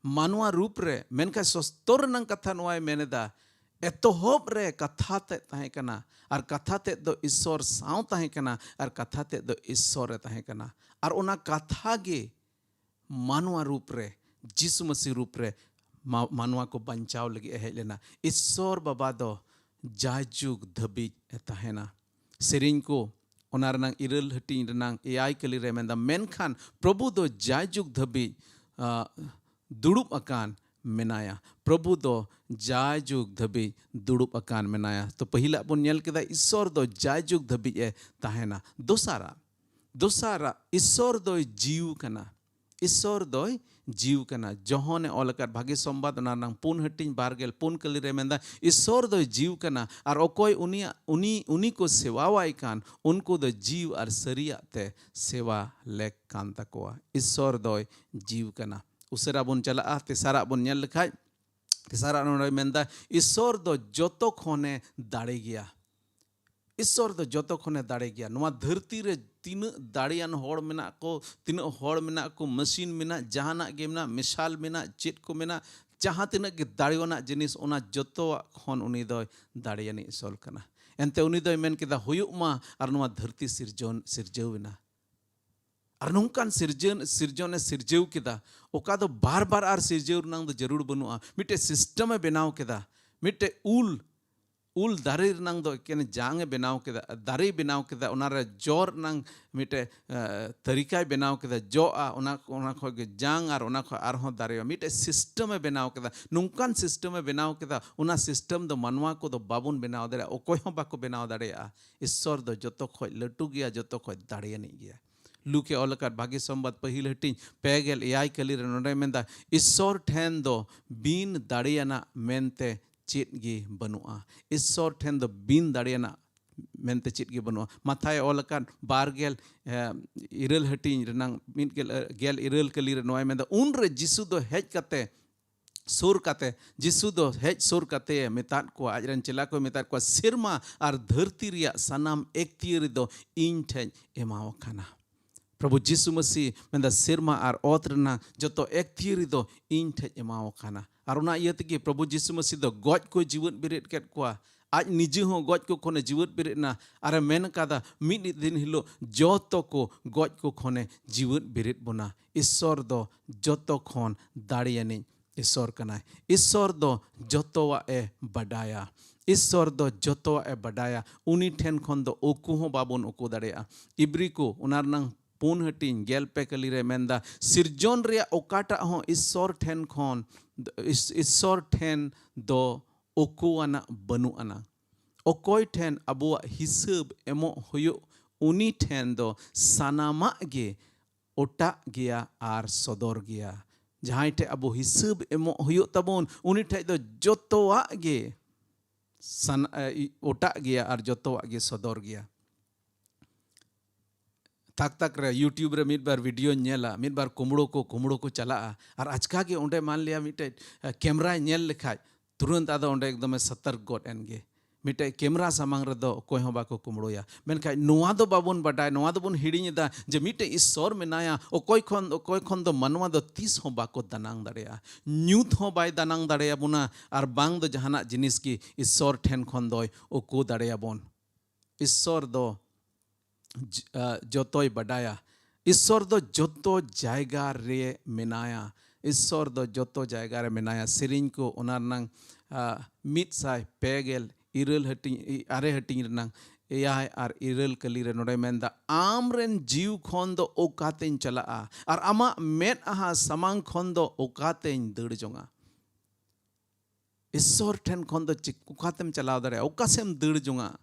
ᱢᱟᱱᱣᱟ ᱨᱩᱯ ᱨᱮ, ᱢᱮᱱᱠᱷᱟᱱ ᱥᱚᱥᱛᱚᱨ ᱨᱮᱱᱟᱜ ᱠᱟᱛᱷᱟ ᱱᱚᱣᱟᱭ ᱢᱮᱱ ᱮᱫᱟ, ᱮᱛᱚᱦᱚᱵ ᱨᱮ ᱠᱟᱛᱷᱟ ᱛᱮᱫ ᱛᱟᱦᱮᱸ ᱠᱟᱱᱟ, ᱟᱨ ᱠᱟᱛᱷᱟ ᱛᱮᱫ ᱫᱚ ᱤᱥᱚᱨ ᱥᱟᱶ ᱛᱟᱦᱮᱸ ᱠᱟᱱᱟ, ᱟᱨ ᱠᱟᱛᱷᱟ ᱛᱮᱫ ᱫᱚ ᱤᱥᱚᱨ ᱮ ᱛᱟᱦᱮᱸ ᱠᱟᱱᱟ, ᱟᱨ ᱚᱱᱟ ᱠᱟᱛᱷᱟ ᱜᱮ ᱢᱟᱱᱣᱟ ᱨᱩᱯ ᱨᱮ, ᱡᱤᱥᱩ ᱢᱟᱹᱥᱤ ᱨᱩᱯ ᱨᱮ ᱢᱟ-, ᱢᱟᱱᱣᱟ ᱠᱚ ᱵᱟᱧᱪᱟᱣ ᱞᱟᱹᱜᱤᱫ ᱮ ᱦᱮᱡ ᱞᱮᱱᱟ᱾ ᱤᱥᱚᱨ ᱵᱟᱵᱟ ᱫᱚ ᱡᱟᱭᱡᱩᱜᱽ ᱫᱷᱟᱹᱵᱤᱡ ᱮ ᱛᱟᱦᱮᱱᱟ᱾ ᱥᱮᱨᱮᱧ ᱠᱚ ᱚᱱᱟ ᱨᱮᱱᱟᱝ ᱤᱨᱟᱹᱞ ᱦᱟᱹᱴᱤᱧ ᱨᱮᱱᱟᱝ ᱮᱭᱟᱭ ᱠᱟᱹᱞᱤ ᱨᱮ ᱢᱮᱱᱫᱟ, ᱢᱮᱱᱠᱷᱟᱱ ᱯᱨᱚᱵᱷᱩ ᱫᱚ ᱡᱟᱭᱡᱩᱜᱽ ᱫᱷᱟᱹᱵᱤᱡ, ᱟ, ᱫᱩᱲᱩᱵ ᱟᱠᱟᱱ ᱢᱮᱱᱟᱭᱟ᱾ ᱯᱨᱚᱵᱷᱩ ᱫᱚ ᱡᱟᱭᱡᱩᱜᱽ ᱫᱷᱟᱹᱵᱤᱡ ᱫᱩᱲᱩᱵ ᱟᱠᱟᱱ ᱢᱮᱱᱟᱭᱟ᱾ ᱛᱚ, ᱯᱟᱹᱦᱤᱞᱟᱜ ᱵᱚᱱ ᱧᱮᱞ ᱠᱮᱫᱟ, ᱤᱥᱚᱨ ᱫᱚ ᱡᱟᱭᱡᱩᱜᱽ ᱫᱷᱟᱹᱵᱤᱡ ᱮ ᱛᱟᱦᱮᱱᱟ᱾ ᱫᱚᱥᱟᱨᱟᱜ, ᱫᱚᱥᱟᱨᱟᱜ, ᱤᱥᱚᱨ ᱫᱚᱭ ᱡᱤᱣᱤ ᱠᱟᱱᱟ᱾ ᱤᱥᱚᱨ ᱫᱚᱭ ᱡᱤᱣᱤ ᱠᱟᱱᱟ᱾ ᱡᱚᱦᱚᱱᱮ ᱚᱞ ᱟᱠᱟᱫ ᱵᱷᱟᱹᱜᱤ ᱥᱚᱢᱵᱟᱫ, ᱚᱱᱟ ᱨᱮᱱᱟᱝ ᱯᱩᱱ ᱦᱟᱹᱴᱤᱧ ᱵᱟᱨ ᱜᱮᱞ ᱯᱩᱱ ᱠᱟᱹᱞᱤ ᱨᱮ ᱢᱮᱱᱫᱟ, ᱤᱥᱚᱨ ᱫᱚᱭ ᱡᱤᱣᱤ ᱠᱟᱱᱟ, ᱟᱨ ᱚᱠᱚᱭ ᱩᱱᱤᱭᱟᱜ, ᱩᱱᱤ, ᱩᱱᱤ ᱠᱚ ᱥᱮᱣᱟᱣᱟᱭ ᱠᱟᱱ, ᱩᱱᱠᱩ ᱫᱚ ᱡᱤᱣᱤ ᱟᱨ ᱥᱟᱹᱨᱤᱭᱟᱜ ᱛᱮ ᱥᱮᱣᱟ ᱞᱮᱠ ᱠᱟᱱ ᱛᱟᱠᱚᱣᱟ᱾ ᱤᱥᱚᱨ ᱫᱚᱭ ᱡᱤᱣᱤ ᱠᱟᱱᱟ᱾ ᱩᱥᱟᱹᱨᱟ ᱵᱚᱱ ᱪᱟᱞᱟᱜᱼᱟ, ᱛᱮᱥᱟᱨᱟᱜ ᱵᱚᱱ ᱧᱮᱞ ᱞᱮᱠᱷᱟᱡ, ᱛᱮᱥᱟᱨᱟᱜ ᱱᱚᱰᱮ ᱢᱮᱱᱫᱟ, ᱤᱥᱚᱨ ᱫᱚ ᱡᱚᱛᱚ ᱠᱷᱚᱱᱮ ᱫᱟᱲᱮ ᱜᱮᱭᱟ᱾ ᱤᱥᱚᱨ ᱫᱚ ᱡᱚᱛᱚ ᱠᱷᱚᱱᱮ ᱫᱟᱲᱮ ᱜᱮᱭᱟ᱾ ᱱᱚᱣᱟ ᱫᱷᱟᱹᱨᱛᱤ ᱨᱮ ᱛᱤᱱᱟᱹᱜ ᱫᱟᱲᱮᱭᱟᱱ ᱦᱚᱲ ᱢᱮᱱᱟᱜ ᱠᱚ, ᱛᱤᱱᱟᱹᱜ ᱦᱚᱲ ᱢᱮᱱᱟᱜ ᱠᱚ, ᱢᱮᱥᱤᱱ ᱢᱮᱱᱟᱜ, ᱡᱟᱦᱟᱱᱟᱜ ᱜᱮ ᱢᱮᱱᱟᱜ, ᱢᱮᱥᱟᱞ ᱢᱮᱱᱟᱜ, ᱪᱮᱫ ᱠᱚ ᱢᱮᱱᱟᱜ, ᱡᱟᱦᱟᱸ ᱛᱤᱱᱟᱹᱜ ᱜᱮ ᱫᱟᱲᱮᱭᱟᱱᱟᱜ ᱡᱤᱱᱤᱥ, ᱚᱱᱟ ᱡᱚᱛᱚᱣᱟᱜ ᱠᱷᱚᱱ ᱩᱱᱤ ᱫᱚᱭ ᱫᱟᱲᱮᱭᱟᱱᱤᱡ ᱤᱥᱚᱨ ᱠᱟᱱᱟ᱾ ᱮᱱᱛᱮ ᱩᱱᱤ ᱫᱚᱭ ᱢᱮᱱ ᱠᱮᱫᱟ, "ᱦᱩᱭᱩᱜ ᱢᱟ", ᱟᱨ ᱱᱚᱣᱟ ᱫᱷᱟᱹᱨᱛᱤ ᱥᱤᱨᱡᱚᱱ, ᱥᱤᱨᱡᱟᱹᱣ ᱮᱱᱟ᱾ ᱟᱨ ᱱᱚᱝᱠᱟᱱ ᱥᱤᱨᱡᱚᱱ, ᱥᱤᱨᱡᱚᱱᱮ ᱥᱤᱨᱡᱟᱹᱣ ᱠᱮᱫᱟ, ᱚᱠᱟ ᱫᱚ ᱵᱟᱨ ᱵᱟᱨ ᱟᱨ ᱥᱤᱨᱡᱟᱹᱣ ᱨᱮᱱᱟᱜ ᱫᱚ ᱡᱟᱹᱨᱩᱲ ᱵᱟᱹᱱᱩᱜᱼᱟ᱾ ᱢᱤᱫᱴᱮᱡ ᱥᱤᱥᱴᱮᱢᱮ ᱵᱮᱱᱟᱣ ᱠᱮᱫᱟ, ᱢᱤᱫᱴᱮᱡ ᱩᱞ, ᱩᱞ ᱫᱟᱨᱮ ᱨᱮᱱᱟᱝ ᱫᱚ ᱮᱠᱮᱱ ᱡᱟᱝ ᱮ ᱵᱮᱱᱟᱣ ᱠᱮᱫᱟ, ᱫᱟᱨᱮᱭ ᱵᱮᱱᱟᱣ ᱠᱮᱫᱟ, ᱚᱱᱟ ᱨᱮ ᱡᱚ ᱨᱮᱱᱟᱝ ᱢᱤᱫᱴᱮᱡ, ᱮ, ᱛᱟᱹᱨᱤᱠᱟᱭ ᱵᱮᱱᱟᱣ ᱠᱮᱫᱟ, ᱡᱚᱜᱼᱟ, ᱚᱱᱟ, ᱚᱱᱟ ᱠᱷᱚᱡ ᱜᱮ ᱡᱟᱝ, ᱟᱨ ᱚᱱᱟ ᱠᱷᱚᱡ ᱟᱨᱦᱚᱸ ᱫᱟᱨᱮᱜᱼᱟ᱾ ᱢᱤᱫᱴᱮᱡ ᱥᱤᱥᱴᱮᱢᱮ ᱵᱮᱱᱟᱣ ᱠᱮᱫᱟ, ᱱᱚᱝᱠᱟᱱ ᱥᱤᱥᱴᱮᱢᱮ ᱵᱮᱱᱟᱣ ᱠᱮᱫᱟ, ᱚᱱᱟ ᱥᱤᱥᱴᱮᱢ ᱫᱚ ᱢᱟᱱᱣᱟ ᱠᱚᱫᱚ ᱵᱟᱵᱚᱱ ᱵᱮᱱᱟᱣ ᱫᱟᱲᱮᱭᱟᱜᱼᱟ, ᱚᱠᱚᱭ ᱦᱚᱸ ᱵᱟᱠᱚ ᱵᱮᱱᱟᱣ ᱫᱟᱲᱮᱭᱟᱜᱼᱟ᱾ ᱤᱥᱥᱚᱨ ᱫᱚ ᱡᱚᱛᱚ ᱠᱷᱚᱡ ᱞᱟᱹᱴᱩ ᱜᱮᱭᱟ, ᱡᱚᱛᱚ ᱠᱷᱚᱡ ᱫᱟᱲᱮᱭᱟᱱᱤᱡ ᱜᱮᱭᱟ᱾ ᱞᱩᱠᱮ ᱚᱞ ᱟᱠᱟᱫ ᱵᱷᱟᱹᱜᱤ ᱥᱚᱢᱵᱟᱫ ᱯᱟᱹᱦᱤᱞ ᱦᱟᱹᱴᱤᱧ ᱯᱮ ᱜᱮᱞ ᱮᱭᱟᱭ ᱠᱟᱹᱞᱤ ᱨᱮ ᱱᱚᱰᱮ ᱢᱮᱱᱫᱟ, ᱤᱥᱥᱚᱨ ᱴᱷᱮᱱ ᱫᱚ ᱵᱤᱱ ᱫᱟᱲᱮᱭᱟᱱᱟᱜ ᱢᱮᱱᱛᱮ ᱪᱮᱫ ᱜᱮ ᱵᱟᱹᱱᱩᱜᱼᱟ᱾ ᱤᱥᱥᱚᱨ ᱴᱷᱮᱱ ᱫᱚ ᱵᱤᱱ ᱫᱟᱲᱮᱭᱟᱱᱟᱜ ᱢᱮᱱᱛᱮ ᱪᱮᱫ ᱜᱮ ᱵᱟᱹᱱᱩᱜᱼᱟ᱾ ᱢᱟᱛᱷᱟᱭ ᱚᱞ ᱟᱠᱟᱫ ᱵᱟᱨ ᱜᱮᱞ ᱤᱨᱟᱹᱞ ᱦᱟᱹᱴᱤᱧ ᱨᱮᱱᱟᱝ ᱢᱤᱫ ᱜᱮᱞ ᱜᱮᱞ ᱤᱨᱟᱹᱞ ᱠᱟᱹᱞᱤ ᱨᱮ ᱱᱚᱣᱟᱭ ᱢᱮᱱᱫᱟ, ᱩᱱᱨᱮ ᱡᱤᱥᱩ ᱫᱚ ᱦᱮᱡ ᱠᱟᱛᱮ ᱥᱩᱨ ᱠᱟᱛᱮ, ᱡᱤᱥᱩ ᱫᱚ ᱦᱮᱡ ᱥᱩᱨ ᱠᱟᱛᱮ ᱢᱮᱛᱟᱫ ᱠᱚᱣᱟ, ᱟᱡᱨᱮᱱ ᱪᱮᱞᱟ ᱠᱚᱭ ᱢᱮᱛᱟᱫ ᱠᱚᱣᱟ, ᱥᱮᱨᱢᱟ ᱟᱨ ᱫᱷᱟᱹᱨᱛᱤ ᱨᱮᱭᱟᱜ ᱥᱟᱱᱟᱢ ᱮᱠᱛᱤᱭᱟᱹᱨᱤ ᱫᱚ ᱤᱧ ᱴᱷᱮᱡ ᱮᱢᱟᱣ ᱟᱠᱟᱱᱟ᱾ ᱯᱨᱚᱵᱷᱩ ᱡᱤᱥᱩ ᱢᱟᱹᱥᱤ ᱢᱮᱱᱫᱟ, ᱥᱮᱨᱢᱟ ᱟᱨ ᱚᱛ ᱨᱮᱱᱟᱜ ᱡᱚᱛᱚ ᱮᱠᱛᱤᱭᱟᱹᱨᱤ ᱫᱚ ᱤᱧ ᱴᱷᱮᱡ ᱮᱢᱟᱣ ᱟᱠᱟᱱᱟ᱾ ᱟᱨ ᱚᱱᱟ ᱤᱭᱟᱹ ᱛᱮᱜᱮ ᱯᱨᱚᱵᱷᱩ ᱡᱤᱥᱩ ᱢᱟᱹᱥᱤ ᱫᱚ ᱜᱚᱡ ᱠᱚ ᱡᱤᱣᱮᱫ ᱵᱮᱨᱮᱫ ᱠᱮᱫ ᱠᱚᱣᱟ᱾ ᱟᱡ ᱱᱤᱡᱮ ᱦᱚᱸ ᱜᱚᱡ ᱠᱚ ᱠᱷᱚᱱᱮ ᱡᱤᱣᱮᱫ ᱵᱮᱨᱮᱫ ᱮᱱᱟ᱾ ᱟᱨᱮ ᱢᱮᱱ ᱠᱟᱫᱟ, ᱢᱤᱫ ᱫᱤᱱ ᱦᱤᱞᱳᱜ ᱡᱚᱛᱚ ᱠᱚ ᱜᱚᱡ ᱠᱚ ᱠᱷᱚᱱᱮ ᱡᱤᱣᱮᱫ ᱵᱮᱨᱮᱫ ᱵᱚᱱᱟ᱾ ᱤᱥᱥᱚᱨ ᱫᱚ ᱡᱚᱛᱚ ᱠᱷᱚᱱ ᱫᱟᱲᱮᱭᱟᱱᱤᱡ ᱤᱥᱥᱚᱨ ᱠᱟᱱᱟᱭ᱾ ᱤᱥᱥᱚᱨ ᱫᱚ ᱡᱚᱛᱚᱣᱟᱜ ᱮ ᱵᱟᱰᱟᱭᱟ᱾ ᱤᱥᱥᱚᱨ ᱫᱚ ᱡᱚᱛᱚᱣᱟᱜ ᱮ ᱵᱟᱰᱟᱭᱟ᱾ ᱩᱱᱤ ᱴᱷᱮᱱ ᱠᱷᱚᱱ ᱫᱚ ᱩᱠᱩ ᱦᱚᱸ ᱵᱟᱵᱚᱱ ᱩᱠᱩ ᱫᱟᱲᱮᱭᱟᱜᱼᱟ᱾ ᱤᱵᱨᱤ ᱠᱚ ᱚᱱᱟ ᱨᱮᱱᱟᱝ ᱯᱩᱱ ᱦᱟᱹᱴᱤᱧ ᱜᱮᱞ ᱯᱮ ᱠᱟᱹᱞᱤ ᱨᱮ ᱢᱮᱱᱫᱟ, ᱥᱤᱨᱡᱚᱱ ᱨᱮᱭᱟᱜ ᱚᱠᱟᱴᱟᱜ ᱦᱚᱸ ᱤᱥᱥᱚᱨ ᱴᱷᱮᱱ ᱠᱷᱚᱱ, ᱤᱥ-, ᱤᱥᱥᱚᱨ ᱴᱷᱮᱱ ᱫᱚ ᱩᱠᱩᱣᱟᱱᱟᱜ ᱵᱟᱹᱱᱩᱜ ᱟᱱᱟ᱾ ᱚᱠᱚᱭ ᱴᱷᱮᱱ ᱟᱵᱚᱣᱟᱜ ᱦᱤᱥᱟᱹᱵ ᱮᱢᱚᱜ ᱦᱩᱭᱩᱜ, ᱩᱱᱤ ᱴᱷᱮᱱ ᱫᱚ ᱥᱟᱱᱟᱢᱟᱜ ᱜᱮ ᱚᱴᱟᱜ ᱜᱮᱭᱟ ᱟᱨ ᱥᱚᱫᱚᱨ ᱜᱮᱭᱟ᱾ ᱡᱟᱦᱟᱸᱭ ᱴᱷᱮᱱ ᱟᱵᱚ ᱦᱤᱥᱟᱹᱵ ᱮᱢᱚᱜ ᱦᱩᱭᱩᱜ ᱛᱟᱵᱚᱱ, ᱩᱱᱤ ᱴᱷᱮᱱ ᱫᱚ ᱡᱚᱛᱚᱣᱟᱜ ᱜᱮ ᱥᱟᱱ-, ᱮ, ᱤ-, ᱚᱴᱟᱜ ᱜᱮᱭᱟ ᱟᱨ ᱡᱚᱛᱚᱣᱟᱜ ᱜᱮ ᱥᱚᱫᱚᱨ ᱜᱮᱭᱟ᱾ ᱛᱟᱠ ᱛᱟᱠ ᱨᱮ YouTube ᱨᱮ ᱢᱤᱫ ᱵᱟᱨ ᱵᱷᱤᱰᱤᱭᱳᱧ ᱧᱮᱞᱟ, ᱢᱤᱫ ᱵᱟᱨ ᱠᱩᱢᱵᱽᱲᱳ ᱠᱚ ᱠᱩᱢᱵᱽᱲᱳ ᱠᱚ ᱪᱟᱞᱟᱜᱼᱟ, ᱟᱨ ᱟᱪᱠᱟ ᱜᱮ ᱚᱸᱰᱮ ᱢᱟᱱ ᱞᱤᱭᱟ ᱢᱤᱫᱴᱮᱡ, ᱮ, ᱠᱮᱢᱨᱟᱭ ᱧᱮᱞ ᱞᱮᱠᱷᱟᱡ, ᱛᱩᱨᱟᱹᱱᱛ ᱟᱫᱚ ᱚᱸᱰᱮ ᱮᱠᱫᱚᱢᱮ ᱥᱚᱛᱚᱨᱠ ᱜᱚᱫ ᱮᱱ ᱜᱮ᱾ ᱢᱤᱫᱴᱮᱡ ᱠᱮᱢᱨᱟ ᱥᱟᱢᱟᱝ ᱨᱮᱫᱚ ᱚᱠᱚᱭ ᱦᱚᱸ ᱵᱟᱠᱚ ᱠᱩᱢᱵᱽᱲᱳᱭᱟ᱾ ᱢᱮᱱᱠᱷᱟᱱ ᱱᱚᱣᱟ ᱫᱚ ᱵᱟᱵᱚᱱ ᱵᱟᱰᱟᱭ, ᱱᱚᱣᱟ ᱫᱚᱵᱚᱱ ᱦᱤᱲᱤᱧ ᱮᱫᱟ ᱡᱮ ᱢᱤᱫᱴᱮᱡ ᱤᱥᱥᱚᱨ ᱢᱮᱱᱟᱭᱟ, ᱚᱠᱚᱭ ᱠᱷᱚᱱ, ᱚᱠᱚᱭ ᱠᱷᱚᱱ ᱫᱚ ᱢᱟᱱᱣᱟ ᱫᱚ ᱛᱤᱥ ᱦᱚᱸ ᱵᱟᱠᱚ ᱫᱟᱱᱟᱝ ᱫᱟᱲᱮᱭᱟᱜᱼᱟ᱾ ᱧᱩᱛ ᱦᱚᱸ ᱵᱟᱭ ᱫᱟᱱᱟᱝ ᱫᱟᱲᱮᱭᱟᱵᱚᱱᱟ, ᱟᱨ ᱵᱟᱝ ᱫᱚ ᱡᱟᱦᱟᱱᱟᱜ ᱡᱤᱱᱤᱥ ᱜᱮ ᱤᱥᱥᱚᱨ ᱴᱷᱮᱱ ᱠᱷᱚᱱ ᱫᱚᱭ ᱩᱠᱩ ᱫᱟᱲᱮᱭᱟᱵᱚᱱ᱾ ᱤᱥᱥᱚᱨ ᱫᱚ ᱡ-, ᱟ, ᱡᱚᱛᱚᱭ ᱵᱟᱰᱟᱭᱟ᱾ ᱤᱥᱥᱚᱨ ᱫᱚ ᱡᱚᱛᱚ ᱡᱟᱭᱜᱟ ᱨᱮ ᱢᱮᱱᱟᱭᱟ᱾ ᱤᱥᱥᱚᱨ ᱫᱚ ᱡᱚᱛᱚ ᱡᱟᱭᱜᱟ ᱨᱮ ᱢᱮᱱᱟᱭᱟ᱾ ᱥᱮᱨᱮᱧ ᱠᱚ ᱚᱱᱟ ᱨᱮᱱᱟᱝ, ᱟ, ᱢᱤᱫ ᱥᱟᱭ ᱯᱮ ᱜᱮᱞ ᱤᱨᱟᱹᱞ ᱦᱟᱹᱴᱤᱧ, ᱤ-, ᱟᱨᱮ ᱦᱟᱹᱴᱤᱧ ᱨᱮᱱᱟᱝ ᱮᱭᱟᱭ ᱟᱨ ᱤᱨᱟᱹᱞ ᱠᱟᱹᱞᱤ ᱨᱮ ᱱᱚᱰᱮ ᱢᱮᱱᱫᱟ, ᱟᱢ ᱨᱮᱱ ᱡᱤᱣᱤ ᱠᱷᱚᱱ ᱫᱚ ᱚᱠᱟᱛᱮᱧ ᱪᱟᱞᱟᱜᱼᱟ? ᱟᱨ ᱟᱢᱟᱜ ᱢᱮᱫᱦᱟ ᱥᱟᱢᱟᱝ ᱠᱷᱚᱱ ᱫᱚ ᱚᱠᱟᱛᱮᱧ ᱫᱟᱹᱲ ᱡᱚᱝᱟ? ᱤᱥᱥᱚᱨ ᱴᱷᱮᱱ ᱠᱷᱚᱱ ᱫᱚ ᱪᱤᱠ-, ᱚᱠᱟᱛᱮᱢ ᱪᱟᱞᱟᱣ ᱫᱟᱲᱮᱭᱟᱜᱼᱟ? ᱚᱠᱟ ᱥᱮᱫ ᱮᱢ ᱫᱟᱹᱲ ᱡᱚᱝᱟ?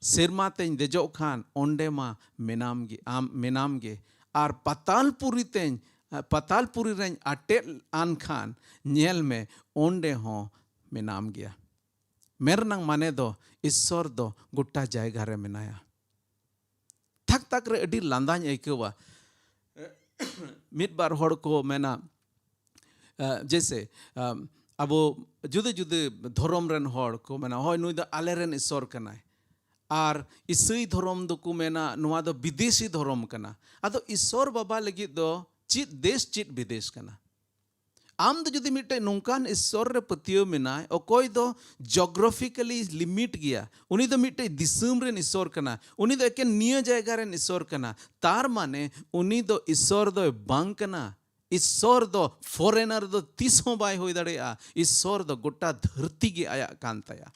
ᱥᱮᱨᱢᱟ ᱛᱮᱧ ᱫᱮᱡᱚᱜ ᱠᱷᱟᱱ ᱚᱸᱰᱮ ᱢᱟ ᱢᱮᱱᱟᱢ ᱜᱮ, ᱟᱢ ᱢᱮᱱᱟᱢ ᱜᱮ᱾ ᱟᱨ ᱯᱟᱛᱟᱞ ᱯᱩᱨᱤ ᱛᱮᱧ, ᱯᱟᱛᱟᱞ ᱯᱩᱨᱤ ᱨᱮᱧ ᱟᱴᱮᱫ ᱟᱱ ᱠᱷᱟᱱ ᱧᱮᱞ ᱢᱮ ᱚᱸᱰᱮ ᱦᱚᱸ ᱢᱮᱱᱟᱢ ᱜᱮᱭᱟ᱾ ᱢᱮᱱ ᱨᱮᱱᱟᱝ ᱢᱟᱱᱮ ᱫᱚ ᱤᱥᱥᱚᱨ ᱫᱚ ᱜᱚᱴᱟ ᱡᱟᱭᱜᱟ ᱨᱮ ᱢᱮᱱᱟᱭᱟ᱾ ᱛᱷᱟᱠ ᱛᱷᱟᱠ ᱨᱮ ᱟᱹᱰᱤ ᱞᱟᱸᱫᱟᱧ ᱟᱹᱭᱠᱟᱹᱣᱟ᱾ ᱢᱤᱫ ᱵᱟᱨ ᱦᱚᱲ ᱠᱚ ᱢᱮᱱᱟ, ᱡᱮᱭᱥᱮ, ᱟᱵᱚ ᱡᱩᱫᱟᱹ ᱡᱩᱫᱟᱹ ᱫᱷᱚᱨᱚᱢ ᱨᱮᱱ ᱦᱚᱲ ᱠᱚ ᱢᱮᱱᱟ, ᱦᱳᱭ, ᱱᱩᱭ ᱫᱚ ᱟᱞᱮ ᱨᱮᱱ ᱤᱥᱥᱚᱨ ᱠᱟᱱᱟᱭ᱾ ᱟᱨ ᱤᱥᱟᱹᱭ ᱫᱷᱚᱨᱚᱢ ᱫᱚᱠᱚ ᱢᱮᱱᱟ, ᱱᱚᱣᱟ ᱫᱚ ᱵᱤᱫᱮᱥᱤ ᱫᱷᱚᱨᱚᱢ ᱠᱟᱱᱟ᱾ ᱟᱫᱚ ᱤᱥᱥᱚᱨ ᱵᱟᱵᱟ ᱞᱟᱹᱜᱤᱫ ᱫᱚ ᱪᱮᱫ ᱫᱮᱥ, ᱪᱮᱫ ᱵᱤᱫᱮᱥ ᱠᱟᱱᱟ? ᱟᱢ ᱫᱚ ᱡᱩᱫᱤ ᱢᱤᱫᱴᱮᱡ ᱱᱚᱝᱠᱟᱱ ᱤᱥᱥᱚᱨ ᱨᱮ ᱯᱟᱹᱛᱭᱟᱹᱣ ᱢᱮᱱᱟᱭ, ᱚᱠᱚᱭ ᱫᱚ geographically limit ᱜᱮᱭᱟ, ᱩᱱᱤ ᱫᱚ ᱢᱤᱫᱴᱮᱡ ᱫᱤᱥᱚᱢ ᱨᱮᱱ ᱤᱥᱥᱚᱨ ᱠᱟᱱᱟ, ᱩᱱᱤ ᱫᱚ ᱮᱠᱮᱱ ᱱᱤᱭᱟᱹ ᱡᱟᱭᱜᱟ ᱨᱮᱱ ᱤᱥᱥᱚᱨ ᱠᱟᱱᱟ, ᱛᱟᱨ ᱢᱟᱱᱮ ᱩᱱᱤ ᱫᱚ ᱤᱥᱥᱚᱨ ᱫᱚᱭ ᱵᱟᱝ ᱠᱟᱱᱟ᱾ ᱤᱥᱥᱚᱨ ᱫᱚ foreigner ᱫᱚ ᱛᱤᱥ ᱦᱚᱸ ᱵᱟᱭ ᱦᱩᱭ ᱫᱟᱲᱮᱭᱟᱜᱼᱟ᱾ ᱤᱥᱥᱚᱨ ᱫᱚ ᱜᱚᱴᱟ ᱫᱷᱟᱹᱨᱛᱤ ᱜᱮ ᱟᱭᱟᱜ ᱠᱟᱱ ᱛᱟᱭᱟ᱾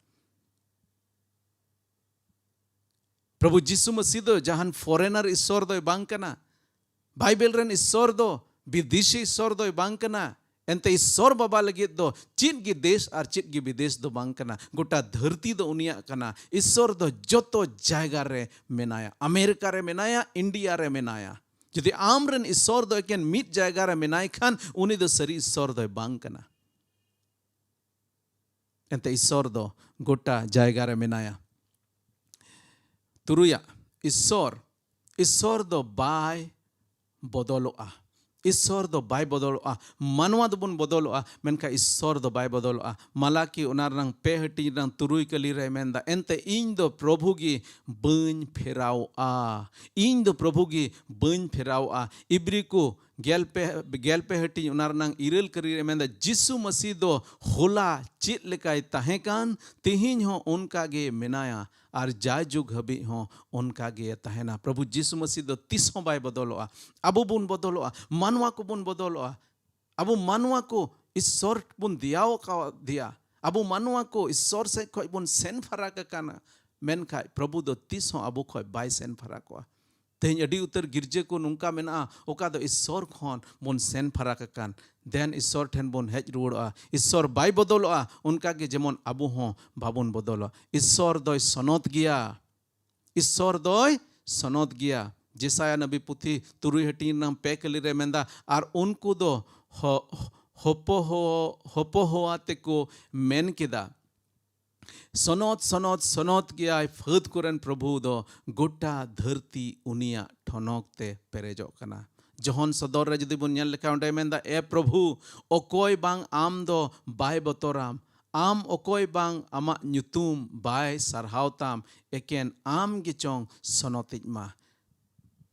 ᱯᱨᱚᱵᱷᱩ ᱡᱤᱥᱩ ᱢᱟᱹᱥᱤ ᱫᱚ ᱡᱟᱦᱟᱱ foreigner ᱤᱥᱥᱚᱨ ᱫᱚᱭ ᱵᱟᱝ ᱠᱟᱱᱟ᱾ ᱵᱟᱭᱵᱮᱞ ᱨᱮᱱ ᱤᱥᱥᱚᱨ ᱫᱚ ᱵᱤᱫᱮᱥᱤ ᱤᱥᱥᱚᱨ ᱫᱚᱭ ᱵᱟᱝ ᱠᱟᱱᱟ᱾ ᱮᱱᱛᱮ ᱤᱥᱥᱚᱨ ᱵᱟᱵᱟ ᱞᱟᱹᱜᱤᱫ ᱫᱚ ᱪᱮᱫ ᱜᱮ ᱫᱮᱥ ᱟᱨ ᱪᱮᱫ ᱜᱮ ᱵᱤᱫᱮᱥ ᱫᱚ ᱵᱟᱝ ᱠᱟᱱᱟ᱾ ᱜᱚᱴᱟ ᱫᱷᱟᱹᱨᱛᱤ ᱫᱚ ᱩᱱᱤᱭᱟᱜ ᱠᱟᱱᱟ᱾ ᱤᱥᱥᱚᱨ ᱫᱚ ᱡᱚᱛᱚ ᱡᱟᱭᱜᱟ ᱨᱮ ᱢᱮᱱᱟᱭᱟ᱾ ᱟᱢᱮᱨᱤᱠᱟ ᱨᱮ ᱢᱮᱱᱟᱭᱟ, ᱤᱱᱰᱤᱭᱟ ᱨᱮ ᱢᱮᱱᱟᱭᱟ᱾ ᱡᱩᱫᱤ ᱟᱢ ᱨᱮᱱ ᱤᱥᱥᱚᱨ ᱫᱚ ᱮᱠᱮᱱ ᱢᱤᱫ ᱡᱟᱭᱜᱟ ᱨᱮ ᱢᱮᱱᱟᱭ ᱠᱷᱟᱱ, ᱩᱱᱤ ᱫᱚ ᱥᱟᱹᱨᱤ ᱤᱥᱥᱚᱨ ᱫᱚᱭ ᱵᱟᱝ ᱠᱟᱱᱟ᱾ ᱮᱱᱛᱮ ᱤᱥᱥᱚᱨ ᱫᱚ ᱜᱚᱴᱟ ᱡᱟᱭᱜᱟ ᱨᱮ ᱢᱮᱱᱟᱭᱟ᱾ ᱛᱩᱨᱩᱭᱟᱜ, ᱤᱥᱥᱚᱨ, ᱤᱥᱥᱚᱨ ᱫᱚ ᱵᱟᱭ ᱵᱚᱫᱚᱞᱚᱜᱼᱟ᱾ ᱤᱥᱥᱚᱨ ᱫᱚ ᱵᱟᱭ ᱵᱚᱫᱚᱞᱚᱜᱼᱟ᱾ ᱢᱟᱱᱣᱟ ᱫᱚᱵᱚᱱ ᱵᱚᱫᱚᱞᱚᱜᱼᱟ, ᱢᱮᱱᱠᱷᱟᱱ ᱤᱥᱥᱚᱨ ᱫᱚ ᱵᱟᱭ ᱵᱚᱫᱚᱞᱚᱜᱼᱟ᱾ ᱢᱟᱞᱟᱠᱤ ᱚᱱᱟ ᱨᱮᱱᱟᱝ ᱯᱮ ᱦᱟᱹᱴᱤᱧ ᱨᱮᱱᱟᱝ ᱛᱩᱨᱩᱭ ᱠᱟᱹᱞᱤ ᱨᱮᱭ ᱢᱮᱱᱫᱟ, ᱮᱱᱛᱮ ᱤᱧ ᱫᱚ ᱯᱨᱚᱵᱷᱩ ᱜᱮ ᱵᱟᱹᱧ ᱯᱷᱮᱨᱟᱣᱚᱜᱼᱟ᱾ ᱤᱧ ᱫᱚ ᱯᱨᱚᱵᱷᱩ ᱜᱮ ᱵᱟᱹᱧ ᱯᱷᱮᱨᱟᱣᱚᱜᱼᱟ᱾ ᱤᱵᱨᱤ ᱠᱚ ᱜᱮᱞ ᱯᱮ, ᱜᱮᱞ ᱯᱮ ᱦᱟᱹᱴᱤᱧ ᱚᱱᱟ ᱨᱮᱱᱟᱝ ᱤᱨᱟᱹᱞ ᱠᱟᱹᱨᱤ ᱨᱮ ᱢᱮᱱᱫᱟ, ᱡᱤᱥᱩ ᱢᱟᱹᱥᱤ ᱫᱚ ᱦᱚᱞᱟ ᱪᱮᱫ ᱞᱮᱠᱟᱭ ᱛᱟᱦᱮᱸ ᱠᱟᱱ, ᱛᱮᱦᱮᱧ ᱦᱚᱸ ᱚᱱᱠᱟ ᱜᱮ ᱢᱮᱱᱟᱭᱟ ᱟᱨ ᱡᱟᱭᱡᱩᱜᱽ ᱦᱟᱹᱵᱤᱡ ᱦᱚᱸ ᱚᱱᱠᱟ ᱜᱮ ᱛᱟᱦᱮᱱᱟ᱾ ᱯᱨᱚᱵᱷᱩ ᱡᱤᱥᱩ ᱢᱟᱹᱥᱤ ᱫᱚ ᱛᱤᱥ ᱦᱚᱸ ᱵᱟᱭ ᱵᱚᱫᱚᱞᱚᱜᱼᱟ᱾ ᱟᱵᱚ ᱵᱚᱱ ᱵᱚᱫᱚᱞᱚᱜᱼᱟ, ᱢᱟᱱᱣᱟ ᱠᱚᱵᱚᱱ ᱵᱚᱫᱚᱞᱚᱜᱼᱟ᱾ ᱟᱵᱚ ᱢᱟᱱᱣᱟ ᱠᱚ ᱤᱥᱥᱚᱨ ᱵᱚᱱ ᱫᱮᱭᱟᱣ ᱟᱠᱟᱫᱮᱭᱟ, ᱟᱵᱚ ᱢᱟᱱᱣᱟ ᱠᱚ ᱤᱥᱥᱚᱨ ᱥᱮᱫ ᱠᱷᱚᱱ ᱵᱚᱱ ᱥᱮᱱ ᱯᱷᱟᱨᱟᱠ ᱟᱠᱟᱱᱟ, ᱢᱮᱱᱠᱷᱟᱡ ᱯᱨᱚᱵᱷᱩ ᱫᱚ ᱛᱤᱥ ᱦᱚᱸ ᱟᱵᱚ ᱠᱷᱚᱱ ᱵᱟᱭ ᱥᱮᱱ ᱯᱷᱟᱨᱟᱠᱚᱜᱼᱟ᱾ ᱛᱮᱦᱮᱧ ᱟᱹᱰᱤ ᱩᱛᱟᱹᱨ ᱜᱤᱨᱡᱟᱹ ᱠᱚ ᱱᱚᱝᱠᱟ ᱢᱮᱱᱟᱜᱼᱟ, ᱚᱠᱟ ᱫᱚ ᱤᱥᱥᱚᱨ ᱠᱷᱚᱱ ᱵᱚᱱ ᱥᱮᱱ ᱯᱷᱟᱨᱟᱠ ᱟᱠᱟᱱ᱾ ᱫᱮᱱ ᱤᱥᱥᱚᱨ ᱴᱷᱮᱱ ᱵᱚᱱ ᱦᱮᱡ ᱨᱩᱣᱟᱹᱲᱚᱜᱼᱟ᱾ ᱤᱥᱥᱚᱨ ᱵᱟᱭ ᱵᱚᱫᱚᱞᱚᱜᱼᱟ, ᱚᱱᱠᱟ ᱜᱮ ᱡᱮᱢᱚᱱ ᱟᱵᱚ ᱦᱚᱸ ᱵᱟᱵᱚᱱ ᱵᱚᱫᱚᱞᱚᱜᱼᱟ᱾ ᱤᱥᱥᱚᱨ ᱫᱚᱭ ᱥᱚᱱᱚᱛ ᱜᱮᱭᱟ᱾ ᱤᱥᱥᱚᱨ ᱫᱚᱭ ᱥᱚᱱᱚᱛ ᱜᱮᱭᱟ᱾ ᱡᱮᱥᱟᱭᱟ ᱱᱟᱵᱤ ᱯᱩᱛᱷᱤ ᱛᱩᱨᱩᱭ ᱦᱟᱹᱴᱤᱧ ᱨᱮᱱᱟᱜ ᱯᱮ ᱠᱟᱹᱞᱤ ᱨᱮ ᱢᱮᱱᱫᱟ, ᱟᱨ ᱩᱱᱠᱩ ᱫᱚ ᱦᱚ-, ᱦᱚᱯᱚᱦᱚ-, ᱦᱚᱯᱚᱦᱚᱣᱟ ᱛᱮᱠᱚ ᱢᱮᱱ ᱠᱮᱫᱟ, ᱥᱚᱱᱚᱛ ᱥᱚᱱᱚᱛ ᱥᱚᱱᱚᱛ ᱜᱮᱭᱟᱭ, ᱯᱷᱟᱹᱫ ᱠᱚᱨᱮᱱ ᱯᱨᱚᱵᱷᱩ ᱫᱚ ᱜᱚᱴᱟ ᱫᱷᱟᱹᱨᱛᱤ ᱩᱱᱤᱭᱟᱜ ᱴᱷᱚᱱᱚᱠ ᱛᱮ ᱯᱮᱨᱮᱡᱚᱜ ᱠᱟᱱᱟ᱾ ᱡᱚᱦᱚᱱ ᱥᱚᱫᱚᱨ ᱨᱮ ᱡᱩᱫᱤ ᱵᱚᱱ ᱧᱮᱞ ᱞᱮᱠᱷᱟᱱ, ᱚᱸᱰᱮ ᱢᱮᱱᱫᱟ, ᱮ ᱯᱨᱚᱵᱷᱩ, ᱚᱠᱚᱭ ᱵᱟᱝ ᱟᱢ ᱫᱚ ᱵᱟᱭ ᱵᱚᱛᱚᱨᱟᱢ, ᱟᱢ ᱚᱠᱚᱭ ᱵᱟᱝ ᱟᱢᱟᱜ ᱧᱩᱛᱩᱢ ᱵᱟᱭ ᱥᱟᱨᱦᱟᱣ ᱛᱟᱢ, ᱮᱠᱮᱱ ᱟᱢ ᱜᱮᱪᱚᱝ ᱥᱚᱱᱚᱛᱤᱡ ᱢᱟ᱾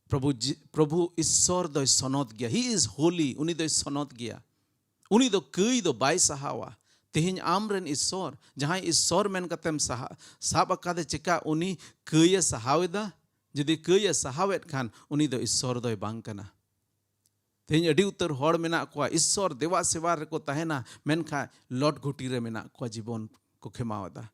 ᱯᱨᱚᱵᱷᱩ ᱡᱤ- ᱯᱨᱚᱵᱷᱩ ᱤᱥᱥᱚᱨ ᱫᱚᱭ ᱥᱚᱱᱚᱛ ᱜᱮᱭᱟ᱾ He is holy. ᱩᱱᱤ ᱫᱚᱭ ᱥᱚᱱᱚᱛ ᱜᱮᱭᱟ᱾ ᱩᱱᱤ ᱫᱚ ᱠᱟᱹᱭ ᱫᱚ ᱵᱟᱭ ᱥᱟᱦᱟᱣᱟ᱾ ᱛᱮᱦᱮᱧ ᱟᱢ ᱨᱮᱱ ᱤᱥᱥᱚᱨ, ᱡᱟᱦᱟᱸᱭ ᱤᱥᱥᱚᱨ ᱢᱮᱱ ᱠᱟᱛᱮᱢ ᱥᱟᱦᱟ- ᱥᱟᱵ ᱟᱠᱟᱫᱮ, ᱪᱮᱠᱟ ᱩᱱᱤ ᱠᱟᱹᱭᱮ ᱥᱟᱦᱟᱣ ᱮᱫᱟ? ᱡᱩᱫᱤ ᱠᱟᱹᱭᱮ ᱥᱟᱦᱟᱣᱮᱫ ᱠᱷᱟᱱ, ᱩᱱᱤ ᱫᱚ ᱤᱥᱥᱚᱨ ᱫᱚᱭ ᱵᱟᱝ ᱠᱟᱱᱟ᱾ ᱛᱮᱦᱮᱧ ᱟᱹᱰᱤ ᱩᱛᱟᱹᱨ ᱦᱚᱲ ᱢᱮᱱᱟᱜ ᱠᱚᱣᱟ, ᱤᱥᱥᱚᱨ ᱫᱮᱵᱟ ᱥᱮᱵᱟ ᱨᱮᱠᱚ ᱛᱟᱦᱮᱱᱟ, ᱢᱮᱱᱠᱷᱟᱱ ᱞᱚᱴ ᱜᱷᱩᱴᱤ ᱨᱮ ᱢᱮᱱᱟᱜ ᱠᱚᱣᱟ, ᱡᱤᱵᱚᱱ ᱠᱚ ᱠᱷᱮᱢᱟᱣ ᱮᱫᱟ᱾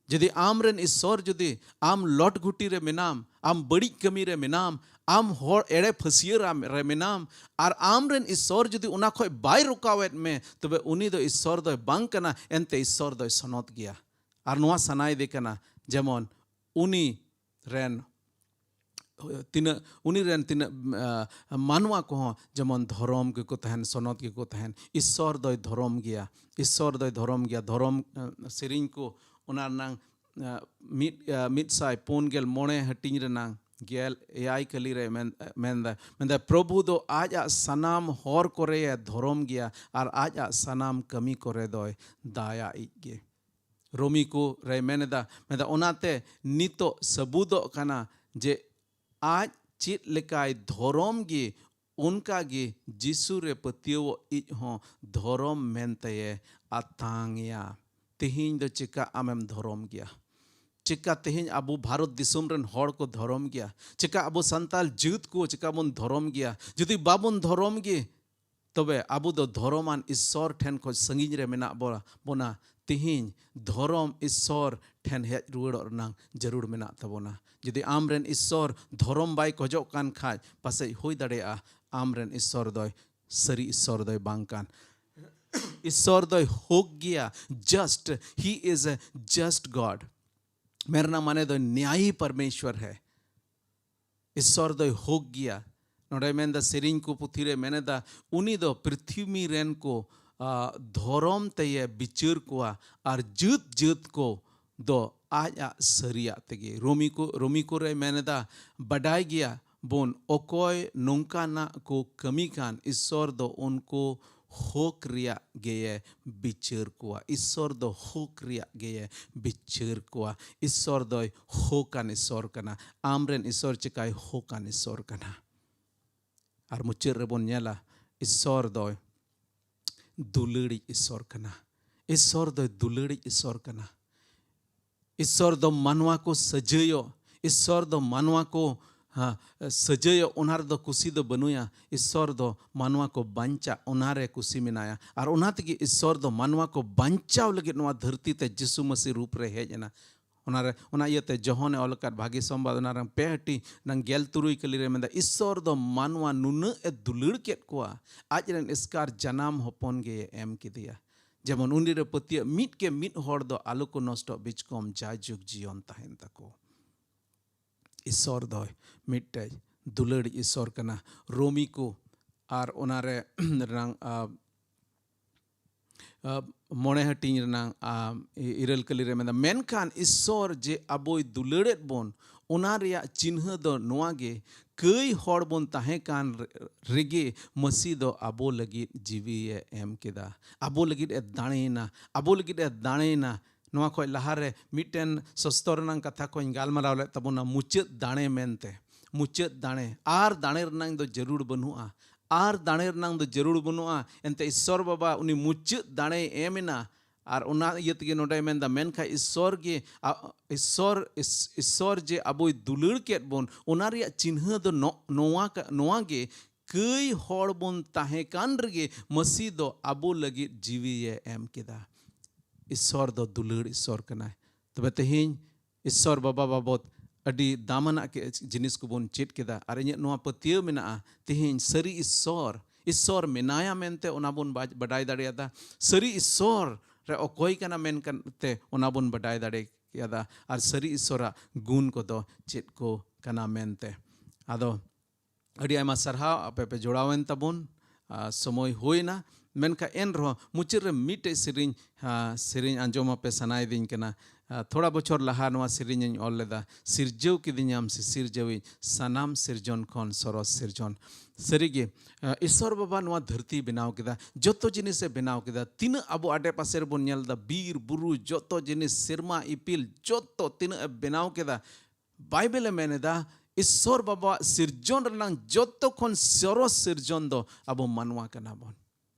ᱡᱩᱫᱤ ᱟᱢ ᱨᱮᱱ ᱤᱥᱥᱚᱨ, ᱡᱩᱫᱤ ᱟᱢ ᱞᱚᱴ ᱜᱷᱩᱴᱤ ᱨᱮ ᱢᱮᱱᱟᱢ, ᱟᱢ ᱵᱟᱹᱲᱤᱡ ᱠᱟᱹᱢᱤ ᱨᱮ ᱢᱮᱱᱟᱢ, ᱟᱢ ᱦᱚᱲ ᱮᱲᱮ ᱯᱷᱟᱹᱥᱭᱟᱹ ᱨᱟᱢ- ᱨᱮ ᱢᱮᱱᱟᱢ, ᱟᱨ ᱟᱢ ᱨᱮᱱ ᱤᱥᱥᱚᱨ ᱡᱩᱫᱤ ᱚᱱᱟ ᱠᱷᱚᱡ ᱵᱟᱭ ᱨᱚᱠᱟᱣᱮᱫ ᱢᱮ, ᱛᱚᱵᱮ ᱩᱱᱤ ᱫᱚ ᱤᱥᱥᱚᱨ ᱫᱚᱭ ᱵᱟᱝ ᱠᱟᱱᱟ, ᱮᱱᱛᱮ ᱤᱥᱥᱚᱨ ᱫᱚᱭ ᱥᱚᱱᱚᱛ ᱜᱮᱭᱟ᱾ ᱟᱨ ᱱᱚᱣᱟ ᱥᱟᱱᱟᱭᱮᱫᱮ ᱠᱟᱱᱟ, ᱡᱮᱢᱚᱱ ᱩᱱᱤ ᱨᱮᱱ ᱛᱤᱱᱟᱹᱜ, ᱩᱱᱤ ᱨᱮᱱ ᱛᱤᱱᱟᱹᱜ, ᱟ, ᱢᱟᱱᱣᱟ ᱠᱚᱦᱚᱸ ᱡᱮᱢᱚᱱ ᱫᱷᱚᱨᱚᱢ ᱜᱮᱠᱚ ᱛᱟᱦᱮᱱ, ᱥᱚᱱᱚᱛ ᱜᱮᱠᱚ ᱛᱟᱦᱮᱱ᱾ ᱤᱥᱥᱚᱨ ᱫᱚᱭ ᱫᱷᱚᱨᱚᱢ ᱜᱮᱭᱟ, ᱤᱥᱥᱚᱨ ᱫᱚᱭ ᱫᱷᱚᱨᱚᱢ ᱜᱮᱭᱟ᱾ ᱫᱷᱚᱨᱚᱢ, ᱟ, ᱥᱮᱨᱮᱧ ᱠᱚ, ᱚᱱᱟ ᱨᱮᱱᱟᱝ, ᱟ, ᱢᱤᱫ, ᱟ, ᱢᱤᱫ ᱥᱟᱭ ᱯᱩᱱ ᱜᱮᱞ ᱢᱚᱬᱮ ᱦᱟᱹᱴᱤᱧ ᱨᱮᱱᱟᱝ ᱜᱮᱞ ᱮᱭᱟᱭ ᱠᱟᱹᱞᱤ ᱨᱮ ᱢᱮᱱ-, ᱢᱮᱱᱫᱟ, ᱢᱮᱱᱫᱟ, ᱯᱨᱚᱵᱷᱩ ᱫᱚ ᱟᱡᱟᱜ ᱥᱟᱱᱟᱢ ᱦᱚᱨ ᱠᱚᱨᱮᱭ ᱫᱷᱚᱨᱚᱢ ᱜᱮᱭᱟ ᱟᱨ ᱟᱡᱟᱜ ᱥᱟᱱᱟᱢ ᱠᱟᱹᱢᱤ ᱠᱚᱨᱮ ᱫᱚᱭ ᱫᱟᱭᱟ ᱤᱡ ᱜᱮ᱾ ᱨᱳᱢᱤ ᱠᱚ ᱨᱮᱭ ᱢᱮᱱ ᱮᱫᱟ, ᱢᱮᱱᱫᱟ, ᱚᱱᱟᱛᱮ ᱱᱤᱛᱚᱜ ᱥᱟᱹᱵᱩᱫᱚᱜ ᱠᱟᱱᱟ ᱡᱮ ᱟᱡ ᱪᱮᱫ ᱞᱮᱠᱟᱭ ᱫᱷᱚᱨᱚᱢ ᱜᱮ, ᱚᱱᱠᱟ ᱜᱮ ᱡᱤᱥᱩ ᱨᱮ ᱯᱟᱹᱛᱭᱟᱹᱣᱚᱜ ᱤᱡ ᱦᱚᱸ ᱫᱷᱚᱨᱚᱢ ᱢᱮᱱᱛᱮᱭᱮ ᱟᱛᱟᱝ ᱮᱭᱟ᱾ ᱛᱮᱦᱮᱧ ᱫᱚ ᱪᱮᱠᱟ ᱟᱢᱮᱢ ᱫᱷᱚᱨᱚᱢ ᱜᱮᱭᱟ? ᱪᱮᱠᱟ ᱛᱮᱦᱮᱧ ᱟᱵᱚ ᱵᱷᱟᱨᱚᱛ ᱫᱤᱥᱚᱢ ᱨᱮᱱ ᱦᱚᱲ ᱠᱚ ᱫᱷᱚᱨᱚᱢ ᱜᱮᱭᱟ? ᱪᱮᱠᱟ ᱟᱵᱚ ᱥᱟᱱᱛᱟᱲ ᱡᱟᱹᱛ ᱠᱚ ᱪᱮᱠᱟ ᱵᱚᱱ ᱫᱷᱚᱨᱚᱢ ᱜᱮᱭᱟ? ᱡᱩᱫᱤ ᱵᱟᱵᱚᱱ ᱫᱷᱚᱨᱚᱢ ᱜᱮ, ᱛᱚᱵᱮ ᱟᱵᱚ ᱫᱚ ᱫᱷᱚᱨᱚᱢᱟᱱ ᱤᱥᱥᱚᱨ ᱴᱷᱮᱱ ᱠᱷᱚᱱ ᱥᱟᱺᱜᱤᱧ ᱨᱮ ᱢᱮᱱᱟᱜ ᱵᱚ-, ᱵᱚᱱᱟ᱾ ᱛᱤᱦᱤᱧ ᱫᱷᱚᱨᱚᱢ ᱤᱥᱥᱚᱨ ᱴᱷᱮᱱ ᱦᱮᱡ ᱨᱩᱣᱟᱹᱲᱚᱜ ᱨᱮᱱᱟᱜ ᱡᱟᱹᱨᱩᱲ ᱢᱮᱱᱟᱜ ᱛᱟᱵᱚᱱᱟ᱾ ᱡᱩᱫᱤ ᱟᱢ ᱨᱮᱱ ᱤᱥᱥᱚᱨ ᱫᱷᱚᱨᱚᱢ ᱵᱟᱭ ᱠᱷᱚᱡᱚᱜ ᱠᱟᱱ ᱠᱷᱟᱡ, ᱯᱟᱥᱮᱡ ᱦᱩᱭ ᱫᱟᱲᱮᱭᱟᱜᱼᱟ ᱟᱢ ᱨᱮᱱ ᱤᱥᱥᱚᱨ ᱫᱚᱭ ᱥᱟᱹᱨᱤ ᱤᱥᱥᱚᱨ ᱫᱚᱭ ᱵᱟᱝ ᱠᱟᱱ᱾ ᱤᱥᱥᱚᱨ ᱫᱚᱭ ᱦᱳᱠ ᱜᱮᱭᱟ, just, he is a just God᱾ ᱢᱮᱱ ᱨᱮᱱᱟᱜ ᱢᱟᱱᱮ ᱫᱚ ᱱᱭᱟᱭᱤ ᱯᱚᱨᱢᱮᱥᱣᱚᱨ ᱦᱮ᱾ ᱤᱥᱥᱚᱨ ᱫᱚᱭ ᱦᱳᱠ ᱜᱮᱭᱟ᱾ ᱱᱚᱰᱮ ᱢᱮᱱᱫᱟ, ᱥᱮᱨᱮᱧ ᱠᱚ ᱯᱩᱛᱷᱤ ᱨᱮ ᱢᱮᱱᱮᱫᱟ, ᱩᱱᱤ ᱫᱚ ᱯᱨᱤᱛᱷᱤᱵᱤ ᱨᱮᱱ ᱠᱚ, ᱟ, ᱫᱷᱚᱨᱚᱢ ᱛᱮᱭᱮ ᱵᱤᱪᱟᱹᱨ ᱠᱚᱣᱟ ᱟᱨ ᱡᱟᱹᱛ ᱡᱟᱹᱛ ᱠᱚ ᱫᱚ ᱟᱡ ᱟᱜ ᱥᱟᱹᱨᱤᱭᱟᱜ ᱛᱮᱜᱮ᱾ ᱨᱳᱢᱤ ᱠᱚ, ᱨᱳᱢᱤ ᱠᱚᱨᱮ ᱢᱮᱱ ᱮᱫᱟ, ᱵᱟᱰᱟᱭ ᱜᱮᱭᱟ ᱵᱚᱱ ᱚᱠᱚᱭ ᱱᱚᱝᱠᱟᱱᱟᱜ ᱠᱚ ᱠᱟᱹᱢᱤ ᱠᱷᱟᱱ ᱤᱥᱥᱚᱨ ᱫᱚ ᱩᱱᱠᱩ ᱦᱚᱠ ᱨᱮᱭᱟᱜ ᱜᱮᱭᱮ ᱵᱤᱪᱟᱹᱨ ᱠᱚᱣᱟ᱾ ᱤᱥᱥᱚᱨ ᱫᱚ ᱦᱚᱠ ᱨᱮᱭᱟᱜ ᱜᱮᱭᱮ ᱵᱤᱪᱟᱹᱨ ᱠᱚᱣᱟ᱾ ᱤᱥᱥᱚᱨ ᱫᱚᱭ ᱦᱚᱠᱟᱱ ᱤᱥᱥᱚᱨ ᱠᱟᱱᱟ᱾ ᱟᱢᱨᱮᱱ ᱤᱥᱥᱚᱨ ᱪᱮᱠᱟᱭ ᱦᱚᱠᱟᱱ ᱤᱥᱥᱚᱨ ᱠᱟᱱᱟ? ᱟᱨ ᱢᱩᱪᱟᱹᱫ ᱨᱮᱵᱚᱱ ᱧᱮᱞᱟ, ᱤᱥᱥᱚᱨ ᱫᱚᱭ ᱫᱩᱞᱟᱹᱲᱤᱡ ᱤᱥᱥᱚᱨ ᱠᱟᱱᱟ᱾ ᱤᱥᱥᱚᱨ ᱫᱚᱭ ᱫᱩᱞᱟᱹᱲᱤᱡ ᱤᱥᱥᱚᱨ ᱠᱟᱱᱟ᱾ ᱤᱥᱥᱚᱨ ᱫᱚ ᱢᱟᱱᱣᱟ ᱠᱚ ᱥᱟᱹᱡᱟᱹᱭᱚᱜ, ᱤᱥᱥᱚᱨ ᱫᱚ ᱢᱟᱱᱣᱟ ᱠᱚ, ᱦᱟ, ᱥᱟᱹᱡᱟᱹᱭᱚᱜ, ᱚᱱᱟ ᱨᱮᱫᱚ ᱠᱩᱥᱤ ᱫᱚ ᱵᱟᱹᱱᱩᱭᱟ᱾ ᱤᱥᱥᱚᱨ ᱫᱚ ᱢᱟᱱᱣᱟ ᱠᱚ ᱵᱟᱧᱪᱟᱜ, ᱚᱱᱟ ᱨᱮ ᱠᱩᱥᱤ ᱢᱮᱱᱟᱭᱟ᱾ ᱟᱨ ᱚᱱᱟ ᱛᱮᱜᱮ ᱤᱥᱥᱚᱨ ᱫᱚ ᱢᱟᱱᱣᱟ ᱠᱚ ᱵᱟᱧᱪᱟᱣ ᱞᱟᱹᱜᱤᱫ ᱱᱚᱣᱟ ᱫᱷᱟᱹᱨᱛᱤ ᱛᱮ ᱡᱤᱥᱩ ᱢᱟᱹᱥᱤ ᱨᱩᱯ ᱨᱮ ᱦᱮᱡ ᱮᱱᱟ᱾ ᱚᱱᱟᱨᱮ, ᱚᱱᱟ ᱤᱭᱟᱹᱛᱮ ᱡᱚᱦᱚᱱᱮ ᱚᱞ ᱟᱠᱟᱫ ᱵᱷᱟᱹᱜᱤ ᱥᱚᱢᱵᱟᱫ, ᱚᱱᱟ ᱨᱮ ᱯᱮ ᱦᱟᱹᱴᱤᱧ ᱱᱟᱝ ᱜᱮᱞ ᱛᱩᱨᱩᱭ ᱠᱟᱹᱞᱤ ᱨᱮ ᱢᱮᱱᱫᱟ, ᱤᱥᱥᱚᱨ ᱫᱚ ᱢᱟᱱᱣᱟ ᱱᱩᱱᱟᱹᱜ ᱮ ᱫᱩᱞᱟᱹᱲ ᱠᱮᱫ ᱠᱚᱣᱟ, ᱟᱡ ᱨᱮᱱ ᱮᱥᱠᱟᱨ ᱡᱟᱱᱟᱢ ᱦᱚᱯᱚᱱ ᱜᱮᱭ ᱮᱢ ᱠᱮᱫᱮᱭᱟ, ᱡᱮᱢᱚᱱ ᱩᱱᱤ ᱨᱮ ᱯᱟᱹᱛᱭᱟᱹᱜ ᱢᱤᱫ ᱠᱮ ᱢᱤᱫ ᱦᱚᱲ ᱫᱚ ᱟᱞᱚ ᱠᱚ ᱱᱚᱥᱴᱚᱜ, ᱵᱤᱪᱠᱚᱢ ᱡᱟᱭᱡᱩᱜᱽ ᱡᱤᱭᱚᱱ ᱛᱟᱦᱮᱱ ᱛᱟᱠᱚ᱾ ᱤᱥᱥᱚᱨ ᱫᱚᱭ ᱢᱤᱫᱴᱮᱡ ᱫᱩᱞᱟᱹᱲᱤᱡ ᱤᱥᱥᱚᱨ ᱠᱟᱱᱟ᱾ ᱨᱳᱢᱤ ᱠᱚ ᱟᱨ ᱚᱱᱟᱨᱮ ᱨᱮᱱᱟᱝ, ᱟ, ᱟ, ᱢᱚᱬᱮ ᱦᱟᱹᱴᱤᱧ ᱨᱮᱱᱟᱝ, ᱟ, ᱤ-, ᱤᱨᱟᱹᱞ ᱠᱟᱹᱞᱤ ᱨᱮ ᱢᱮᱱᱫᱟ, ᱢᱮᱱᱠᱷᱟᱱ ᱤᱥᱥᱚᱨ ᱡᱮ ᱟᱵᱚᱭ ᱫᱩᱞᱟᱹᱲᱮᱫ ᱵᱚᱱ, ᱚᱱᱟ ᱨᱮᱭᱟᱜ ᱪᱤᱱᱦᱟᱹ ᱫᱚ ᱱᱚᱣᱟ ᱜᱮ, ᱠᱟᱹᱭ ᱦᱚᱲ ᱵᱚᱱ ᱛᱟᱦᱮᱸ ᱠᱟᱱ ᱨᱮ-, ᱨᱮᱜᱮ ᱢᱟᱹᱥᱤ ᱫᱚ ᱟᱵᱚ ᱞᱟᱹᱜᱤᱫ ᱡᱤᱣᱤᱭᱮ ᱮᱢ ᱠᱮᱫᱟ, ᱟᱵᱚ ᱞᱟᱹᱜᱤᱫ ᱮ ᱫᱟᱲᱮᱭᱮᱱᱟ, ᱟᱵᱚ ᱞᱟᱹᱜᱤᱫ ᱮ ᱫᱟᱲᱮᱭᱮᱱᱟ᱾ ᱱᱚᱣᱟ ᱠᱷᱚᱡ ᱞᱟᱦᱟᱨᱮ ᱢᱤᱫᱴᱮᱱ ᱥᱚᱥᱛᱚᱨ ᱨᱮᱱᱟᱝ ᱠᱟᱛᱷᱟ ᱠᱚᱧ ᱜᱟᱞᱢᱟᱨᱟᱣ ᱞᱮᱫ ᱛᱟᱵᱚᱱᱟ, ᱢᱩᱪᱟᱹᱫ ᱫᱟᱲᱮ ᱢᱮᱱᱛᱮ᱾ ᱢᱩᱪᱟᱹᱫ ᱫᱟᱲᱮ, ᱟᱨ ᱫᱟᱲᱮ ᱨᱮᱱᱟᱝ ᱫᱚ ᱡᱟᱹᱨᱩᱲ ᱵᱟᱹᱱᱩᱜᱼᱟ, ᱟᱨ ᱫᱟᱲᱮ ᱨᱮᱱᱟᱝ ᱫᱚ ᱡᱟᱹᱨᱩᱲ ᱵᱟᱹᱱᱩᱜᱼᱟ᱾ ᱮᱱᱛᱮ ᱤᱥᱥᱚᱨ ᱵᱟᱵᱟ ᱩᱱᱤ ᱢᱩᱪᱟᱹᱫ ᱫᱟᱲᱮᱭ ᱮᱢ ᱮᱱᱟ᱾ ᱟᱨ ᱚᱱᱟ ᱤᱭᱟᱹ ᱛᱮᱜᱮ ᱱᱚᱰᱮᱭ ᱢᱮᱱᱫᱟ, ᱢᱮᱱᱠᱷᱟᱱ ᱤᱥᱥᱚᱨ ᱜᱮ, ᱟ, ᱤᱥᱥᱚᱨ, ᱤᱥ-, ᱤᱥᱥᱚᱨ ᱡᱮ ᱟᱵᱚᱭ ᱫᱩᱞᱟᱹᱲ ᱠᱮᱫ ᱵᱚᱱ, ᱚᱱᱟ ᱨᱮᱭᱟᱜ ᱪᱤᱱᱦᱟᱹ ᱫᱚ ᱱᱚ-, ᱱᱚᱣᱟ ᱠᱟ-, ᱱᱚᱣᱟ ᱜᱮ, ᱠᱟᱹᱭ ᱦᱚᱲ ᱵᱚᱱ ᱛᱟᱦᱮᱸ ᱠᱟᱱ ᱨᱮᱜᱮ ᱢᱟᱹᱥᱤ ᱫᱚ ᱟᱵᱚ ᱞᱟᱹᱜᱤᱫ ᱡᱤᱣᱤᱭᱮ ᱮᱢ ᱠᱮᱫᱟ᱾ ᱤᱥᱥᱚᱨ ᱫᱚ ᱫᱩᱞᱟᱹᱲ ᱤᱥᱥᱚᱨ ᱠᱟᱱᱟᱭ᱾ ᱛᱚᱵᱮ ᱛᱮᱦᱮᱧ ᱤᱥᱥᱚᱨ ᱵᱟᱵᱟ ᱵᱟᱵᱚᱛ ᱟᱹᱰᱤ ᱫᱟᱢᱟᱱᱟᱜ ᱠᱮ-, ᱡᱤᱱᱤᱥ ᱠᱚᱵᱚᱱ ᱪᱮᱫ ᱠᱮᱫᱟ᱾ ᱟᱨ ᱤᱧᱟᱹᱜ ᱱᱚᱣᱟ ᱯᱟᱹᱛᱭᱟᱹᱣ ᱢᱮᱱᱟᱜᱼᱟ, ᱛᱮᱦᱮᱧ ᱥᱟᱹᱨᱤ ᱤᱥᱥᱚᱨ, ᱤᱥᱥᱚᱨ ᱢᱮᱱᱟᱭᱟ ᱢᱮᱱᱛᱮ ᱚᱱᱟ ᱵᱚᱱ ᱵᱟᱡ-, ᱵᱟᱰᱟᱭ ᱫᱟᱲᱮᱭᱟᱫᱟ᱾ ᱥᱟᱹᱨᱤ ᱤᱥᱥᱚᱨ ᱨᱮ ᱚᱠᱚᱭ ᱠᱟᱱᱟ ᱢᱮᱱ ᱠᱟᱛᱮ ᱚᱱᱟ ᱵᱚᱱ ᱵᱟᱰᱟᱭ ᱫᱟᱲᱮ ᱠᱮᱫᱟ᱾ ᱟᱨ ᱥᱟᱹᱨᱤ ᱤᱥᱥᱚᱨᱟᱜ ᱜᱩᱱ ᱠᱚᱫᱚ ᱪᱮᱫ ᱠᱚ ᱠᱟᱱᱟ ᱢᱮᱱᱛᱮ᱾ ᱟᱫᱚ ᱟᱹᱰᱤ ᱟᱭᱢᱟ ᱥᱟᱨᱦᱟᱣ, ᱟᱯᱮ ᱯᱮ ᱡᱚᱲᱟᱣᱮᱱ ᱛᱟᱵᱚᱱ᱾ ᱟ, ᱥᱚᱢᱚᱭ ᱦᱩᱭᱱᱟ᱾ ᱢᱮᱱᱠᱷᱟᱱ ᱮᱱ ᱨᱮᱦᱚᱸ ᱢᱩᱪᱟᱹᱫ ᱨᱮ ᱢᱤᱫᱴᱮᱡ ᱥᱮᱨᱮᱧ, ᱟ, ᱥᱮᱨᱮᱧ ᱟᱸᱡᱚᱢ ᱟᱯᱮ ᱥᱟᱱᱟᱭᱮᱫᱤᱧ ᱠᱟᱱᱟ᱾ ᱟ, ᱛᱷᱚᱲᱟ ᱵᱚᱪᱷᱚᱨ ᱞᱟᱦᱟ ᱱᱚᱣᱟ ᱥᱮᱨᱮᱧ ᱤᱧ ᱚᱞ ᱞᱮᱫᱟ, "ᱥᱤᱨᱡᱟᱹᱣ ᱠᱤᱫᱤᱧᱟᱢ ᱥᱮ ᱥᱤᱨᱡᱟᱹᱣᱤᱡ, ᱥᱟᱱᱟᱢ ᱥᱤᱨᱡᱚᱱ ᱠᱷᱚᱱ ᱥᱚᱨᱚᱥ ᱥᱤᱨᱡᱚᱱ᱾" ᱥᱟᱹᱨᱤᱜᱮ, ᱟ, ᱤᱥᱥᱚᱨ ᱵᱟᱵᱟ ᱱᱚᱣᱟ ᱫᱷᱟᱹᱨᱛᱤ ᱵᱮᱱᱟᱣ ᱠᱮᱫᱟ, ᱡᱚᱛᱚ ᱡᱤᱱᱤᱥᱮ ᱵᱮᱱᱟᱣ ᱠᱮᱫᱟ᱾ ᱛᱤᱱᱟᱹᱜ ᱟᱵᱚ ᱟᱰᱮ ᱯᱟᱥᱮ ᱨᱮᱵᱚᱱ ᱧᱮᱞ ᱮᱫᱟ, ᱵᱤᱨ, ᱵᱩᱨᱩ, ᱡᱚᱛᱚ ᱡᱤᱱᱤᱥ, ᱥᱮᱨᱢᱟ, ᱤᱯᱤᱞ, ᱡᱚᱛᱚ ᱛᱤᱱᱟᱹᱜ ᱮ ᱵᱮᱱᱟᱣ ᱠᱮᱫᱟ, ᱵᱟᱭᱵᱮᱞ ᱮ ᱢᱮᱱ ᱮᱫᱟ, ᱤᱥᱥᱚᱨ ᱵᱟᱵᱟᱣᱟᱜ ᱥᱤᱨᱡᱚᱱ ᱨᱮᱱᱟᱝ ᱡᱚᱛᱚ ᱠᱷᱚᱱ ᱥᱚᱨᱚᱥ ᱥᱤᱨᱡᱚᱱ ᱫᱚ ᱟᱵᱚ ᱢᱟᱱᱣᱟ ᱠᱟᱱᱟ ᱵᱚᱱ᱾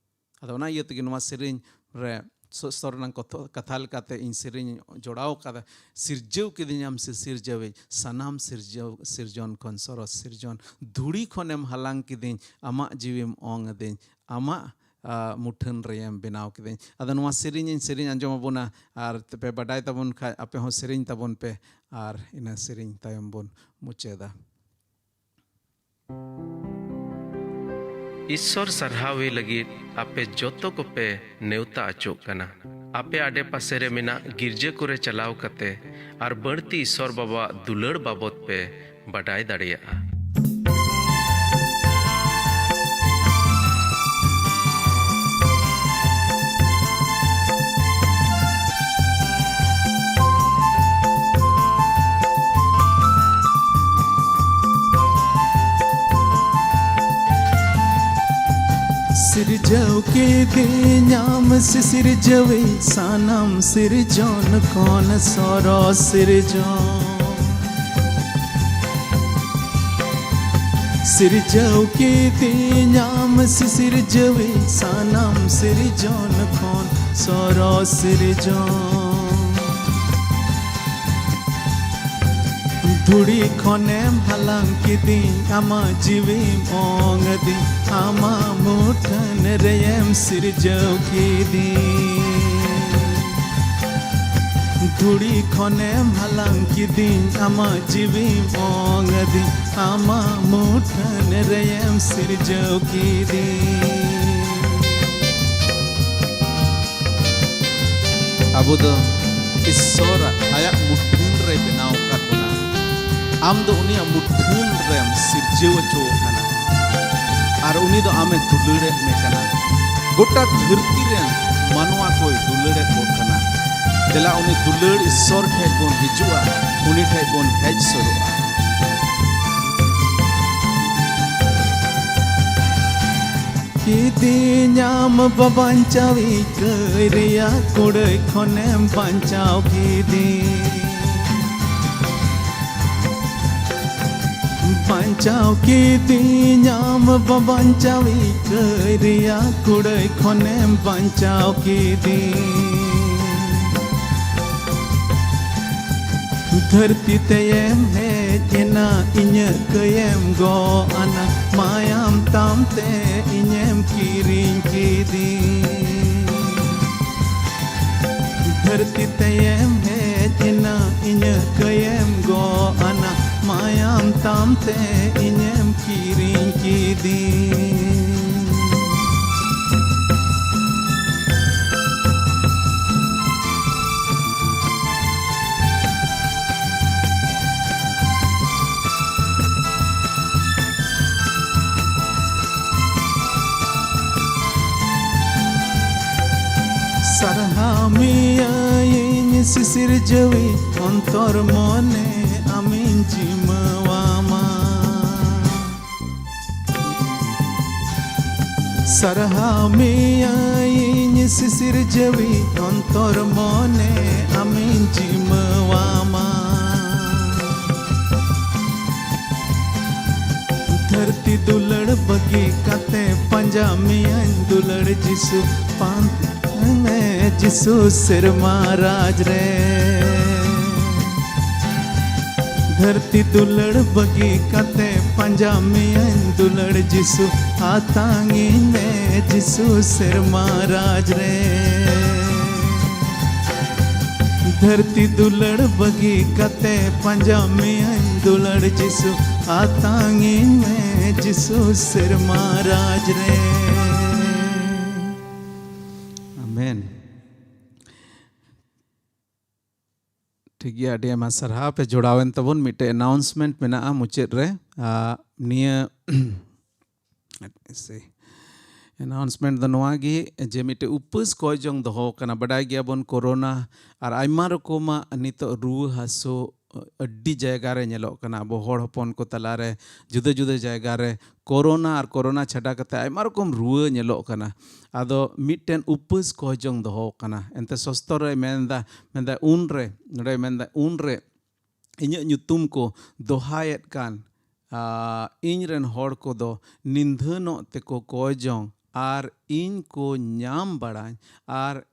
ᱟᱫᱚ ᱚᱱᱟ ᱤᱭᱟᱹ ᱛᱮᱜᱮ ᱱᱚᱣᱟ ᱥᱮᱨᱮᱧ ᱨᱮ ᱥᱚ-, ᱥᱚᱨ ᱨᱮᱱᱟᱝ ᱠᱚᱛᱷᱚ-, ᱠᱟᱛᱷᱟ ᱞᱮᱠᱟᱛᱮ ᱤᱧ ᱥᱮᱨᱮᱧ ᱤᱧ ᱡᱚᱲᱟᱣ ᱠᱟᱫᱟ, "ᱥᱤᱨᱡᱟᱹᱣ ᱠᱤᱫᱤᱧᱟᱢ ᱥᱮ ᱥᱤᱨᱡᱟᱹᱣᱤᱡ, ᱥᱟᱱᱟᱢ ᱥᱤᱨᱡᱟᱹᱣ, ᱥᱤᱨᱡᱚᱱ ᱠᱷᱚᱱ ᱥᱚᱨᱚᱥ ᱥᱤᱨᱡᱚᱱ, ᱫᱷᱩᱲᱤ ᱠᱷᱚᱱᱮᱢ ᱦᱟᱞᱟᱝ ᱠᱤᱫᱤᱧ, ᱟᱢᱟᱜ ᱡᱤᱣᱤᱢ ᱚᱝ ᱟᱹᱫᱤᱧ, ᱟᱢᱟᱜ, ᱟ, ᱢᱩᱴᱷᱟᱹᱱ ᱨᱮᱭᱮᱢ ᱵᱮᱱᱟᱣ ᱠᱤᱫᱤᱧ᱾" ᱟᱫᱚ ᱱᱚᱣᱟ ᱥᱮᱨᱮᱧ ᱤᱧ ᱥᱮᱨᱮᱧ ᱟᱸᱡᱚᱢ ᱟᱵᱚᱱᱟ, ᱟᱨ ᱯᱮ ᱵᱟᱰᱟᱭ ᱛᱟᱵᱚᱱ ᱠᱷᱟᱡ ᱟᱯᱮ ᱦᱚᱸ ᱥᱮᱨᱮᱧ ᱛᱟᱵᱚᱱ ᱯᱮ, ᱟᱨ ᱤᱱᱟᱹ ᱥᱮᱨᱮᱧ ᱛᱟᱭᱚᱢ ᱵᱚᱱ ᱢᱩᱪᱟᱹᱫᱟ᱾ ᱤᱥᱥᱚᱨ ᱥᱟᱨᱦᱟᱣᱮ ᱞᱟᱹᱜᱤᱫ ᱟᱯᱮ ᱡᱚᱛᱚ ᱠᱚᱯᱮ ᱱᱮᱣᱛᱟ ᱚᱪᱚᱜ ᱠᱟᱱᱟ᱾ ᱟᱯᱮ ᱟᱰᱮ ᱯᱟᱥᱮ ᱨᱮ ᱢᱮᱱᱟᱜ ᱜᱤᱨᱡᱟᱹ ᱠᱚᱨᱮ ᱪᱟᱞᱟᱣ ᱠᱟᱛᱮ ᱟᱨ ᱵᱟᱹᱲᱛᱤ ᱤᱥᱥᱚᱨ ᱵᱟᱵᱟᱣᱟᱜ ᱫᱩᱞᱟᱹᱲ ᱵᱟᱵᱚᱛ ᱯᱮ ᱵᱟᱰᱟᱭ ᱫᱟᱲᱮᱭᱟᱜᱼᱟ᱾ ᱥᱤᱨᱡᱟᱹᱣ ᱠᱤᱫᱤᱧᱟᱢ ᱥᱤᱥᱤᱨᱡᱟᱹᱣᱤᱡ, ᱥᱟᱱᱟᱢ ᱥᱤᱨᱡᱚᱱ ᱠᱷᱚᱱ ᱥᱚᱨᱚᱥ ᱥᱤᱨᱡᱚᱱ᱾ ᱥᱤᱨᱡᱟᱹᱣ ᱠᱤᱫᱤᱧᱟᱢ ᱥᱤᱥᱤᱨᱡᱟᱹᱣᱤᱡ, ᱥᱟᱱᱟᱢ ᱥᱤᱨᱡᱚᱱ ᱠᱷᱚᱱ ᱥᱚᱨᱚᱥ ᱥᱤᱨᱡᱚᱱ᱾ ᱫᱷᱩᱲᱤ ᱠᱷᱚᱱᱮᱢ ᱦᱟᱞᱟᱝ ᱠᱤᱫᱤᱧ, ᱟᱢᱟᱜ ᱡᱤᱣᱤᱢ ᱚᱝ ᱟᱹᱫᱤᱧ, ᱟᱢᱟᱜ ᱢᱩᱴᱷᱟᱹᱱ ᱨᱮᱭᱮᱢ ᱥᱤᱨᱡᱟᱹᱣ ᱠᱤᱫᱤᱧ᱾ ᱫᱷᱩᱲᱤ ᱠᱷᱚᱱᱮᱢ ᱦᱟᱞᱟᱝ ᱠᱤᱫᱤᱧ, ᱟᱢᱟᱜ ᱡᱤᱣᱤᱢ ᱚᱝ ᱟᱹᱫᱤᱧ, ᱟᱢᱟᱜ ᱢᱩᱴᱷᱟᱹᱱ ᱨᱮᱭᱮᱢ ᱥᱤᱨᱡᱟᱹᱣ ᱠᱤᱫᱤᱧ᱾ ᱟᱵᱚ ᱫᱚ ᱤᱥᱥᱚᱨᱟᱜ ᱟᱭᱟᱜ ᱢᱩᱴᱷᱟᱹᱱ ᱨᱮ ᱵᱮᱱᱟᱣ ᱟᱠᱟᱫ ᱵᱚᱱᱟ᱾ ᱟᱢ ᱫᱚ ᱩᱱᱤᱭᱟᱜ ᱢᱩᱴᱷᱟᱹᱱ ᱨᱮᱢ ᱥᱤᱨᱡᱟᱹᱣ ᱦᱚᱪᱚ ᱟᱠᱟᱱᱟ ᱟᱨ ᱩᱱᱤ ᱫᱚ ᱟᱢᱮ ᱫᱩᱞᱟᱹᱲᱮᱫ ᱢᱮ ᱠᱟᱱᱟ᱾ ᱜᱚᱴᱟ ᱫᱷᱟᱹᱨᱛᱤ ᱨᱮᱱ ᱢᱟᱱᱣᱟ ᱠᱚᱭ ᱫᱩᱞᱟᱹᱲᱮᱫ ᱵᱚᱱ ᱠᱟᱱᱟ᱾ ᱫᱮᱞᱟ ᱩᱱᱤ ᱫᱩᱞᱟᱹᱲ ᱤᱥᱥᱚᱨ ᱴᱷᱮᱡ ᱵᱚᱱ ᱦᱤᱡᱩᱜᱼᱟ, ᱩᱱᱤ ᱴᱷᱮᱡ ᱵᱚᱱ ᱦᱮᱡ ᱥᱩᱨᱩᱜᱼᱟ᱾ ᱠᱤᱫᱤᱧᱟᱢ ᱵᱟᱵᱟᱧᱪᱟᱣᱤᱡ ᱠᱟᱹᱭ ᱨᱮᱭᱟᱜ ᱠᱩᱲᱟᱹᱭ ᱠᱷᱚᱱᱮᱢ ᱵᱟᱧᱪᱟᱣ ᱠᱤᱫᱤᱧ᱾ ᱵᱟᱧᱪᱟᱣ ᱠᱤᱫᱤᱧᱟᱢ ᱵᱟᱵᱟᱧᱪᱟᱣᱤᱡ ᱠᱟᱹᱭ ᱨᱮᱭᱟᱜ ᱠᱩᱲᱟᱹᱭ ᱠᱷᱚᱱᱮᱢ ᱵᱟᱧᱪᱟᱣ ᱠᱤᱫᱤᱧ᱾ ᱫᱷᱟᱹᱨᱛᱤ ᱛᱮᱭᱮᱢ ᱦᱮᱡ ᱮᱱᱟ, ᱤᱧᱟᱹᱜ ᱠᱟᱹᱭᱮᱢ ᱜᱚᱜ ᱟᱱᱟ, ᱢᱟᱭᱟᱢ ᱛᱟᱢ ᱛᱮ ᱤᱧᱮᱢ ᱠᱤᱨᱤᱧ ᱠᱤᱫᱤᱧ᱾ ᱫᱷᱟᱹᱨᱛᱤ ᱛᱮᱭᱮᱢ ᱦᱮᱡ ᱮᱱᱟ, ᱤᱧᱟᱹᱜ ᱠᱟᱹᱭᱮᱢ ᱜᱚᱜ ᱟᱱᱟ, ᱢᱟᱭᱟᱢ ᱛᱟᱢ ᱛᱮ ᱤᱧᱮᱢ ᱠᱤᱨᱤᱧ ᱠᱤᱫᱤᱧ᱾ ᱥᱟᱨᱦᱟᱣ ᱢᱮᱭᱟᱹᱧ ᱥᱤᱥᱤᱨᱡᱟᱹᱣᱤᱡ, ᱚᱱᱛᱚᱨ ᱢᱚᱱᱮ ᱟᱢᱤᱧ ᱡᱤᱢᱟᱹᱣᱟᱢᱟ᱾ ᱥᱟᱨᱦᱟᱣ ᱢᱮᱭᱟᱹᱧ ᱥᱤᱥᱤᱨᱡᱟᱹᱣᱤᱡ, ᱚᱱᱛᱚᱨ ᱢᱚᱱᱮ ᱟᱢᱤᱧ ᱡᱤᱢᱟᱹᱣᱟᱢᱟ᱾ ᱫᱷᱟᱹᱨᱛᱤ ᱫᱩᱞᱟᱹᱲ ᱵᱟᱹᱜᱤ ᱠᱟᱛᱮ ᱯᱟᱸᱡᱟ ᱢᱮᱭᱟᱹᱧ ᱫᱩᱞᱟᱹᱲ ᱡᱤᱥᱩ, ᱯᱟᱱᱛᱮ ᱢᱮ ᱡᱤᱥᱩ ᱥᱮᱨᱢᱟ ᱨᱟᱡᱽ ᱨᱮ᱾ ᱫᱷᱟᱹᱨᱛᱤ ᱫᱩᱞᱟᱹᱲ ᱵᱟᱹᱜᱤ ᱠᱟᱛᱮ ᱯᱟᱸᱡᱟ ᱢᱮᱭᱟᱹᱧ ᱫᱩᱞᱟᱹᱲ ᱡᱤᱥᱩ, ᱟᱛᱟᱝᱤᱧ ᱢᱮ ᱡᱤᱥᱩ ᱥᱮᱨᱢᱟ ᱨᱟᱡᱽ ᱨᱮ᱾ ᱫᱷᱟᱹᱨᱛᱤ ᱫᱩᱞᱟᱹᱲ ᱵᱟᱹᱜᱤ ᱠᱟᱛᱮ ᱯᱟᱸᱡᱟ ᱢᱮᱭᱟᱹᱧ ᱫᱩᱞᱟᱹᱲ ᱡᱤᱥᱩ, ᱟᱛᱟᱝᱤᱧ ᱢᱮ ᱡᱤᱥᱩ ᱥᱮᱨᱢᱟ ᱨᱟᱡᱽ ᱨᱮ᱾ ᱟᱢᱮᱱ᱾ ᱴᱷᱤᱠ ᱜᱮᱭᱟ, ᱟᱹᱰᱤ ᱟᱭᱢᱟ ᱥᱟᱨᱦᱟᱣ ᱯᱮ ᱡᱚᱲᱟᱣᱮᱱ ᱛᱟᱵᱚᱱ᱾ ᱢᱤᱫᱴᱮᱡ announcement ᱢᱮᱱᱟᱜᱼᱟ ᱢᱩᱪᱟᱹᱫ ᱨᱮ᱾ ᱟᱨ ᱱᱤᱭᱟᱹ let me see. ᱮᱱᱟᱣᱩᱱᱥᱢᱮᱱᱴ ᱫᱚ ᱱᱚᱣᱟ ᱜᱮ, ᱡᱮ ᱢᱤᱫᱴᱮᱡ ᱩᱯᱟᱹᱥ ᱠᱚᱭ ᱡᱚᱝ ᱫᱚᱦᱚ ᱠᱟᱱᱟ᱾ ᱵᱟᱰᱟᱭ ᱜᱮᱭᱟᱵᱚᱱ ᱠᱳᱨᱳᱱᱟ ᱟᱨ ᱟᱭᱢᱟ ᱨᱚᱠᱚᱢᱟᱜ ᱱᱤᱛᱚᱜ ᱨᱩᱣᱟᱹ ᱦᱟᱹᱥᱩ ᱟᱹᱰᱤ ᱡᱟᱭᱜᱟ ᱨᱮ ᱧᱮᱞᱚᱜ ᱠᱟᱱᱟ᱾ ᱟᱵᱚ ᱦᱚᱲ ᱦᱚᱯᱚᱱ ᱠᱚ ᱛᱟᱞᱟᱨᱮ ᱡᱩᱫᱟᱹ ᱡᱩᱫᱟᱹ ᱡᱟᱭᱜᱟ ᱨᱮ ᱠᱳᱨᱳᱱᱟ ᱟᱨ ᱠᱳᱨᱳᱱᱟ ᱪᱷᱟᱰᱟ ᱠᱟᱛᱮ ᱟᱭᱢᱟ ᱨᱚᱠᱚᱢ ᱨᱩᱣᱟᱹ ᱧᱮᱞᱚᱜ ᱠᱟᱱᱟ᱾ ᱟᱫᱚ ᱢᱤᱫᱴᱮᱱ ᱩᱯᱟᱹᱥ ᱠᱚᱭ ᱡᱚᱝ ᱫᱚᱦᱚ ᱠᱟᱱᱟ᱾ ᱮᱱᱛᱮ ᱥᱚᱥᱛᱚᱨ ᱨᱮᱭ ᱢᱮᱱᱫᱟ, ᱢᱮᱱᱫᱟ ᱩᱱᱨᱮ, ᱱᱚᱰᱮ ᱢᱮᱱᱫᱟ ᱩᱱᱨᱮ ᱤᱧᱟᱹᱜ ᱧᱩᱛᱩᱢ ᱠᱚ ᱫᱚᱦᱟᱭᱮᱫ ᱠᱟᱱ ᱤᱧ ᱨᱮᱱ ᱦᱚᱲ ᱠᱚᱫᱚ ᱱᱤᱫᱷᱟᱹᱱᱚᱜ ᱛᱮᱠᱚ ᱠᱚᱭ ᱡᱚᱝ ᱟᱨ ᱤᱧ ᱠᱚ ᱧᱟᱢ ᱵᱟᱲᱟᱧ ᱟᱨ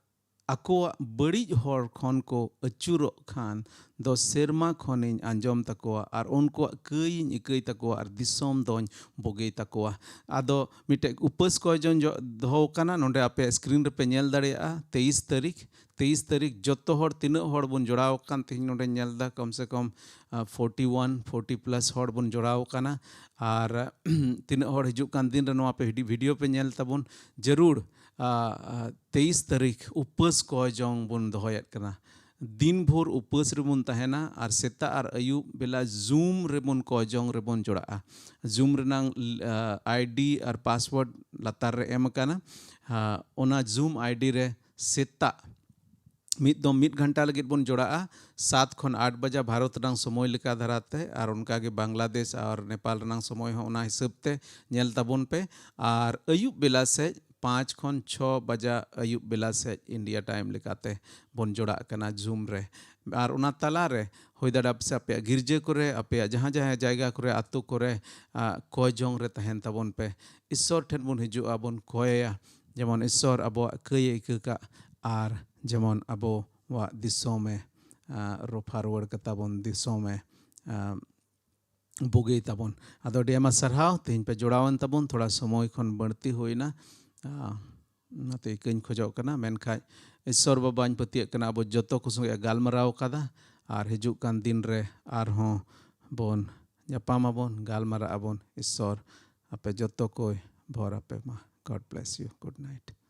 ᱟᱠᱚᱣᱟᱜ ᱵᱟᱹᱲᱤᱡ ᱦᱚᱨ ᱠᱷᱚᱱ ᱠᱚ ᱟᱹᱪᱩᱨᱚᱜ ᱠᱷᱟᱱ ᱫᱚ ᱥᱮᱨᱢᱟ ᱠᱷᱚᱱᱤᱧ ᱟᱸᱡᱚᱢ ᱛᱟᱠᱚᱣᱟ ᱟᱨ ᱩᱱᱠᱩᱣᱟᱜ ᱠᱟᱹᱭᱤᱧ ᱤᱠᱟᱹᱭ ᱛᱟᱠᱚᱣᱟ ᱟᱨ ᱫᱤᱥᱚᱢ ᱫᱚᱧ ᱵᱩᱜᱤᱭ ᱛᱟᱠᱚᱣᱟ᱾ ᱟᱫᱚ ᱢᱤᱫᱴᱮᱡ ᱩᱯᱟᱹᱥ ᱠᱚᱭ ᱡᱚᱝ ᱡᱚ- ᱫᱚᱦᱚ ᱠᱟᱱᱟ᱾ ᱱᱚᱰᱮ ᱟᱯᱮ ᱥᱠᱨᱤᱱ ᱨᱮᱯᱮ ᱧᱮᱞ ᱫᱟᱲᱮᱭᱟᱜᱼᱟ᱾ ᱛᱮᱭᱤᱥ ᱛᱟᱹᱨᱤᱠᱷ, ᱛᱮᱭᱤᱥ ᱛᱟᱹᱨᱤᱠᱷ ᱡᱚᱛᱚ ᱦᱚᱲ, ᱛᱤᱱᱟᱹᱜ ᱦᱚᱲ ᱵᱚᱱ ᱡᱚᱲᱟᱣ ᱟᱠᱟᱱ, ᱛᱮᱦᱮᱧ ᱱᱚᱰᱮᱧ ᱧᱮᱞ ᱮᱫᱟ ᱠᱚᱢ ᱥᱮ ᱠᱚᱢ ᱯᱷᱳᱨᱴᱤ ᱳᱣᱟᱱ, ᱯᱷᱳᱨᱴᱤ ᱯᱞᱟᱥ ᱦᱚᱲ ᱵᱚᱱ ᱡᱚᱲᱟᱣ ᱟᱠᱟᱱᱟ᱾ ᱟᱨ ᱛᱤᱱᱟᱹᱜ ᱦᱚᱲ ᱦᱤᱡᱩᱜ ᱠᱟᱱ ᱫᱤᱱ ᱨᱮ ᱱᱚᱣᱟ ᱯᱮ ᱵᱷᱤᱰᱤᱭᱳ ᱯᱮ ᱧᱮᱞ ᱛᱟᱵᱚᱱ, ᱡᱟᱹᱨᱩᱲ ᱛᱮᱭᱤᱥ ᱛᱟᱹᱨᱤᱠᱷ ᱩᱯᱟᱹᱥ ᱠᱚᱭ ᱡᱚᱝ ᱵᱚᱱ ᱫᱚᱦᱚᱭᱮᱫ ᱠᱟᱱᱟ᱾ ᱫᱤᱱ ᱵᱷᱳᱨ ᱩᱯᱟᱹᱥ ᱨᱮᱵᱚᱱ ᱛᱟᱦᱮᱱᱟ ᱟᱨ ᱥᱮᱛᱟᱜ ᱟᱨ ᱟᱹᱭᱩᱵ ᱵᱮᱞᱟ ᱡᱩᱢ ᱨᱮᱵᱚᱱ ᱠᱚᱭ ᱡᱚᱝ ᱨᱮᱵᱚᱱ ᱡᱚᱲᱟᱜᱼᱟ᱾ ᱡᱩᱢ ᱨᱮᱱᱟᱝ ᱟᱭᱰᱤ ᱟᱨ ᱯᱟᱥᱣᱟᱨᱰ ᱞᱟᱛᱟᱨ ᱨᱮ ᱮᱢ ᱟᱠᱟᱱᱟ᱾ ᱚᱱᱟ ᱡᱩᱢ ᱟᱭᱰᱤ ᱨᱮ ᱥᱮᱛᱟᱜ ᱢᱤᱫ ᱫᱚᱢ ᱢᱤᱫ ᱜᱷᱚᱱᱴᱟ ᱞᱟᱹᱜᱤᱫ ᱵᱚᱱ ᱡᱚᱲᱟᱜᱼᱟ, ᱥᱟᱛ ᱠᱷᱚᱱ ᱟᱴ ᱵᱟᱡᱟ ᱵᱷᱟᱨᱚᱛ ᱨᱮᱱᱟᱝ ᱥᱚᱢᱚᱭ ᱞᱮᱠᱟ ᱫᱷᱟᱨᱟᱛᱮ, ᱟᱨ ᱚᱱᱠᱟᱜᱮ ᱵᱟᱝᱞᱟᱫᱮᱥ ᱟᱨ ᱱᱮᱯᱟᱞ ᱨᱮᱱᱟᱝ ᱥᱚᱢᱚᱭ ᱦᱚᱸ ᱚᱱᱟ ᱦᱤᱥᱟᱹᱵ ᱛᱮ ᱧᱮᱞ ᱛᱟᱵᱚᱱ ᱯᱮ᱾ ᱟᱨ ᱟᱹᱭᱩᱵ ᱵᱮᱞᱟ ᱥᱮᱫ ᱯᱟᱸᱪ ᱠᱷᱚᱱ ᱪᱷᱚ ᱵᱟᱡᱟ ᱟᱹᱭᱩᱵ ᱵᱮᱞᱟ ᱥᱮᱫ ᱤᱱᱰᱤᱭᱟ ᱴᱟᱭᱤᱢ ᱞᱮᱠᱟᱛᱮ ᱵᱚᱱ ᱡᱚᱲᱟᱜ ᱠᱟᱱᱟ ᱡᱩᱢ ᱨᱮ᱾ ᱟᱨ ᱚᱱᱟ ᱛᱟᱞᱟᱨᱮ ᱦᱩᱭ ᱫᱟᱲᱮᱭᱟᱜᱼᱟ ᱯᱟᱥᱮ ᱟᱯᱮᱭᱟᱜ ᱜᱤᱨᱡᱟᱹ ᱠᱚᱨᱮ, ᱟᱯᱮᱭᱟᱜ ᱡᱟᱦᱟᱸ ᱡᱟᱦᱟᱸ ᱡᱟᱭᱜᱟ ᱠᱚᱨᱮ, ᱟᱛᱳ ᱠᱚᱨᱮ, ᱠᱚᱭ ᱡᱚᱝ ᱨᱮ ᱛᱟᱦᱮᱱ ᱛᱟᱵᱚᱱ ᱯᱮ᱾ ᱤᱥᱥᱚᱨ ᱴᱷᱮᱱ ᱵᱚᱱ ᱦᱤᱡᱩᱜᱼᱟ, ᱵᱚᱱ ᱠᱚᱭᱮᱭᱟ, ᱡᱮᱢᱚᱱ ᱤᱥᱥᱚᱨ ᱟᱵᱚᱣᱟᱜ ᱠᱟᱹᱭ ᱮ ᱤᱠᱟᱹ ᱠᱟᱜ ᱟᱨ ᱡᱮᱢᱚᱱ ᱟᱵᱚᱣᱟᱜ ᱫᱤᱥᱚᱢ ᱮ ᱨᱚᱯᱷᱟ ᱨᱩᱣᱟᱹᱲ ᱠᱟᱛᱟ ᱵᱚᱱ, ᱫᱤᱥᱚᱢ ᱮ ᱵᱩᱜᱤᱭ ᱛᱟᱵᱚᱱ᱾ ᱟᱫᱚ ᱟᱹᱰᱤ ᱟᱭᱢᱟ ᱥᱟᱨᱦᱟᱣ, ᱛᱮᱦᱮᱧ ᱯᱮ ᱡᱚᱲᱟᱣᱮᱱ ᱛᱟᱵᱚᱱ, ᱛᱷᱚᱲᱟ ᱥᱚᱢᱚᱭ ᱠᱷᱚᱱ ᱵᱟᱹᱲᱛᱤ ᱦᱩᱭᱱᱟ᱾ ᱚᱱᱟᱛᱮ ᱤᱠᱟᱹᱧ ᱠᱷᱚᱡᱚᱜ ᱠᱟᱱᱟ, ᱢᱮᱱᱠᱷᱟᱡ ᱤᱥᱥᱚᱨ ᱵᱟᱵᱟᱧ ᱯᱟᱹᱛᱭᱟᱹᱜ ᱠᱟᱱᱟ ᱟᱵᱚ ᱡᱚᱛᱚ ᱠᱚ ᱥᱚᱸᱜᱮ ᱜᱟᱞᱢᱟᱨᱟᱣ ᱠᱟᱫᱟ, ᱟᱨ ᱦᱤᱡᱩᱜ ᱠᱟᱱ ᱫᱤᱱ ᱨᱮ ᱟᱨᱦᱚᱸ ᱵᱚᱱ ᱧᱟᱯᱟᱢ ᱟᱵᱚᱱ, ᱜᱟᱞᱢᱟᱨᱟᱜ ᱟᱵᱚᱱ᱾ ᱤᱥᱥᱚᱨ ᱟᱯᱮ ᱡᱚᱛᱚ ᱠᱚᱭ ᱵᱷᱚᱨ ᱟᱯᱮ ᱢᱟ᱾ God bless you. Good night.